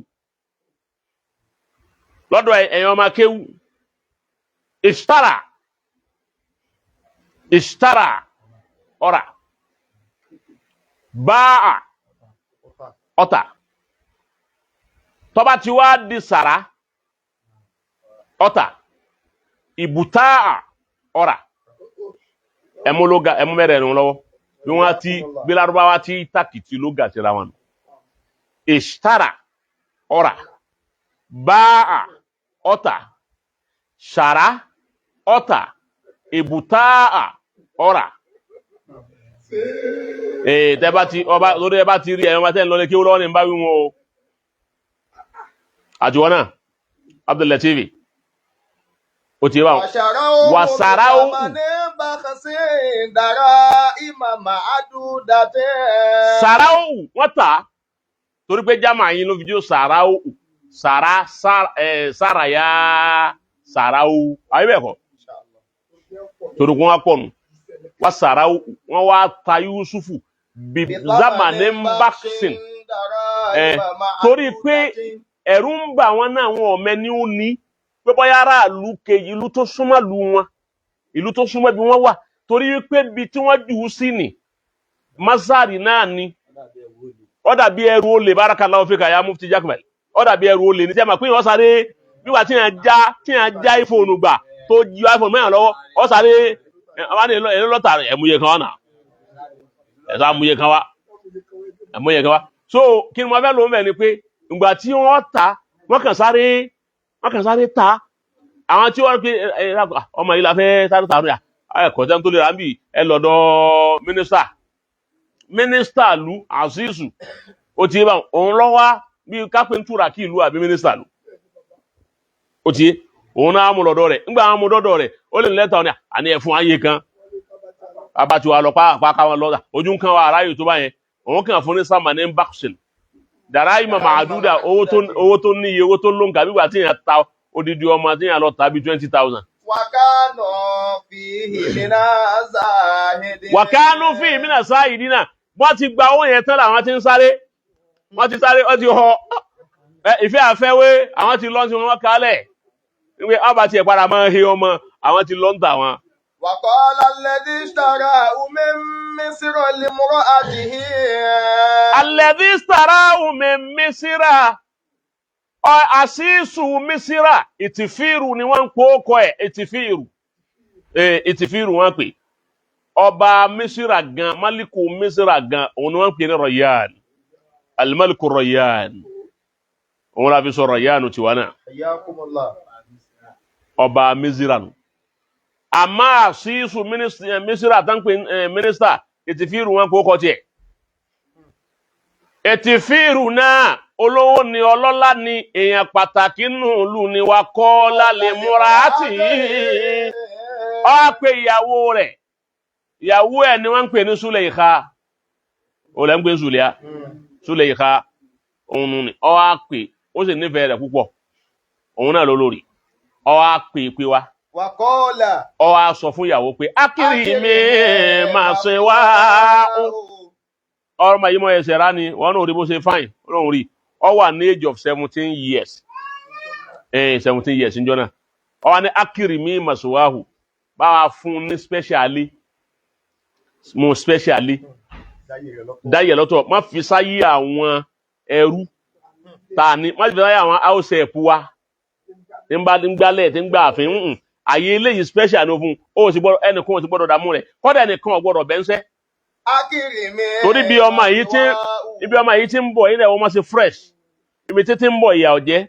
lọ́dọ̀ ẹ̀yàn ọmọ akéwù ìṣtara ìṣtara ọ̀rà báà ọ̀tà tọ́ba ti wá di sàrà ọ̀tà ìbùtáà ọ̀rà ẹmu ló ga ẹmu mẹ́rẹ̀ẹ̀rin lọ́wọ́ bí wọ́n ti bí Lárúbáwá ti tàkìtì ló gà síra wọn. Ìṣtara ọ̀rà báà ọ̀tà sàrà ọ̀tà ìbùtáà ọ̀rà. Ee, tẹ bá ti ọba lórí ẹ bá ti rí ẹ ọba tẹ ń lọ lé kí ó lọ́wọ́ ní bá wí wọn o. Àtiwọ́n náà Abdul Latif ó ti bá wọn. وشروه وشروه. بثمن بخس دراهم معدودة. Sàráwù wọ́n tà á torí pé jámà yín ló fi jó sàráwù sàrá sàràyà sàráwù àyè bẹ́ẹ̀ kọ́ torí kó wọ́n pọ̀ nù wọ́n sàráwù wọ́n wá ta Yusufu bí zamani baksin torí pé ẹ̀rù ń bà wọ́n náà, wọn ọ̀mẹ ní ó ní pé bóyá aráàlú kejì, ìlú tó súnmọ́ lu wọn, ìlú tó súnmọ́ bí wọ́n wà, torí pé ibi tí wọ́n jù ú sí ni Mazari náà ni ó dàbí ẹrù olè. Barakallahu fika ya Mufti Jakmal. Ó dàbí ẹrù olè ní sẹ́mi pé wọ́n sáré wíwá tí yẹn já iPhone gbà tó ju iPhone mẹ́rin lọ́wọ́, ó sáré ọba ní èlò lọ́tà ẹ̀múyẹ kan wà náà, ẹ̀sọ́ amúyẹ kan wá, ẹ̀múyẹ kan wá. So kí ni mo fẹ́ lò ń bẹ̀ ni pé ìgbà tí wọ́n ta wọ́n kàn sáré ta àwọn tí wọ́n pe ẹ ẹ ọmọ yìí la fẹ́ sáré ta ya ẹ kọ̀ọ̀tẹ́ tó lè rà ń bì ẹ lọ́dọ̀ mínísítà lu Azizu ó ti yé báwọn òun lọ wá bí kápẹ́ntúrà kí ìlú àbí mínísítà lu ó ti yé òun náà mú lọ́dọ̀ rẹ̀. Ńgbà àwọn mú lọ́dọ̀ rẹ̀, ó lè ní lẹ́tà ọ̀nà àní ẹ̀ fún ayé kan abatiwa lọ pàápàá káwọn lọ́dà ojú ń kan wa aráyè tó bá yẹn òun kàn fún ní sàmà ní baksin dàrá ìmọ̀ màdúdà owó tó níye owó tó lóǹkà bí wà tí yẹn ta odidi ọmọ tí yẹn lọ tà bí 20,000. وكانوا فيه من الزاهدين. Wàkánú fi ìmínà sáàyè dínà wọ́n ti gba owó yẹn tán làwọn ti ń sáré, wọ́n ti sáré, wọ́n ti họ ìfẹ́ àfẹ́wé, àwọn ti lọ sí wọn kálẹ̀ wípé ọba tiẹ̀ padà máa ń he ọmọ àwọn ti lọ ń tà wọn. وقال الذي اشتراه من مصر لامرأته. Alẹ́bí sàrà omi mísírà àṣìṣù mísírà ìtìfíìrù ni wọ́n ń pò ó kọ ẹ̀ ìtìfíìrù ìtìfíìrù wọ́n pè ọba mísírà gan, málìkù mísírà gan, òun ni wọ́n ń pè ní Rayyan, alimálìkù Rayyan, òun la fi sọ Rayyan tiwa náà. حياكم الله. Ọba mísírà nù àmọ́ àṣìṣù mísírà tó ń pè mínísítà ìtìfíìrù wọn kó kọ tiẹ̀ ètìfíìrù náà, olówó ni, ọlọ́lá ni, èèyàn pàtàkì nù lù ní wa kọ́ lálẹ́ múra tì í ọ pé ìyàwó rẹ̀, ìyàwó ẹ̀ ni wọ́n ń pè ní Sùlẹ̀ìkà, ó lẹ́ ń pè ní Sùlẹ̀ìkà, Sùlẹ̀ìkà òun ni ọ wá pè, ó sì nífẹ̀ẹ́ rẹ̀ púpọ̀, òun náà ló lórí ọ wá pè pé wá. وقال. Ọ wá sọ fún ìyàwó pé akiri mi máa ṣe wá ọmọ yìí mọ ẹsẹ̀ rá ni wọn náà rí bó ṣe fine Ọlọ́run rí ọ wà ní age of 17 years, 17 years níjọ́ náà. Ọ wà ní akiri mi masuwahu, bá wa fún ní specially mo specially dáyẹ̀ lọ́tọ̀, má fi sáyé àwọn ẹrú ta ni, má fi sáyé àwọn house help wa tí ń bá ń gbálẹ̀ tí ń gbà àfin ń àyè eléyìí special ní o fún o sì gbọ́dọ̀ ẹnìkan ò sì gbọ́dọ̀ dààmú rẹ̀ kọ́dà ẹnìkan ò gbọ́dọ̀ bẹ́ńsẹ́. Akiri mi. Torí bí ọmọ yìí tí ibi ọmọ yìí ti ń bọ̀ ilẹ̀ wọn máa ṣe fresh ibi títí ń bọ̀ ìyà ọ̀jẹ́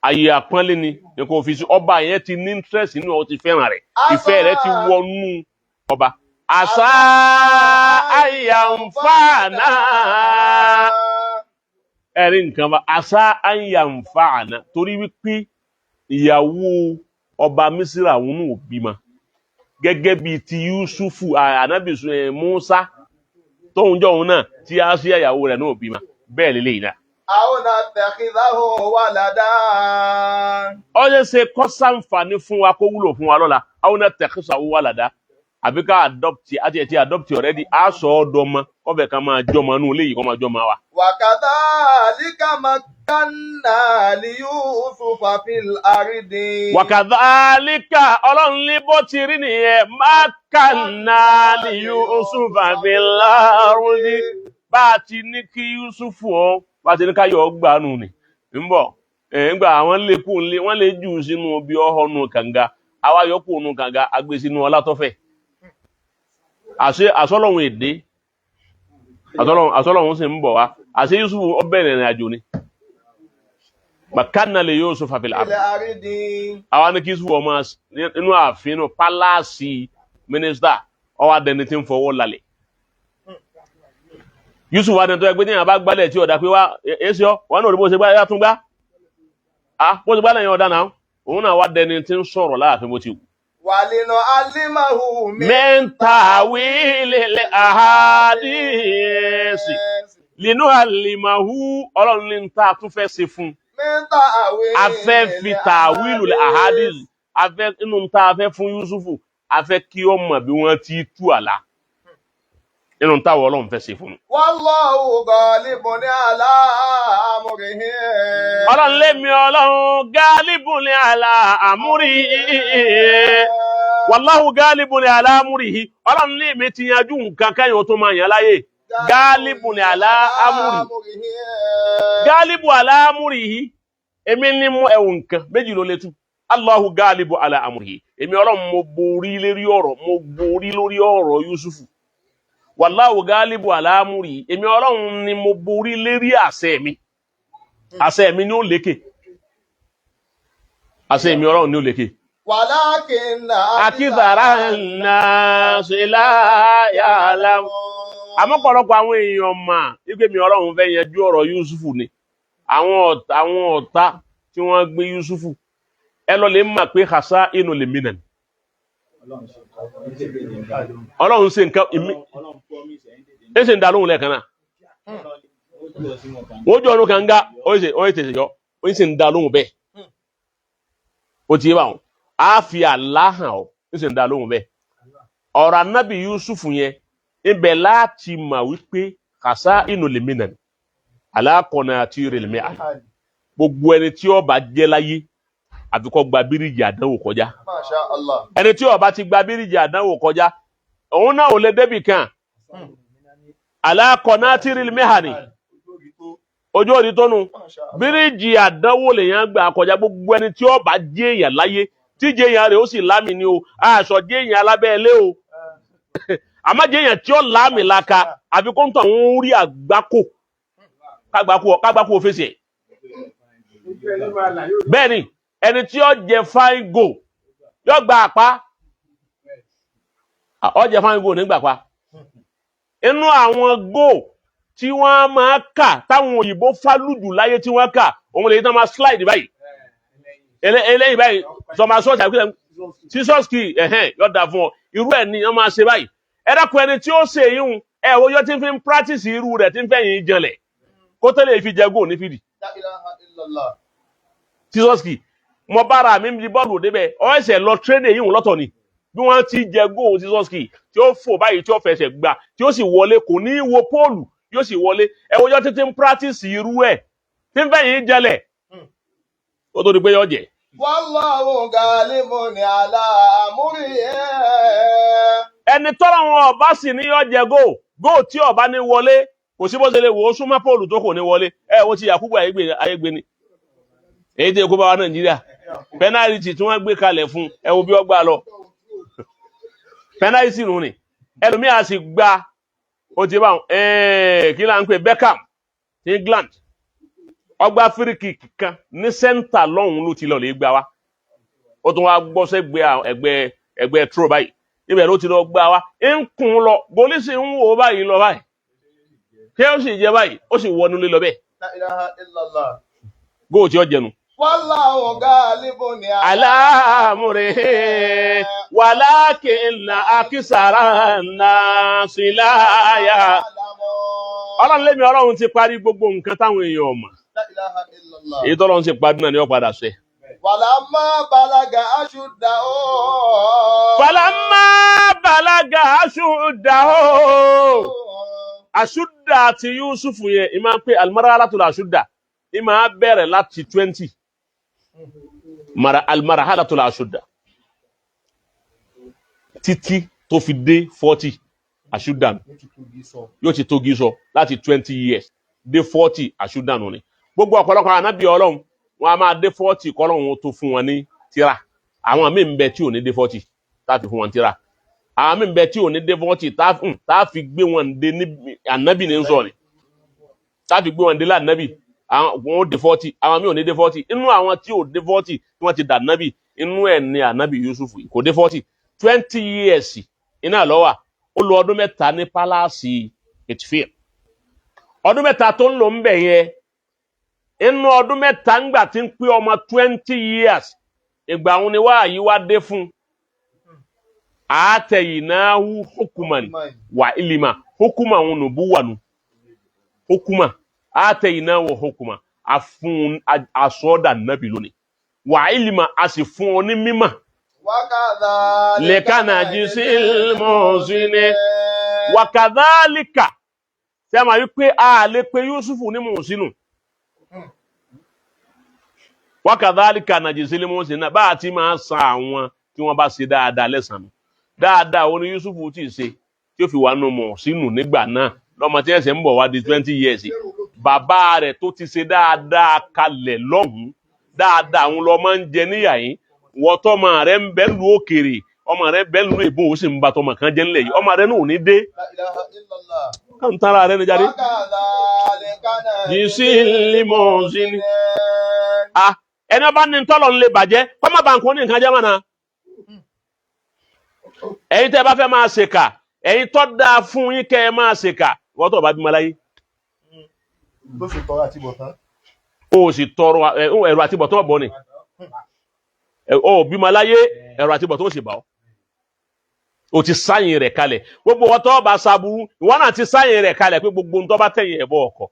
àyè àpọ́nlé ni nǹkan òfìsí ọba yẹn ti ní interest nínú ọ ti fẹ́ràn rẹ̀, ìfẹ́ rẹ̀ ti wọnú ọba. Àṣà àyànfààná. Ẹ̀rí nǹkan bá àṣà àyànfà àná torí wípé ìyàwó ọba Mísírà òun náà ò bímọ gẹ́gẹ́ bíi ti Yusufu ànábì Musa tóun jọ òun náà tí a sí ìyàwó rẹ̀ náà ò bímọ bẹ́ẹ̀ lélẹ́yìn náà. أو نتخذه ولدا. Ó ṣe ṣe kọ́ sàǹfààní fún wa kó wúlò fún wa lọ́la àwọn náà tẹ̀kísà wà ládàá àbí ká adopt àti ẹ̀ ti adopt already á sọ ọ́ dọ́mọ kọ́fẹ̀ ká máa jọmọ inú ilé yìí kó máa jọmọ wa. وكذلك مكنا ليوسف في الأرض. Wàkàdálíkà ọlọ́run ní bó ti rí nìyẹn mákànnà ní Yusufa fil ardi bá a ti ní kí Yusufu ọ bá a ti ní ká yọ ọ gbà nù ni ń bọ̀ ẹ̀ ń gbà àwọn lè kú lé wọ́n lè jù ú sínú bí ọ̀họ́nù kànga àwa yọ kú nù kànga agbé sínú ọlá tọ́fẹ̀ àṣẹ àsọlọ́hun èdè àsọlọ́hun sì ń bọ̀ wá àṣẹ Yusufu ó bẹ̀rẹ̀ ìrìn àjò ni mákànnà lè Yusufa fil في ardi الأرض. Àwa ní kí Yusufu ọmọ inú ààfin inú pálásì mínísítà ọwọ́ adẹni tí ń fọwọ́ lálẹ́ Yusuf adẹni tó yẹ pé ní àbá gbálẹ̀ tí ọ̀dà pé wá èsì ọ wọn náà rí bó ṣe gbá yá tún gbá a bó ṣe gbálẹ̀ yẹn ọ̀dà náà òun náà wá dẹni tí ń sọ̀rọ̀ láàfin bó ti wù. ولنعلمه من Mẹ́ńtà wílẹ̀ àhádìsì nínú àlìmáhù ọlọ́run ní ta tún fẹ́ ṣe fún un. من تأويل Afẹ́ fi tàwílù àhádìsì afẹ́ inú ta afẹ́ fún Yusufu afẹ́ kí ó mọ̀ bí wọ́n ti tú àlá inú táwọn ọlọ́run fẹ́ ṣe fún un. والله غالب على أمره. Ọlọ́run lémi ọlọ́run gáálíbù ní àlà àmúrí wàláhù gáálíbù ní àlà àmúrí ọlọ́run ní èmi ti yanjú nǹkan kẹ́yìn ó tó máa yàn láyè gáálíbù ní àlà àmúrí gáálíbù àlà àmúrí èmi ní mú ẹwù nǹkan méjì ló lè tú Allahu gáálíbù àlà àmúrí èmi ọlọ́run mo borí lórí ọ̀rọ̀ mo borí lórí ọ̀rọ̀ Yusufu wàláhù gáálíbù àlà àmúrí èmi ọlọ́run ni mo borí lérí àṣẹ mi àṣẹ mi ni ó lékè àṣẹ mi ọlọ́run ni ó lékè. ولكن Akízàrá náà ṣe láyàlá. Àmọ́ pọ̀lọpọ̀ àwọn èèyàn mà wípé mi ọlọ́run fẹ́ yanjú ọ̀rọ̀ Yusufu ni àwọn ọ̀tá tí wọ́n gbé Yusufu ẹ lọ lè mà pé xasa inú lè mí nàní. Ọlọ́run ṣe nǹkan ìmí ẹ ṣe ń da lóhùn lẹ́ẹ̀kan náà wọ́n jọ ọdún kànga ó ṣe ó ṣe yọ ó ṣe ń da lóhùn bẹ́ẹ̀ ó ti yé báwọn á fi àlá hàn ọ́ ó ṣe ń da lóhùn bẹ́ẹ̀ ọ̀rọ̀ anábì Yusufu yẹn ibẹ̀ láti mà wípé kàṣá inú lèmi nà ní alákọ̀ọ́nà àti ìrẹ̀lẹ̀mí àná gbogbo ẹni tí ó bá jẹ́ láyé àfi kó gba bíríìjì àdánwò kọjá. ما شاء الله. Ẹni tí ó bá ti gba bíríìjì àdánwò kọjá òun náà ò lè débì kan alákọ̀ọ́nà àti ìrẹ̀lẹ̀mí àná ojú òdi tó nu. ما شاء الله. Bíríìjì àdánwò lèèyàn gbà kọjá gbogbo ẹni tí ó bá jẹ́ èèyàn láyé tí jẹ́ èèyàn rẹ̀ ó sì lámì ni o aṣọ jẹ́ èèyàn alábẹ́ẹ́lé o àmọ́ jẹ́ èèyàn tí ó lámì laka àfi kó ń tọ̀ ń rí àgbákò kágbákò ó fèsì ẹ̀. Bẹ́ẹ̀ ni ẹni tí ó jẹ fine go yóò gba àpá ó jẹ fine go nígbà pa inú àwọn go tí wọ́n máa kà táwọn òyìnbó fálùjù láyé tí wọ́n kà òun lè tán máa slide báyìí eléyìí báyìí sọmọ sọ́ọ̀tì àbíkílẹ̀ sísọ́ọ̀sì ẹ̀hẹ́n yóò dà fún ọ irú ẹ̀ ni wọ́n máa ṣe báyìí ẹ dákun ẹni tí ó ṣe yíhun ẹ wo yọ tí ń fi ń practice irú rẹ̀ tí ń fẹ́ yín janlẹ̀ kó tẹ́lẹ̀ fi jẹ góò ní fìdí. لا إله إلا الله. Sísọ́ọ̀sì mo bára mi di bọ́ọ̀lù débẹ̀ ọ ẹsẹ̀ lọ trédè yíhun lọ́tọ̀ ni bí wọ́n ti jẹ góò sísọ́ọ̀sì tí ó fò báyìí tí ó fẹsẹ̀ gbà tí ó sì wọlé kò ní í wo póòlù yóò sì wọlé ẹ wo yọ títí ń practice irú ẹ̀ tí ń fẹ́ yín janlẹ̀ ó tó di pé yọ jẹ. والله غالب على أمره. Ẹni tọ́lọ̀ wọn ọba sì ní yọ jẹ góò góò tí ọba ní wọlé kò sí bó ṣe lè wò ó súnmọ́ póòlù tó kò ní wọlé ẹ wo ti Yakubu Ayégbé ni èyí tí èkó bá wa Nàìjíríà pẹ́nàlìtì tí wọ́n gbé kalẹ̀ fún ẹ wo bí ó gbà lọ pẹ́nàlìtì nù ni ẹlòmíà sì gba ó ti bá wọn kí là ń pè Beckham ní England ọgbà fíríkì kan ní sẹ́ńtà lọ́hùn ló ti lọ lè gbà wá ó tún wá gbọ́ sẹ́gbẹ́ ẹgbẹ́ ẹgbẹ́ tró báyìí ibẹ̀ ló ti lọ gbà wá ń kún lọ gólísì ń wò báyìí lọ báyìí kí ó sì jẹ báyìí ó sì wọnú lé lọ bẹ́ẹ̀. La ilaha illallah. Góò tí ó jẹnu. Wallahu ghalibun aláàmúre wàlákìnà akísàrà náà sí láyà. Ọlọ́run lémi ọlọ́run ti parí gbogbo nǹkan táwọn èèyàn ọ̀mà. La ilaha illallah. Èyí tọ́lọ́run ti parí náà ni ó padà ṣe. Walamma balaga ashuddahu. Falamma balaga aṣúdà o. Aṣúdà ti Yusuf yẹn, ìmá ń pè almarhalatul aṣúdà, ìmá bẹ̀rẹ̀ láti 20. Almarhalatul aṣúdà. Títí tó fi dé 40 aṣúdà nù. Yóò ti tógi sọ láti 20 years dé 40 aṣúdà nù ni. Gbogbo ọ̀pọ̀lọpọ̀ ànábì Ọlọ́run, wọn a máa dé 40 kọ́lọ́run tó fún wọn ní tírà. Àwọn míì ń bẹ tí ò ní dé 40 tá a fi fún wọn tírà. Àwọn míì ń bẹ tí ò ní dé 40 tá a fi gbé wọn dé ní ànábì ní sọ ni. Tá a fi gbé wọn dé lànábì, àwọn wọn ò dé 40, àwọn míì ò ní dé 40. Inú àwọn tí ò dé 40 tí wọ́n ti dà nábì, inú ẹ̀ ní ànábì Yusuf yìí kò dé 40. 20 years iná lọ́wà, ó lo ọdún 3 ní pálásì Ethiopia. Ọdún 3 tó ń lò ń bẹ̀ yẹn, inú ọdún 3 ńgbà tí ń pé ọmọ 20 years, ìgbà òun ni wáyé wá dé fún àtẹ̀yìnáwó hukuman wà ilima hukuma òun nù bú wà nù hukuma àtẹ̀yìnáwó hukuma àfún àsọdà nàbì lónìí wà ilima a sì fún ọ ní mímọ̀ lẹ́kànnà jísìlmọ̀ọ́sìnì wàkàdálíkà tí a máa wí pé a lè pe Yusufu ní mọ̀ọ́sínù wàkàdálíkà nàjísílímọ̀ọ́sìnì náà bá a ti máa san àwọn tí wọ́n bá ṣe dáadáa lẹ́sàn-án dáadáa ó ní Yusufu tí ì ṣe tí ó fi wà nù mọ̀ọ́sínù nígbà náà lọ́mọ tí ẹ̀sẹ̀ ń bọ̀ wá di 20 years bàbá rẹ̀ tó ti ṣe dáadáa kalẹ̀ lọ́hùn-ún dáadáa òun lọ́mọ ń jẹ níyà yín wọ́n tọ́mọ rẹ̀ ń bẹ́ lu òkèrè ọmọ rẹ̀ bẹ́ lu èbó ó sì ń ba tọmọ kan jẹ́ ńlẹ̀ yìí ọmọ rẹ̀ náà ò ní dé La ilaha illallah. ká ń tara rẹ̀ ní jáde. Wakadhalika Jísìlímọ̀ọ́sìnì. Ah, ẹni ọba ní tọ́lọ̀ ń lè bàjẹ́ kọ́ má ba nǹkan ní nǹkan jẹ́ mọ́nà. Ẹ̀yin tẹ́ ẹ bá fẹ́ máa ṣèkà, ẹ̀yin tọ́ da fún yín kẹ́ ẹ máa ṣèkà, wọ́n tó bá bímọ láyé. Tó sì tọrọ àti bọ̀tán. O sì tọrọ ẹ̀rọ àti bọ̀tán ọ̀bọ ni. O bímọ láyé, ẹ̀rọ àti bọ̀tán ó sì bà ọ́. O ti sáyìn rẹ̀ kalẹ̀. Gbogbo wọn tó bá ṣaburú, ìwọ náà ti sáyìn rẹ̀ kalẹ̀ pé gbogbo ń tó bá tẹ̀yìn ẹ̀ bọ̀ ọkọ̀.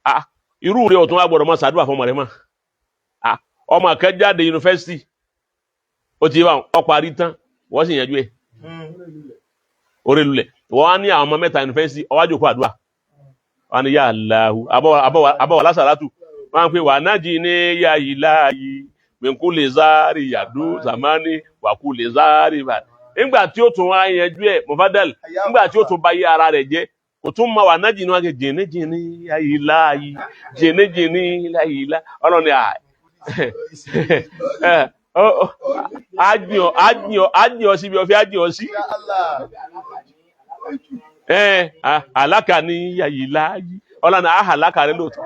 Ah, irú rẹ̀ ọ̀tún wa gbọ́dọ̀ máa ṣàdúrà fún ọmọ rẹ̀ mọ́. Ah, ọmọ kan jáde yunifásitì, ó ti bá ọ parí tán, wọ́n sì yanjú ẹ̀. Orí lulẹ̀. Wọ́n á ní àwọn ọmọ 3 yunifásitì, ó wá jókòó àdúrà. Wọ́n á ní yà Allahu, àbọ̀wà lásàlátù. Wọ́n á pè wà náà jí ní yà yìí láàyè, mẹ́kú lè záàrì yàdú sàmánì, wàkú lè záàrì bà. Nígbà tí ó tún wá yanjú ẹ̀, Mufadal, nígbà tí ó tún bá yé ara rẹ̀ jẹ́, kò tún mọ wà náà jí ní wọ́n á ké jìnnì jìnnì yà yìí láàyè, jìnnì jìnnì láyìí lá. Ọlọ́ni à á jìn ọ́ síbi ọ̀fẹ́ á jìn ọ́ sí. Ya Allah. Àlákà ní yàyí láàyè ọlọ́ni àhàlákà rẹ lóòótọ́.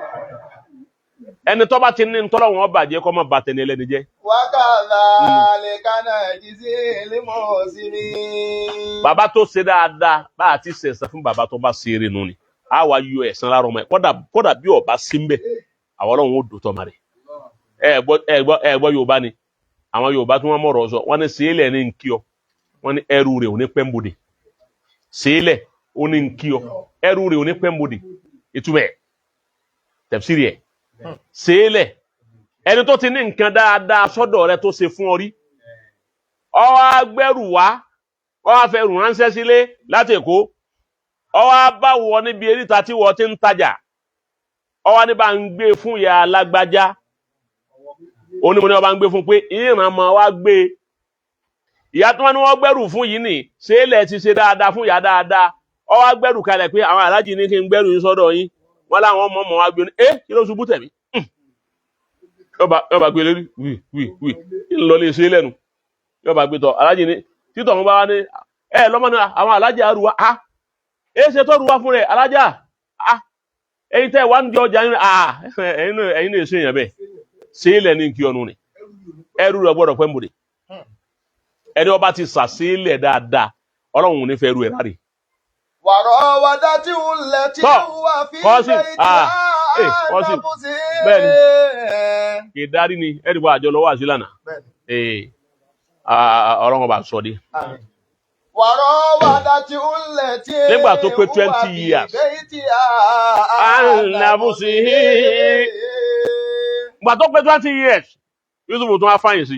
Ẹni tó bá ti ní ntọ́lọ́ wọn bàjẹ́ kọ́ mọ́ bàtẹ̀ ní ẹlẹ́ni jẹ́. Wakadhalika najzil muhsinin. Bàbá tó ṣe dáadáa bá a ti ṣẹ̀san fún bàbá tó bá ṣe eré nu ni a wá yọ ẹ̀san lára ọmọ ẹ̀ kódà bí ọba sí ń bẹ̀ àwọn ọlọ́run ó dòótọ́ ma rẹ̀. Ẹ gbọ́ Yorùbá ni àwọn Yorùbá tí wọ́n mọ̀rọ̀ sọ wọ́n ní sèélẹ̀ ní nkí ọ wọ́n ní ẹrú rẹ̀ ò ní pẹ́ńbodè sèélẹ̀ ó ní nkí ọ ẹrú rẹ̀ ò ní pẹ́ńbodè ìtumẹ̀ tẹ̀síìrì ẹ̀ sèélẹ̀ ẹni tó ti ní nǹkan dáadáa sọ́dọ̀ rẹ tó ṣe fún ọ rí ó wá gbẹ́rù wá ó wá fẹ́ rù ránṣẹ́ sílé láti Èkó ó wá bá wọ níbi eríta tí wọ́n ti ń tajà ó wá ní bá ń gbé fún ìyá alágbájá onímọ̀ ní wọ́n bá ń gbé fún pé ìran mọ́ wá gbé ìyá tí wọ́n ní wọ́n gbẹ́rù fún yìí nì sèélẹ̀ ti ṣe dáadáa fún ìyá dáadáa ó wá gbẹ́rù kalẹ̀ pé àwọn aláàjì ní kí n gbẹ́rù yín sọ́dọ̀ yín wọ́n láwọn ọmọ ọmọ wa gbé ní ẹ́ kí ló ṣubú tẹ̀mí yọba gbé lérí wì wì wì ń lọ lè ṣe é lẹ́nu yọba gbé tọ aláàjì ní títọ̀ wọn bá wá ní ẹ lọ́mọ ní àwọn aláàjì àrùwá a ẹ ṣe tó rùwá fún rẹ alájà a ẹyin tẹ́ wà ń di ọjà yín a ẹyin náà ṣe èèyàn bẹ́ẹ̀ ṣe é lẹ́ni kí ọnu ni ẹrú rẹ gbọ́dọ̀ pẹ́ mbòde ẹni ọba ti sà ṣe é lẹ̀ dáadáa Ọlọ́run ò ní fẹ́ rú ẹ̀ ráre. Wàrọ̀wádàtí ulẹ̀tí Tọ́, wà fi Kọ́sìm, baytiha Wọ́n sì bẹ́ẹ̀ ni kì í darí ni ẹ̀rí wa àjọ lọ́wọ́ àṣìlànà ọ̀rọ̀ wọn bá sọ de. Nígbà tó pé 20 years. Ànàbùsì. Ìgbà tó pé 20 years, Yusuf tún wá fáyìn sí.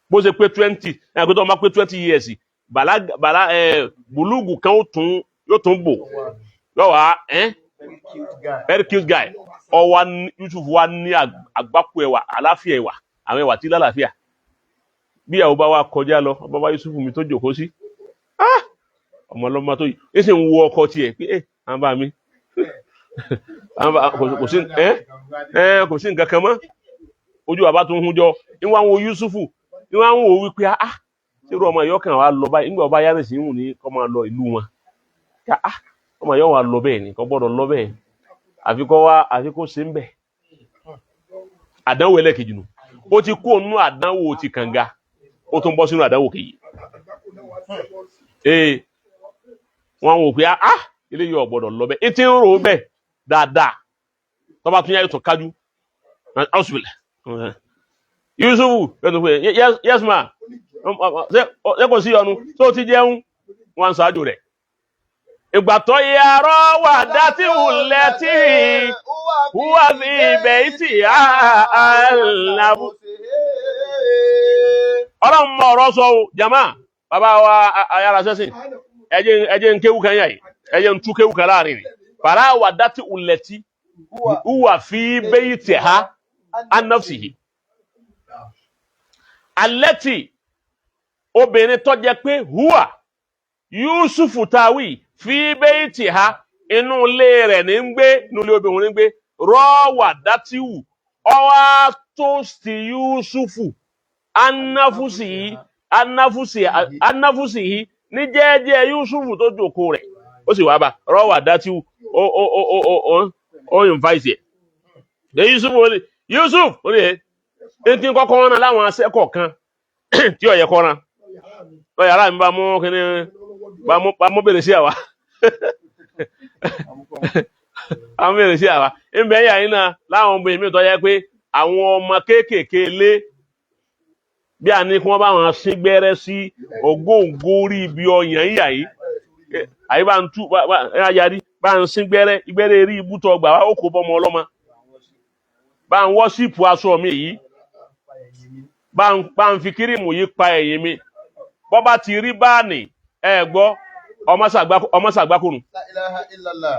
Bó ṣe pé 20, ẹ̀ pé tó máa pé 20 years, bàlá bàlá ẹ̀ bùlùgù kan ó tún yóò tún bò yóò wá ẹ́ very cute guy. Ọwọ́ Yusuf wa ní àgbákò ẹwà, àláfíà ẹwà, àwọn ẹwà tí lálàáfíà. Bí ìyàwó bá wa kọjá lọ, ọba bá Yusuf mi tó jòkó sí, ọmọ ọlọ́mọ tó yìí ẹ sì ń wo ọkọ tiẹ̀ pé ẹ àwọn bá mi kò sí ẹ ẹ kò sí nǹkan kan mọ́. Ojú bàbá tó ń hún jọ ìwà ń wo Yusufu, ìwà ń wo wípé ah, ṣé irú ọmọ yìí ọkàn wa lọ báyìí? Nígbà ọba yára sí ìhùn ní kọ́ máa lọ ìlú wọn ká, ah, ọmọ yìí wà lọ bẹ́ẹ̀ ni, kò gbọ́dọ̀ lọ bẹ́ẹ̀, àfi kọ́ wá, àfi kó ṣe ń bẹ̀. Àdánwò ẹlẹ́kejì nù. Ó ti kó nínú àdánwò ti kànga, ó tún bọ́ sínú àdánwò kejì. Ee, wọn wò pé ah, eléyìí ò gbọ́dọ̀ lọ bẹ́ẹ̀, etí ń rò ó bẹ́ẹ̀ dáadáa. Tọ́ba tún yá, yóò tún kájú ọ̀sùnbìlẹ̀. Yusufu yóò tún pé, "Yes, yes ma, ṣé kò sí ọnu tó ti jẹun?" Wọn ṣáájú rẹ̀. Ìgbà tó yàrá wà dátí wùlẹ̀ tí wúwà fi ibẹ̀ tí àlàbù. Ọlọ́run mọ ọ̀rọ̀ sọ o. Jama, bàbá wa ayára sẹ́sìn, ẹjẹ́ ń kéwú kan yà yìí, ẹjẹ́ ń tú kéwú kan láàrin rẹ̀. Fàrà wà dátí wùlẹ̀ tí wúwà fi bẹ́yì tẹ̀ ha anafsihi alẹ́tì, obìnrin tó jẹ́ pé hùwà Yusufu tawi fi bẹ́yì tì ha, inú ilé rẹ̀ ní ń gbé, inú ilé obìnrin ní ń gbé. Rọ́wà dátìwù, ọwá tó sí Yusufu anafusi yìí anafusi anafusi yìí ní jẹ́ẹ́jẹ́. Yusufu tó jókòó rẹ̀, ó sì wá bá rọ́wà dátìwù, ó ó ó ó ó ó ó invite ẹ̀ ẹ Yusufu. Ó ní Yusuf, ó ní ẹ ẹ ti kọ́kọ́ wọn náà láwọn akẹ́kọ̀ọ́ kan tí ó yẹ kọ́ ran lọ yàrá mi, bá mú kíní, bá mú bèrè sí àwa, àwọn bèrè sí àwa ńbẹ yà yín náà láwọn ọmọ èmi tó yẹ pé àwọn ọmọ kéékèèké lé bí a ní kí wọ́n bá wọn sín gbẹ́rẹ́ sí ògóǹgórí ibi ọyàn yíyà yìí, àyè bá ń tú ẹ ayarí bá ń sín gbẹ́rẹ́ ìgbẹ́rẹ́ eré ibùtọ̀ ọgbà wa ó kó bọ́mọ ọlọ́mọ, bá ń wọ́ síìpù aṣọ mi yìí, bá ń fi kírímù yìí pa ẹ̀yìn mi. Bọ́ bá ti rí báàní, ẹ gbọ́, ọmọ sàgbákùnù. La ilaha illallah.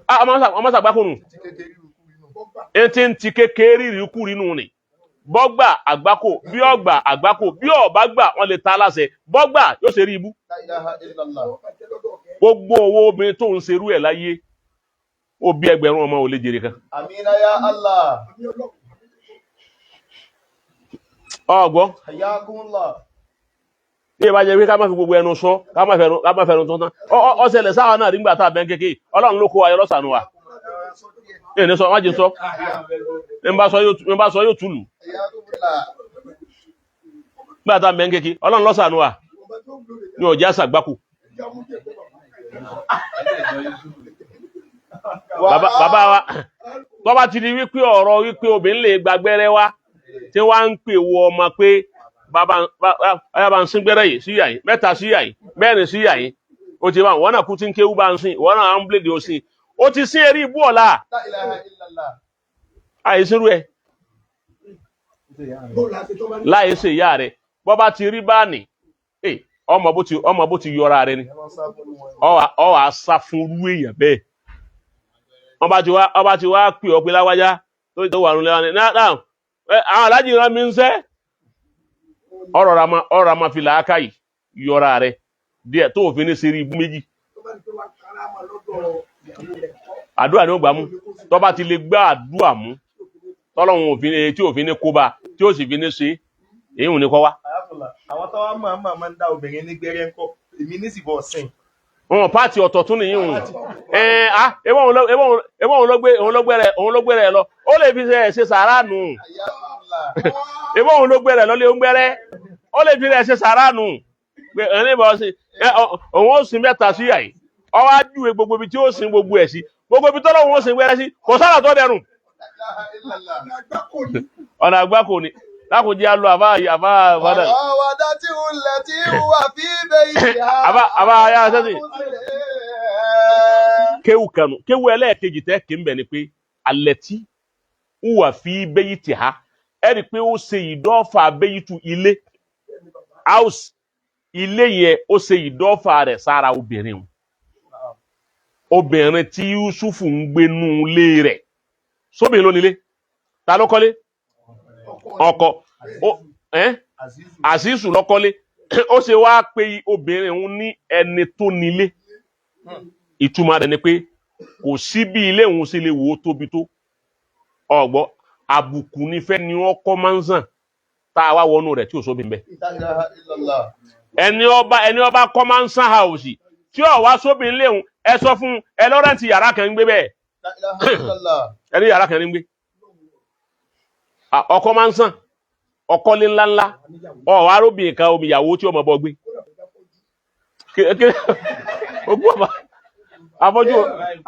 Ah, ọmọ sàgbákùnù. Ti kékeré rúkú inú. Etí ń ti kékeré rí kú nínú ni bọ́gbà àgbákò, bí ọgbà àgbákò, bí ọba gbà wọ́n lè ta aláṣẹ, bọ́gbà yóò ṣe rí ibú. La ilaha illallah. Gbogbo owó obìnrin tó ń serú ẹ̀ láyé, ó bí ẹgbẹ̀rún ọmọ, ò lè jèrè kan. Amina ya Allah. Ọgbọ́n. Hayyakumullah. Bí ẹ bá jẹ́ pé ká má fi gbogbo ẹnu sọ, ká má fẹnu tó tán. Ọ ṣẹlẹ̀ sáwa náà nígbà tá a bẹ́ ń kékeré. Ọlọ́run ló kó wa yọ lọ́sànù wa. Ẹ ní sọ, má jẹ́ sọ, ní bá sọ yóò túlù. Hayyakumullah. Nígbà tá a bẹ́ ń kékeré, Ọlọ́run lọ́sànù wa ní ọjà sàgbákò. Bàbá wa tó bá ti di wípé ọ̀rọ̀ wípé obìnrin lè gbàgbẹ́rẹ́ wá tí wọ́n á ń pè wọ ọmọ pé bàbá ọyá bá ń sín gbẹ́rẹ́ yìí síyà yìí, mẹ́ta síyà yìí, mẹ́rin síyà yìí, ó ti bá wọn náà kú tí ń kéwú bá ń sìn wọn náà ń blédè ó sìn, ó ti sín eré ibú ọ̀la. La ilaha illallah. Àìsírú ẹ̀ láì ṣe ìyá rẹ̀. Bọ́ bá ti rí báàní, ọmọ bó ti yọra rẹ ni, ọ wà sá fún irú èèyàn bẹ́ẹ̀. Wọ́n bá ti wá pè ọ́ pé láwájá tó wà nílẹ̀ wọn ni náà náà, àwọn aláàjì rán mi ń sẹ́ ọ̀rọ̀ ra ma fi làákà yìí yọra rẹ díẹ̀ tó òfin ní sẹ́rí ibú méjì. Àdúrà ni ó gbà mú. Tó bá ti lè gbá àdúrà mú tọ́lọ́hun òfin tí òfin ní kóbá tí ó sì fi ní ṣe èyí ò ní kọ́ wá. Hayyakumullah. Àwọn tó wá máa máa máa ń dá obìnrin ní gbẹ́rẹ́ ńkọ́. Èmi ní sì bọ̀ sìn. Wọn pààtì ọ̀tọ̀ tún nìyí hùn ẹ ah ewé òun ló gbé rẹ lọ, ó lè fi ṣe sàrà nù. Hayyakumullah. Ewé òun ló gbé rẹ lọ lé ń gbẹrẹ, ó lè fi ṣe sàrà nù pé ẹni bọ̀ sí ẹ òun ó sin mẹ́ta sí àyè, ọwọ́ á júwe gbogbo ibi tí ó sin gbogbo ẹ̀ sí. Gbogbo ibi tọ́lọ́run ó sin gbẹ́rẹ́ sí kò sára tó dẹrùn. Ọ̀nà àgbákò ni lákòójẹ́ á lọ àbá àbá àbá وراودته التي هو في بيتها àbá ayá sẹ́sìn. Kéwù kanu kéwù ẹlẹ́ẹ̀kejì tẹ́ kí n bẹ̀ ni pé alẹ́ tí wà fi bẹ́yì tì ha, ẹ rí i pé ó ṣe ìdọ́fà bẹ́yì tu ilé, house, ilé yẹn, ó ṣe ìdọ́fà rẹ̀ sára obìnrin o, obìnrin tí Yusufu ń gbénú ilé rẹ̀. Sóbìnrin ló nílé, ta ló kọ́lé? Ọkọ ẹ́ Àṣìṣù lọ́kọ́lé. Ó ṣe wá pé obìnrin òun ní ẹni tó nílé. Ìtumọ̀ rẹ̀ ni pé kò sí bí ilé òun ṣe lè wò ó tóbi tó, ọ̀gbọ́ àbùkù nífẹ̀ẹ́ ni wọ́n kọ́ máa ń sàn tá a wá wọnú rẹ̀ tí ò sóbi ń bẹ̀. La ilaha illallah. Ẹni ọba kọ́ máa ń sàn house tí ò wá sóbi ń léhùn, ẹ sọ fún ẹ lọ́rẹ́ǹtì yàrá kan ń gbé bẹ́ẹ̀. La ilaha illallah. Ẹni yàrá kan ń gbé. Ọkọ máa ń sàn ọkọlé ńláńlá, ọ̀ aróbìnrin kan omi ìyàwó tí ọmọ bọ́ gbé. Ogún ọba afọ́jú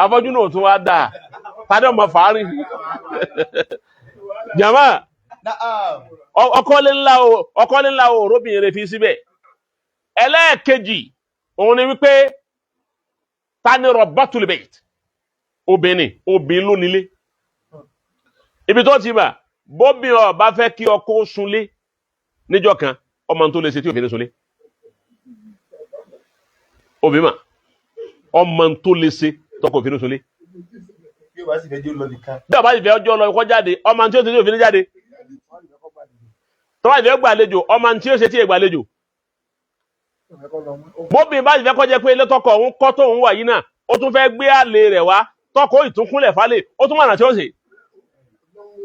afọ́jú náà tún wá dáa tàbí ọmọ fàárín jama. Na'am. Ọkọlé ńlá o, ọkọlé ńlá o, róbìnrin rẹ̀ fi síbẹ̀. Ẹlẹ́ẹ̀kejì òun ni wípé ta ni rabbatul bayt? Obìnrin, obìnrin ló nílé. Ibi tó ti mà bóbi ọba fẹ́ kí ọkọ ó sunlé níjọ́ kan, ọmọ tó lè ṣe tí òfin ní sunlé, obìnrin mà ọmọ tó lè ṣe tọkọ òfin ní sunlé. Bí o bá sì fẹ́ jẹ́ lọ nìkan. Bí ọba ìfẹ́ ọjọ́ lọ kọ́ jáde, ọmọ tí ó ṣe tí òfin ní jáde. Tọ́ba ìfẹ́ gbàlejò, ọmọ tí ó ṣe tí ìgbàlejò. Bóbi bá ìfẹ́ kọjá pé ilé tọkọ òun kọ́ tóun wà yìí náà, ó tún fẹ́ gbé àlè rẹ̀ wá, tọkọ ìtúnkúnlẹ̀ falẹ̀, ó tún wà náà tí ó ṣe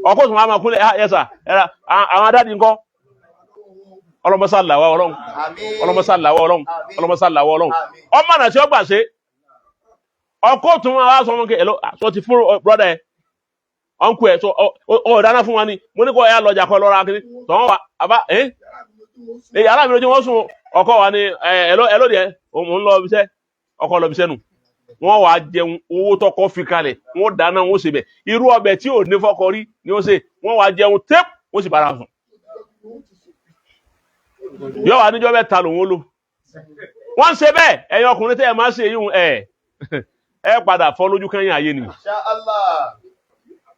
ọkọ tún wà máa kúnlẹ̀. Ah, yes sir, ẹ̀rọ àwọn adádi ńkọ́? Ọlọmọsá làwọ Ọlọ́run. Àmín. Ọlọmọsá làwọ Ọlọ́run. Àmín. Ọlọmọsá làwọ Ọlọ́run. Àmín. Ọmọ náà tí ó gbà ṣe ọkọ tún wà sọ wọn kẹ ẹ lọ sọ ti fún brother ẹ, ọ̀nkù ẹ sọ ọ ọ dáná fún wa ni mo ní kọ́ ẹ lọ́jà kọ́ lọ́ra kiri tọ́wọ́n wa àbá ẹ ẹ yàrá mi lójú wọn sùn. Ọkọ wa ni ẹ ẹ lóde ẹ òun lọ ibiṣẹ́, ọkọ lọ ibiṣẹ́ nù, wọn wàá jẹun owó tọkọ fi kalẹ̀, wọn dáná, wọn ṣe bẹ irú ọbẹ̀ tí ò ní fọkọ rí ni ó ṣe, wọn wàá jẹun tép, wọn sì bára sùn. Yọ wà níjọ́ mẹ́ta lòun ó lò. Wọ́n ń ṣe bẹ́ẹ̀. Ẹ̀yin ọkùnrin tẹ́ ẹ máa ṣe yíhun, ẹ ẹ padà fọ́ lójú kẹ́yìn ayé ni. Insha Allah.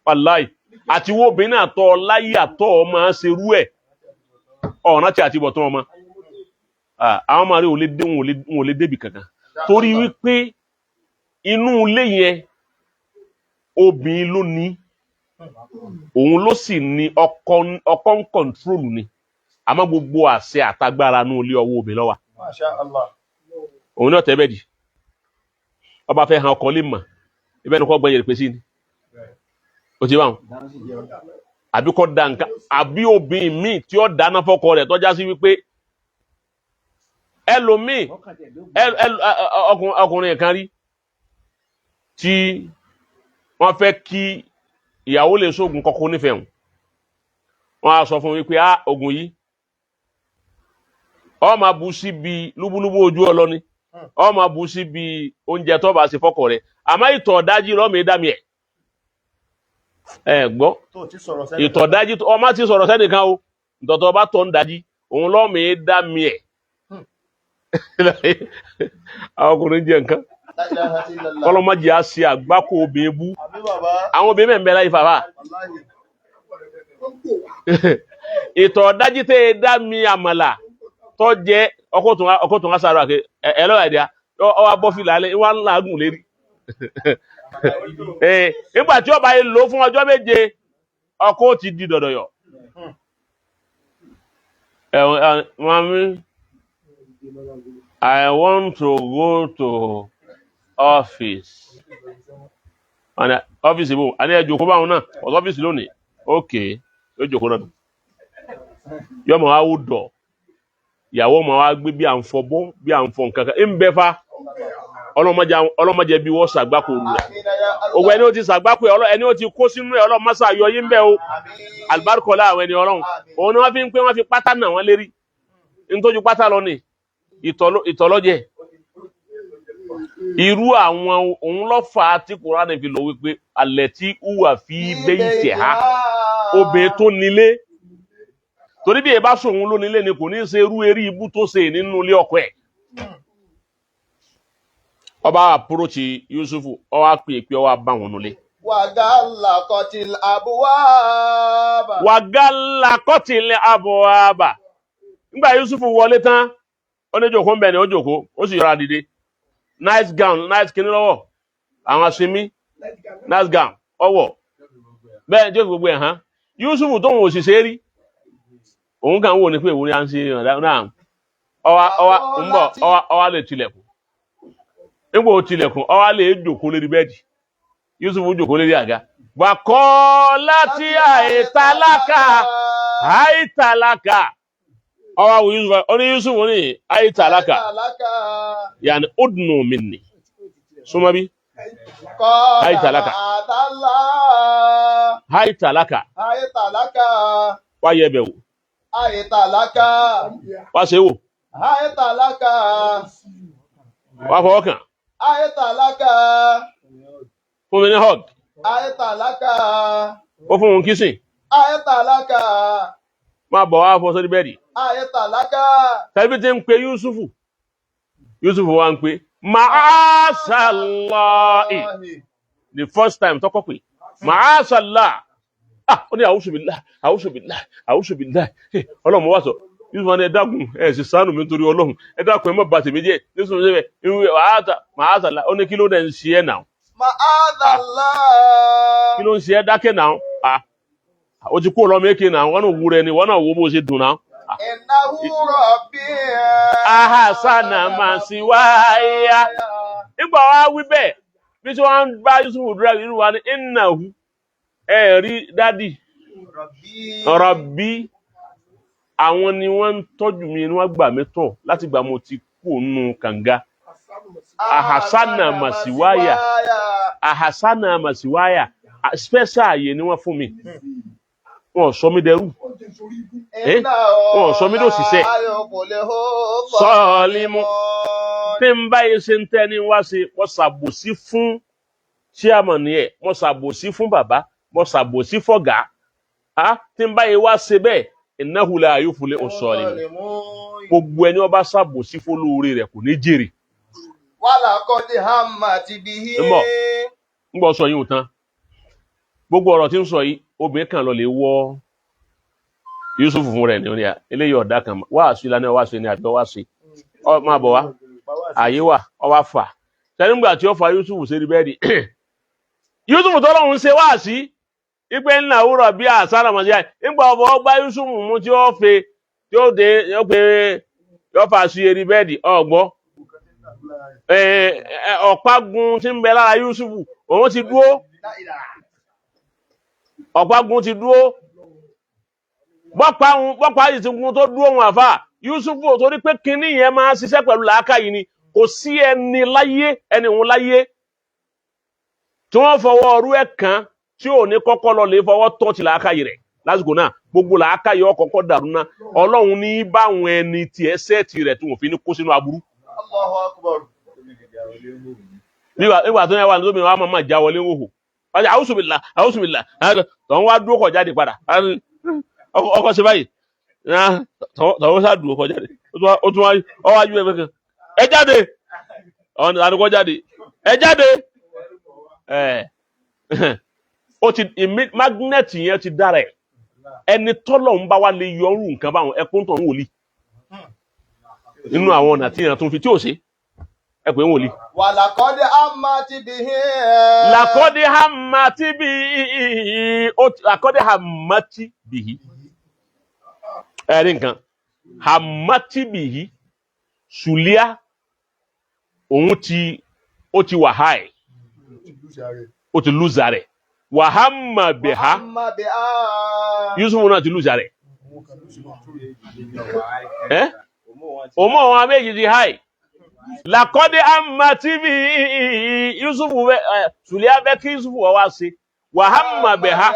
Wàláì, àti wo obìnrin náà tọ́ ọ láyé àtọ́ ọ máa ṣe rú ẹ̀ ọ̀nà tí àti bọ̀tán ọmọ. Ah, àwọn ọmọ rẹ ò lè dé, wọn ò lè débi kankan torí wípé inú ilé yẹn, obìnrin ló ní, òun ló sì ní ọkọ. Ọkọ ń control ni, àmọ́ gbogbo àṣẹ àtagbára inú ilé, ọwọ́ obìnrin ló wà. Masha Allah. Òun ní ọ̀tẹ̀ bẹ́ẹ̀ di ọba fẹ́ hàn ọkọ lè mọ̀ ibẹ̀ ni kò gbọ́n yẹrẹ pé sí ni o ti bá wọn, àbí kò da nǹkan, àbí obìnrin míì tí ó dáná fọ́kọ rẹ̀ tọ́já sí wípé ẹlòmíì ọkùnrin kan rí tí wọ́n fẹ́ kí ìyàwó lè sóògùn kọ́kọ́ nífẹ̀ẹ́ wọn, wọ́n á sọ fún wípé ah, oògùn yìí, ọ máa bu síbi lúbúlúbú ojú ọlọ́ni, ọ máa bu síbi oúnjẹ tó bá ṣe fọ́kọ rẹ̀, àmọ́ ìtọ̀ dájí lọ́mọ ìdámi ẹ̀ ẹ gbọ́. Tó ti sọ̀rọ̀ sẹ́ni. Ìtọ̀ dájí, ọmọ ti sọ̀rọ̀ sẹ́nìkan o, ìtọ̀tọ̀ bá tọ̀ ń dájí òun lọ́mọ ìdámi ẹ̀. Àwọn ọkùnrin jẹ nǹkan. La ilaha illallah. Kọlọmọdé á ṣe àgbákò obìnrin bú. Àmín bàbá. Àwọn obìnrin mẹ́rin bẹ́ẹ̀ láyé fàfà. Wallahi. Ìtọ̀ dájí tẹ́ ẹ dá mi àmàlà tó jẹ́ ọkọ̀ tó ń sáré àké ẹ lọ́wọ́ ẹ̀dá ọ wá bọ́ fìlà alẹ́ wọ́n á ń làágùn lérí. Nígbà tí ọba yìí lò ó fún ọjọ́ 7, ọkọ̀ ti di dọ̀dọ̀yọ̀. Ẹ ẹ mami, I want to go to office. Àní ọ́fíìsì bò, àní ẹ jókòó báwọn náà ọ̀sọ́ ọ́fíìsì lónìí. Ok, yóò jókòó náà, yọmọ wa wò dọ̀, ìyàwó ọmọ wa gbé bí à ń fọ bọ́, bí à ń fọ nǹkan kan ń bẹ fa. Ọlọ́mọdé, ọlọ́mọdé bí wọ́n ṣàgbákò rẹ̀. Àmín ya Allah. Ògùn ẹni ó ti ṣàgbákò ẹ̀, ẹni ó ti kó sínú ẹ̀, ọlọ́mọṣà yọ yín bẹ́ẹ̀ o. Àmín. Alibarikọlá àwọn ẹni Ọlọ́run, òun ni wọ́n fi ń pé wọ́n fi pátá nà wọ́n lérí ntójú pátá lọ ní ìtọ̀lọ́jẹ. Irú àwọn òun ló fà á tí Kùránì fi lọ wípé alẹ́ tí hùwà fi bẹ́yìí tẹ̀ ha, obìnrin tó nílé, torí bí ẹ bá sòun ló nílé ni kò ní í ṣe irú eré ibú tó ṣe nínú ilé ọkọ ẹ̀. Ọba àpúròchì Yusufu, ọwọ́ àpè pé ọwọ́ àbá wọn nulẹ̀. Wàgálàkọ̀tìl àbúwábà. Wàgálà kọ́tìlẹ̀ àbọ̀àbà. Nígbà Yusufu wọlé tán, ó ní jòkó ń bẹ̀ ni ó jòkó, ó sì yọra dìde. Nice gown, nice kinní lọ́wọ́, àwọn asinmi, nice gown, ọwọ́. Bẹ́ẹ̀ tí ó fi gbogbo ẹ̀ hàn. Yusufu tóun ò sì ṣe é rí. Òun kàn ń wò ní pé èwo ni à ń ṣe ìrànlá náà. Ọwa ọwa ń bọ̀, ọwa ọwa lè tilẹ̀kùn. Nígbà ó tilẹ̀kùn, ọwa lè jòkó lérí bẹ́ẹ̀dì. Yusufu jòkó lérí àga. Wàkọ́ láti àìtàlákà, àìtàlákà. Ọwa wo Yusufu, ó ní Yusufu ní àìtàlákà. Àìtàlákà. Yàní udnu minni. Súnmọ́ bí? Kọ́lá Àìtàlákà. Màdàlá. Àìtàlákà. Àìtàlákà. Wá yẹ bẹ̀ wò. Àìtàlákà. Wá ṣe wò. Àìtàlákà. Wá fọwọ́ kàn. Àìtàlákà. Fún mi ní hug. Àìtàlákà. Ó fún un kissing. Àìtàlákà. Máa bọ̀ wá fọ sórí bẹ́ẹ̀dì. Àìtàlákà. Tàbí tí ń pe Yusufu. Yusufu wa ń pe Ma'asalahi. The first time tọkọ pé Ma'asala. Ah, ó ní àwùsùbìlá, àwùsùbìlá, àwùsùbìlá. Ọlọ́run wá sọ. Yusufu wa ní ẹ dákun, ẹ sì ṣàánú mi nítorí Ọlọ́run. Ẹ dákun, ẹ má bà tèmi jẹ́. Yusufu ṣe bẹ́ẹ̀, ìwé Ma'asala. Ó ní kí ló dẹ̀ ń ṣe ẹ́ náà? Ma'adàlá. Kí ló ń ṣe ẹ́ dákẹ́ náà? Ah, ó ti kú ọlọ́mọ èké náà, wọ́n náà wú rẹ ni, wọ́n náà wo bó ṣe dùn náà. Innahu rabbi. Ahasana masiwaya. Nígbà wa wí bẹ́ẹ̀, bí tí wọ́n ń bá Yusufu dúró, irú wa ní innahu, ẹ rí dádì, Rabbi. Rabbi, àwọn ni wọ́n ń tọ́jú mi, ni wọ́n gbà mí tọ̀ láti gbà mo ti kú nù kànga. Ahasana masiwaya. Ahasana masiwaya. Special àyè ni wọ́n fún mi. Wọ́n sọ mí dẹrú. Wọn ò sọ mí dòṣìṣẹ́. Sọ́ọ̀límù. Tí n bá yẹ ṣe ń tẹ́ ní wá ṣe, wọ́n ṣàbòsí fún chairman yẹ, wọ́n ṣàbòsí fún bàbá, wọ́n ṣàbòsí fọ̀gá. Á tí n bá yẹ wá ṣe bẹ́ẹ̀, innahu la yuflihu s-salimun. Gbogbo ẹni ó bá ṣàbòsí fún olóore rẹ̀ kò ní jèrè. Wàlàkọ́dé hàmà ti bihi. Ń bọ̀. Ń gbọ́ sọ yín ò tán. Gbogbo ọ̀rọ̀ tí ń sọ yìí, obìnrin kan lọ lè wọ́ Yusuf fún rẹ̀ ní orí à. Eléyìí ọ̀dà kan wá sí ìlànà wá sí ni àbí wá sí. Ọ máa bọ̀ wá. Àyè wà, ọ wá fà. Sẹ́ni gbà tí ó fa Yusuf ṣe bẹ́ẹ̀dì. Yusuf tọ́lọ́hún ṣe wá sí. Ipe ńlá wúrọ̀ bí àṣàrà mọ̀ sí àyè. Nígbà ọ̀bọ̀ ọgbà Yusuf mú tí ó fe tí ó dé yóò pé yóò fà sí eré bẹ́ẹ̀dì ọ̀gbọ́. Ọ̀págun tí ń bẹ lára Yusuf, òun ti dúró. Ọ̀págun ti dúró. Bọ́pá yìí ti gun tó dúró wọn àfà. Yusuf ò torí pé kinní yẹn máa ń ṣiṣẹ́ pẹ̀lú làákàyè ni. Kò sí ẹni láyé, ẹni òun láyé tí wọ́n fọwọ́ ọrú ẹ̀ kan tí ò ní kọ́kọ́ lọ lè fọwọ́ tọ́ ti làákàyè rẹ̀ lásìkò náà. Gbogbo làákàyè ọkọ̀ọ̀kọ̀ dàrú náà. Ọlọ́run ní báwọn ẹni tiẹ̀ sẹ́ẹ̀tì rẹ̀ tí wọ́n fi ní kó sínú aburú. Allahu akbar. Nígbà tó yẹ wà lómi wa máa já wọlé wòhò. Àwùsùbìlà, àwùsùbìlà, tọ̀hún wá dúró kọ̀ jáde padà. Ọkọ̀ ṣe báyìí. Tọ̀hún sá dúró kọ̀ jáde. Ó tún wá ọwọ́ ajú ẹgbẹ́ kan. Ẹ jáde. Ọ̀nà àdúgbò jáde. Ẹ jáde. Ó ti magnet yẹn ti dára ẹ̀. Ẹni tọ́lọ̀ ń bá wa lè yọ ọrùn nǹkan báwọn ẹkún tó ń wòlíì. Nínú àwọn ọ̀nà tí ìyẹn tún fi tí ò ṣe. Ẹ pè ń wòlíì. Wàlàkọ́dé hàmà ti bihi. Làkọ́dé hàmà ti bihi. Làkọ́dé hàmà ti bihi. Ẹ rí nǹkan. Hàmà ti bihi. Sùlíà òun ti ó ti wà háì. Ó ti lùzà rẹ̀. Wàhámà bìhá. Wàhámà bìhá. Yusuf náà ti lùzà rẹ̀. Ẹ́ òmò àwọn méjì ti háì. Làkọ́dé hàmà ti bihi. Yusuf fẹ́ Sùlíà fẹ́ kí Yusuf wá wá sí. Wàhámà bìhá.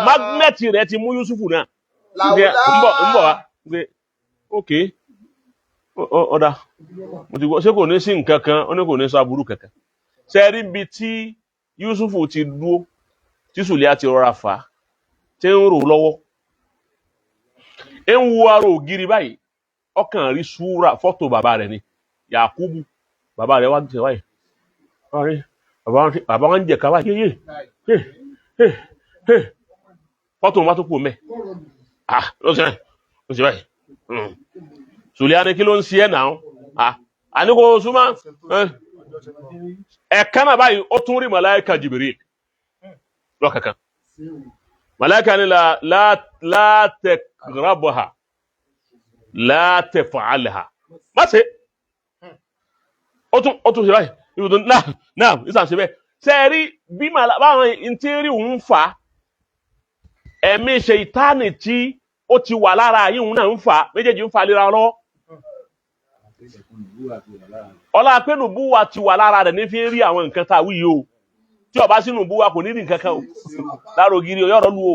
Magnet rẹ̀ ti mú Yusuf náà. Làwùlá. Ń bọ̀ wá. Ok. Ọ̀dà. Mo ti gbọ́, ṣé kò ní sí nǹkan kan? Ó ní kò ní sábúrú kankan. Ṣe rí ibi tí Yusufu ti dúró tí Sùlíà ti rọra fà á, tí ń rò lọ́wọ́, ń wo ara ògiri báyìí, ọkàn rí súra fọ́tò bàbá rẹ̀ ni Yakubu. Bàbá rẹ̀ wá ń tẹ̀ báyìí, bàbá wa ń jẹ̀ka báyìí, yé yé yé yé, fọ́tò wọn bá tó kú mẹ́. Ah, ló ṣe ló ṣe báyìí. Sùlíà ni kí ló ń ṣe ẹ́ náà? Ah, àní kò súnmọ́ ẹ̀ka náà báyìí, ó tún rí màláíkà Jibril lọ́kàkan. Màláíkà ni la la la taqrabha la taf'alha, má ṣe. Ó tún ṣe báyìí, ibùdó náà náà ìsàn ṣe bẹ́ẹ̀. Ṣe é rí bí báwọn n tí ń rí òun fà á, ẹ̀mí ṣèitánì tí ó ti wà lára yìí òun náà ń fà á, méjèèjì ń fa lera lọ́wọ́. Ọlá pé nùbúwa ti wà lára rẹ̀ ní fi ń rí àwọn nǹkan tá a wí yìí o. Tí ó bá sí nùbúwa, kò ní rí nǹkan kan o lára ògiri yọ̀rọ̀ lu o.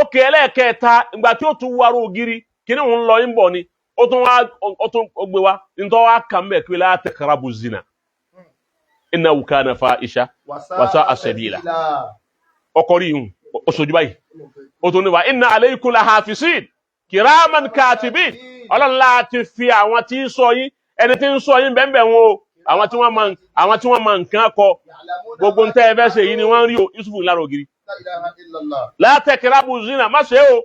Òkè ẹlẹ́ẹ̀kẹta, ìgbà tí ó tún wá ara ògiri kíní òun lọ ń bọ̀ ni, ó tún wá, ó tún gbé wá nítorí wá kàn bẹ́ẹ̀ pé la taqrabu zina innahu kana fahisha wa sa'a sabila. Ọkọ rí ihun ó sojú báyìí, ó tún ní wa inna alaykum lahafisin kiraman katibin. Ọlọ́run láti fi àwọn tí ń sọ yín, ẹni tí ń sọ yín bẹ́ẹ̀ bẹ́ẹ̀ wọn o, àwọn tí wọ́n máa nǹkan kọ, gbogbo ń tẹ́ ẹ fẹ́ ṣe yìí ni wọ́n ń rí o. Yusufu lára ògiri, la taqrabu zina, má ṣe o.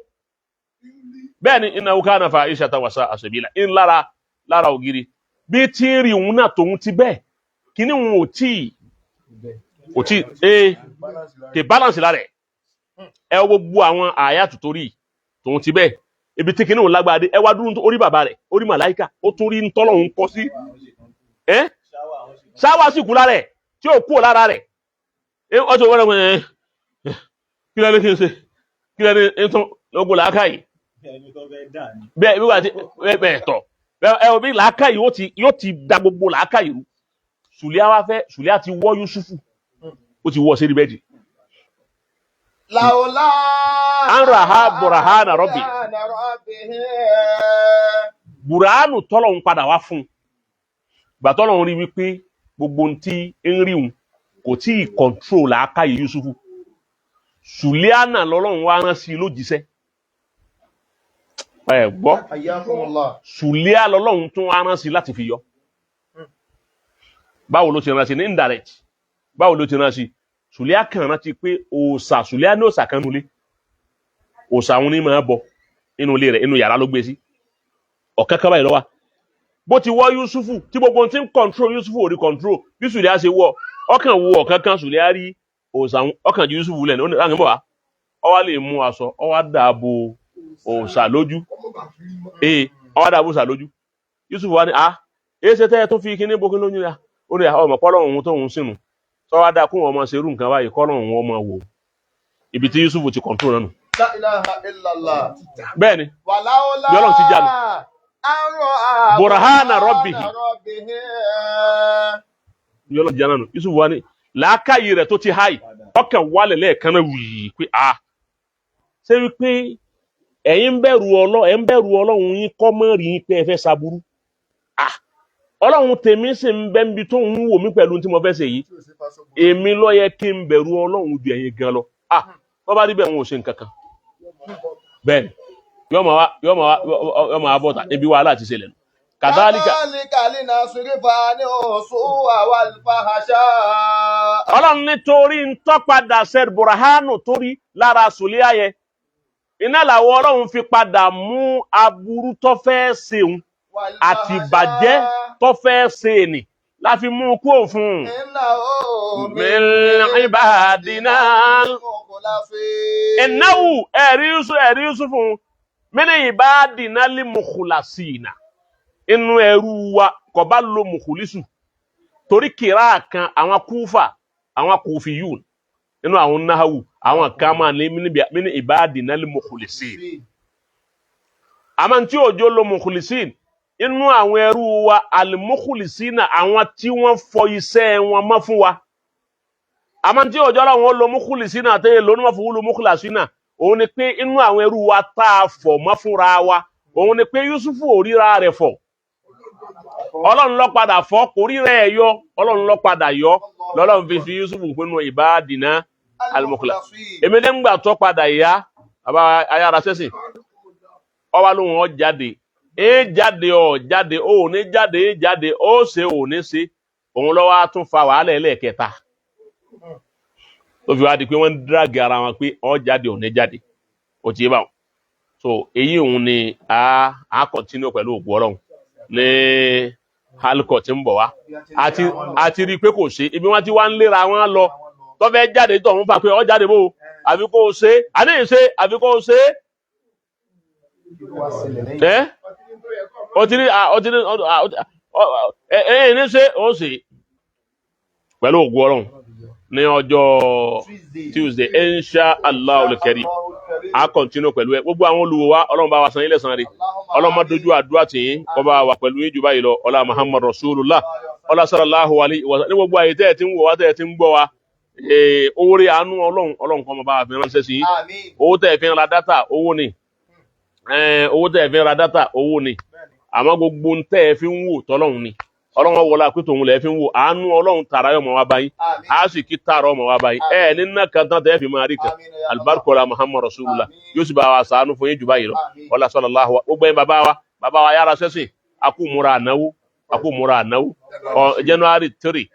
Bẹ́ẹ̀ ni innahu kana fahishatan wa sa'a sabila ń lára lára ògiri bí tí ń rí òun náà tòun ti bẹ́ẹ̀, kíní òun ò tí ee kè balance lára ẹ̀. Ẹ wo gbogbo àwọn àyà tutori tòun ti bẹ́ẹ̀, ibi tí kíní òun lágbára dé. Ẹ wá dúró, orí bàbá rẹ̀, orí màláìka, ó tún rí ntọ́lọ́hún kọ sí ẹ ṣáwá sì kú lára ẹ̀ tí ò kú lára rẹ̀. Ẹ ọjọ́ wẹ́rẹ́ wẹ́rẹ́, kí lẹ́ni kí n ṣe, kí lẹ́ni ń tún lógun làákàyè bẹ́ẹ̀ bí wàá ti bẹ́ẹ̀ bẹ́ẹ̀ tọ̀ ẹ ò bí làákàyè yóò ti da gbogbo làákàyè rú. Sùlíà wá fẹ́, Sùlíà ti wọ́ Yusufu, ó ti wọ́ sí bẹ́ẹ̀dì. Làwùlá. An raha burhana rabbi. Burhanu tọ́lọ̀ ń padà wá fún un gbà tọ́lọ̀ ń rí wípé gbogbo ohun tí ń rí òun kò tí ì control làákàyè Yusufu. Sùlíà náà lọ́lọ́run wá rán sí i lójíṣẹ́. Ẹ gbọ́. Hayyakumullah. Sùlíà lọ́lọ́run tún wá rán sí i láti fi yọ. Báwo ló ti rán sí ní indirect? Báwo ló ti rán sí? Sùlíà kàn rántí pé òòṣà, Sùlíà ní òòṣà kan nulẹ̀, òòṣà òun ní máa bọ inú ilé rẹ̀, inú yàrá ló gbé sí ọ̀kan kan báyìí lọ́wọ́. Bó ti wọ́ Yusufu tí gbogbo ohun tí ń control Yusufu ò rí control, bí Sùlíà ṣe wọ́ ọkàn wo ọ̀kan kan, Sùlíà rí òòṣà òun, ọkàn ju Yusufu lẹ̀ ní ó ní láti bọ̀ wá, ọ wá lè mú aṣọ, ọ wá dàbò òòṣà lójú. Ee, ọ wá dàbò òòṣà lójú. Yusufu wá ní, a èyí ṣe tẹ́ ẹ tó fi kíní bókí lójú ya? Ó ní ọmọ kọ́lọ́ òun tó ń sìnù sọ wá dáa kó wọn ọmọ ṣerú nǹkan báyìí, kọ́lọ́ òun ọmọ wò. Ibi tí Yusufu ti control náà nù. La ilaha illallah. Bẹ́ẹ̀ ni. Wàláwọ́lá. Bí Ọlọ́run ti já mi. Arọ Burhana rabbihi. rabbihi. Bí Ọlọ́run ti já náà nù. Yusuf wá ní làákàyè rẹ̀ tó ti háì, ọkàn wálẹ̀ lẹ́ẹ̀kan náà wìí pé a ṣé wípé ẹ̀yin ń bẹ̀rù Ọlọ́ ẹ̀ ń bẹ̀rù Ọlọ́run yín kọ́ mọ́ rí yín pé ẹ fẹ́ ṣaburú. Ah, Ọlọ́run tèmi sì ń bẹ́ níbi tó ń wò mí pẹ̀lú tí mo fẹ́ ṣe yìí. Èmi ló yẹ kí n bẹ̀rù Ọlọ́run ju ẹ̀yin gan lọ. Ah, wọ́n bá rí bẹ́ẹ̀, wọn ò ṣe nǹkan kan. Bẹ́ẹ̀ ni yọ́ máa wá bọ́ta ibi wàhálà ti ṣẹlẹ̀ nù. Kàdálíkà. Kàdálíkà linasrifa anhu su'a wal fahsha. Ọlọ́run nítorí ń tọ́padà sẹ́d burahanu torí lára Sùlíà yẹn iná làwọn Ọlọ́run fi padà mú aburú tó fẹ́ ṣeun Wal àti ìbàjẹ́ tó fẹ́ ṣe ni láfi mú un kúrò fún un. Innahu Min ibadina. mukhlasin. Innahu, ẹ̀rí Yusuf, ẹ̀rí Yusuf min ibadina li mukhlasina, inú ẹrú wa. Kò bá lo mukhlisu torí kìrá kan àwọn Kúfà, àwọn Kúfiyún nínú àwọn Nahawu, àwọn kan máa ní min ibadina li mukhlisin. Àmọ́ tí òjò lo mukhlisin, inú àwọn ẹrú wa al-mukhlisina, àwọn tí wọ́n fọ iṣẹ́ wọn mọ́ fún wa. Àmọ́ tí òjò làwọn lo mukhlisina àtẹ̀yẹ lónìí wọ́n fowó lo mukhlasina, òun ni pé inú àwọn ẹrú wa tá a fọ̀ mọ́ fúnra wa, òun ni pé Yusufu ò ríra rẹ̀ fọ̀. Ọlọ́run ló padà fọ́ kò rí rẹ̀ yọ, Ọlọ́run ló padà yọ, lọ́lọ́run fi fi Yusuf pinnu ìbádìíná al-mukhlas. Èmi ní ngbà tó padà yá bàbá ayára sẹ́sìn ọba lóhùn ọ jáde, ẹ jáde, ọ jáde, ó ní jáde, ẹ jáde, ó ṣe ò ní ṣe, òun lọ́wọ́ á tún fa wàhálà ẹlẹ́ẹ̀kẹta tó fi wá di pé wọ́n ń dírágì ara wọn pé ọ jáde, ò ní jáde, ó ti yé báwọn. So èyí òun ni a continue pẹ̀lú ògùn Ọlọ́run ní halkọ tí ń bọ̀ wá. Àti rí i pé kò ṣe ibi wọn ti wá ń léra wọn lọ tó fẹ́ jáde tó ń fà pé ọ jáde bó àfi kó o ṣe àní ìṣe àfi kó o ṣe ẹ ọ ti rí ọ ti rí ẹ ẹ ní ṣe ó ṣe pẹ̀lú ògùn Ọlọ́run ní ọjọ́ Tuesday insha Allah al-karim a continue pẹ̀lú ẹ. Gbogbo àwọn olùwò wa, Ọlọ́run bá wa san yín lẹ́san rẹ̀, Ọlọ́run má dojú àdúrà tì yín, kó bá wa pẹ̀lú yín jù báyìí lọ. Ọlá Muhammad Rasulullah, ọlá sallallahu alayhi wa sallam. Ní gbogbo àyè tẹ́ ẹ ti ń wò wá, tẹ́ ẹ ti ń gbọ́ wa, oore àánú Ọlọ́run, Ọlọ́run kó máa bá wa fi ránṣẹ́ sí yín. Owó tẹ́ ẹ fi ń ra data owó ni, owó tẹ́ ẹ fi ń ra data owó ni, àmọ́ gbogbo ń tẹ́ ẹ fi ń wò tọ́lọ́run ni. Ọlọ́run wọlé àpótò òun lẹ́ fi ń wò, àánú Ọlọ́run tààrà yọ̀ mọ́ wá báyìí, a sì kí tààrà ọmọ wa báyìí, ẹ ní nná kan tán tẹ́ fi máa rí kan. Alibarikola Muhammad Rasulullah yóò sì bá wa ṣàánú fún yín jù báyìí lọ. Wọlé sallallahu wa gbogbo yín bàbá wa, bàbá wa yára sẹ́sìn, akú múra ànáwó, akú múra ànáwó ọ January 3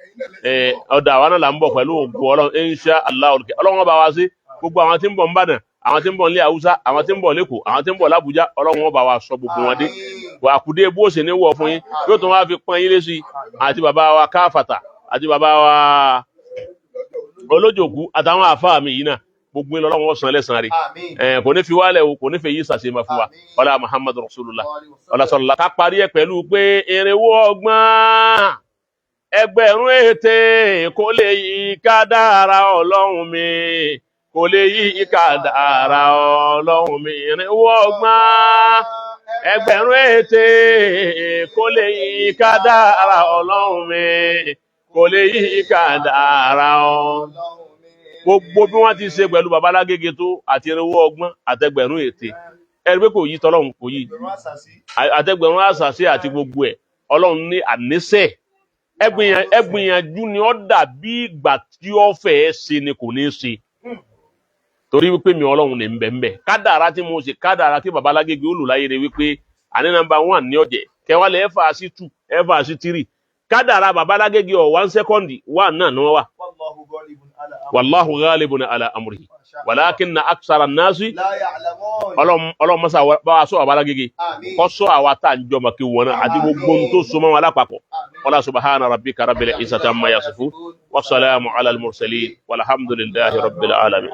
ọ̀dà àwa náà là ń bọ̀ pẹ̀lú ògùn Ọlọ́run insha Allah. Ọlọ́run bá wa sí gbogbo àwọn tí ń bọ̀ nBàdàn, àwọn tí ń bọ̀ nílẹ̀ Haúsá, àwọn tí ń bọ̀ lẹ́kọ̀ọ́, àwọn tí ń bọ̀ l'Ábújá, Ọlọ́run bá wa sọ gbogbo wọn dé wà àkùdé bó ṣe ní wọ̀ fún yín, yóò tún wá fi pọ́n yín lé sí, àti bàbá wa káfàtà àti bàbá wa olójòkú àtàwọn àfáà mi yìí náà, gbogbo yín lọ́wọ́ san lẹ́san rẹ̀. Kò ní fi wálẹ̀ o, kò ní fi yí sàṣemà fún wa. Ọlá Muhammadu Rasulullah, ọlá sọlá. Ká parí ẹ̀ pẹ̀lú pé irinwó ọgbọ́n ẹgbẹ̀rún ète kò lè yí kádàrá Ọlọ́run mi, kò lè yí kádàrá Ọlọ́run mi. Irinwó ọgbọ́n ẹgbẹ̀rún ète kò lè yí kádàrá Ọlọ́run mi, kò lè yí kádàrá Ọlọ́run. Gbogbo bí wọ́n ti ṣe pẹ̀lú babalágége tó àti irinwó ọgbọ́n àtẹgbẹ̀rún ète, ẹ̀rí pé kò yí tọ́lọ́run, kò yí àtẹgbẹ̀rún àṣàṣe àti gbogbo ẹ̀. Ọlọ́run ní àníṣe ẹgbìyànjú ni ó dàbí ìgbà tí ó fẹ́ ṣe ni kò ní ṣe, torí wípé mi Ọlọ́run ní nbẹ̀nbẹ̀ kádàrá tí mo ṣe, kádàrá tí babalágége ó lò láyé rẹ wípé àní nọ́mbà 1 ní ọ̀jẹ̀ kẹwàá lẹ ẹ̀fà sí 2 ẹ̀fà sí 3, kádàrá babalágége ọ̀ 1 second 1 náà ni wọ́n wà. Wallahu ghalibun ala amrihi walakinna aksara nasi. Ọlọ́run masa bá wa sọ babalágége, kó sọ àwa tá à ń jọmọ kí wọn náà àti gbogbo ohun tó so mọ́ wọn lápapọ̀. Wala subhana rabbika rabbil izzati amma yasifun wa salamu ala al-mursalin walhamdulillahi rabbil alamin.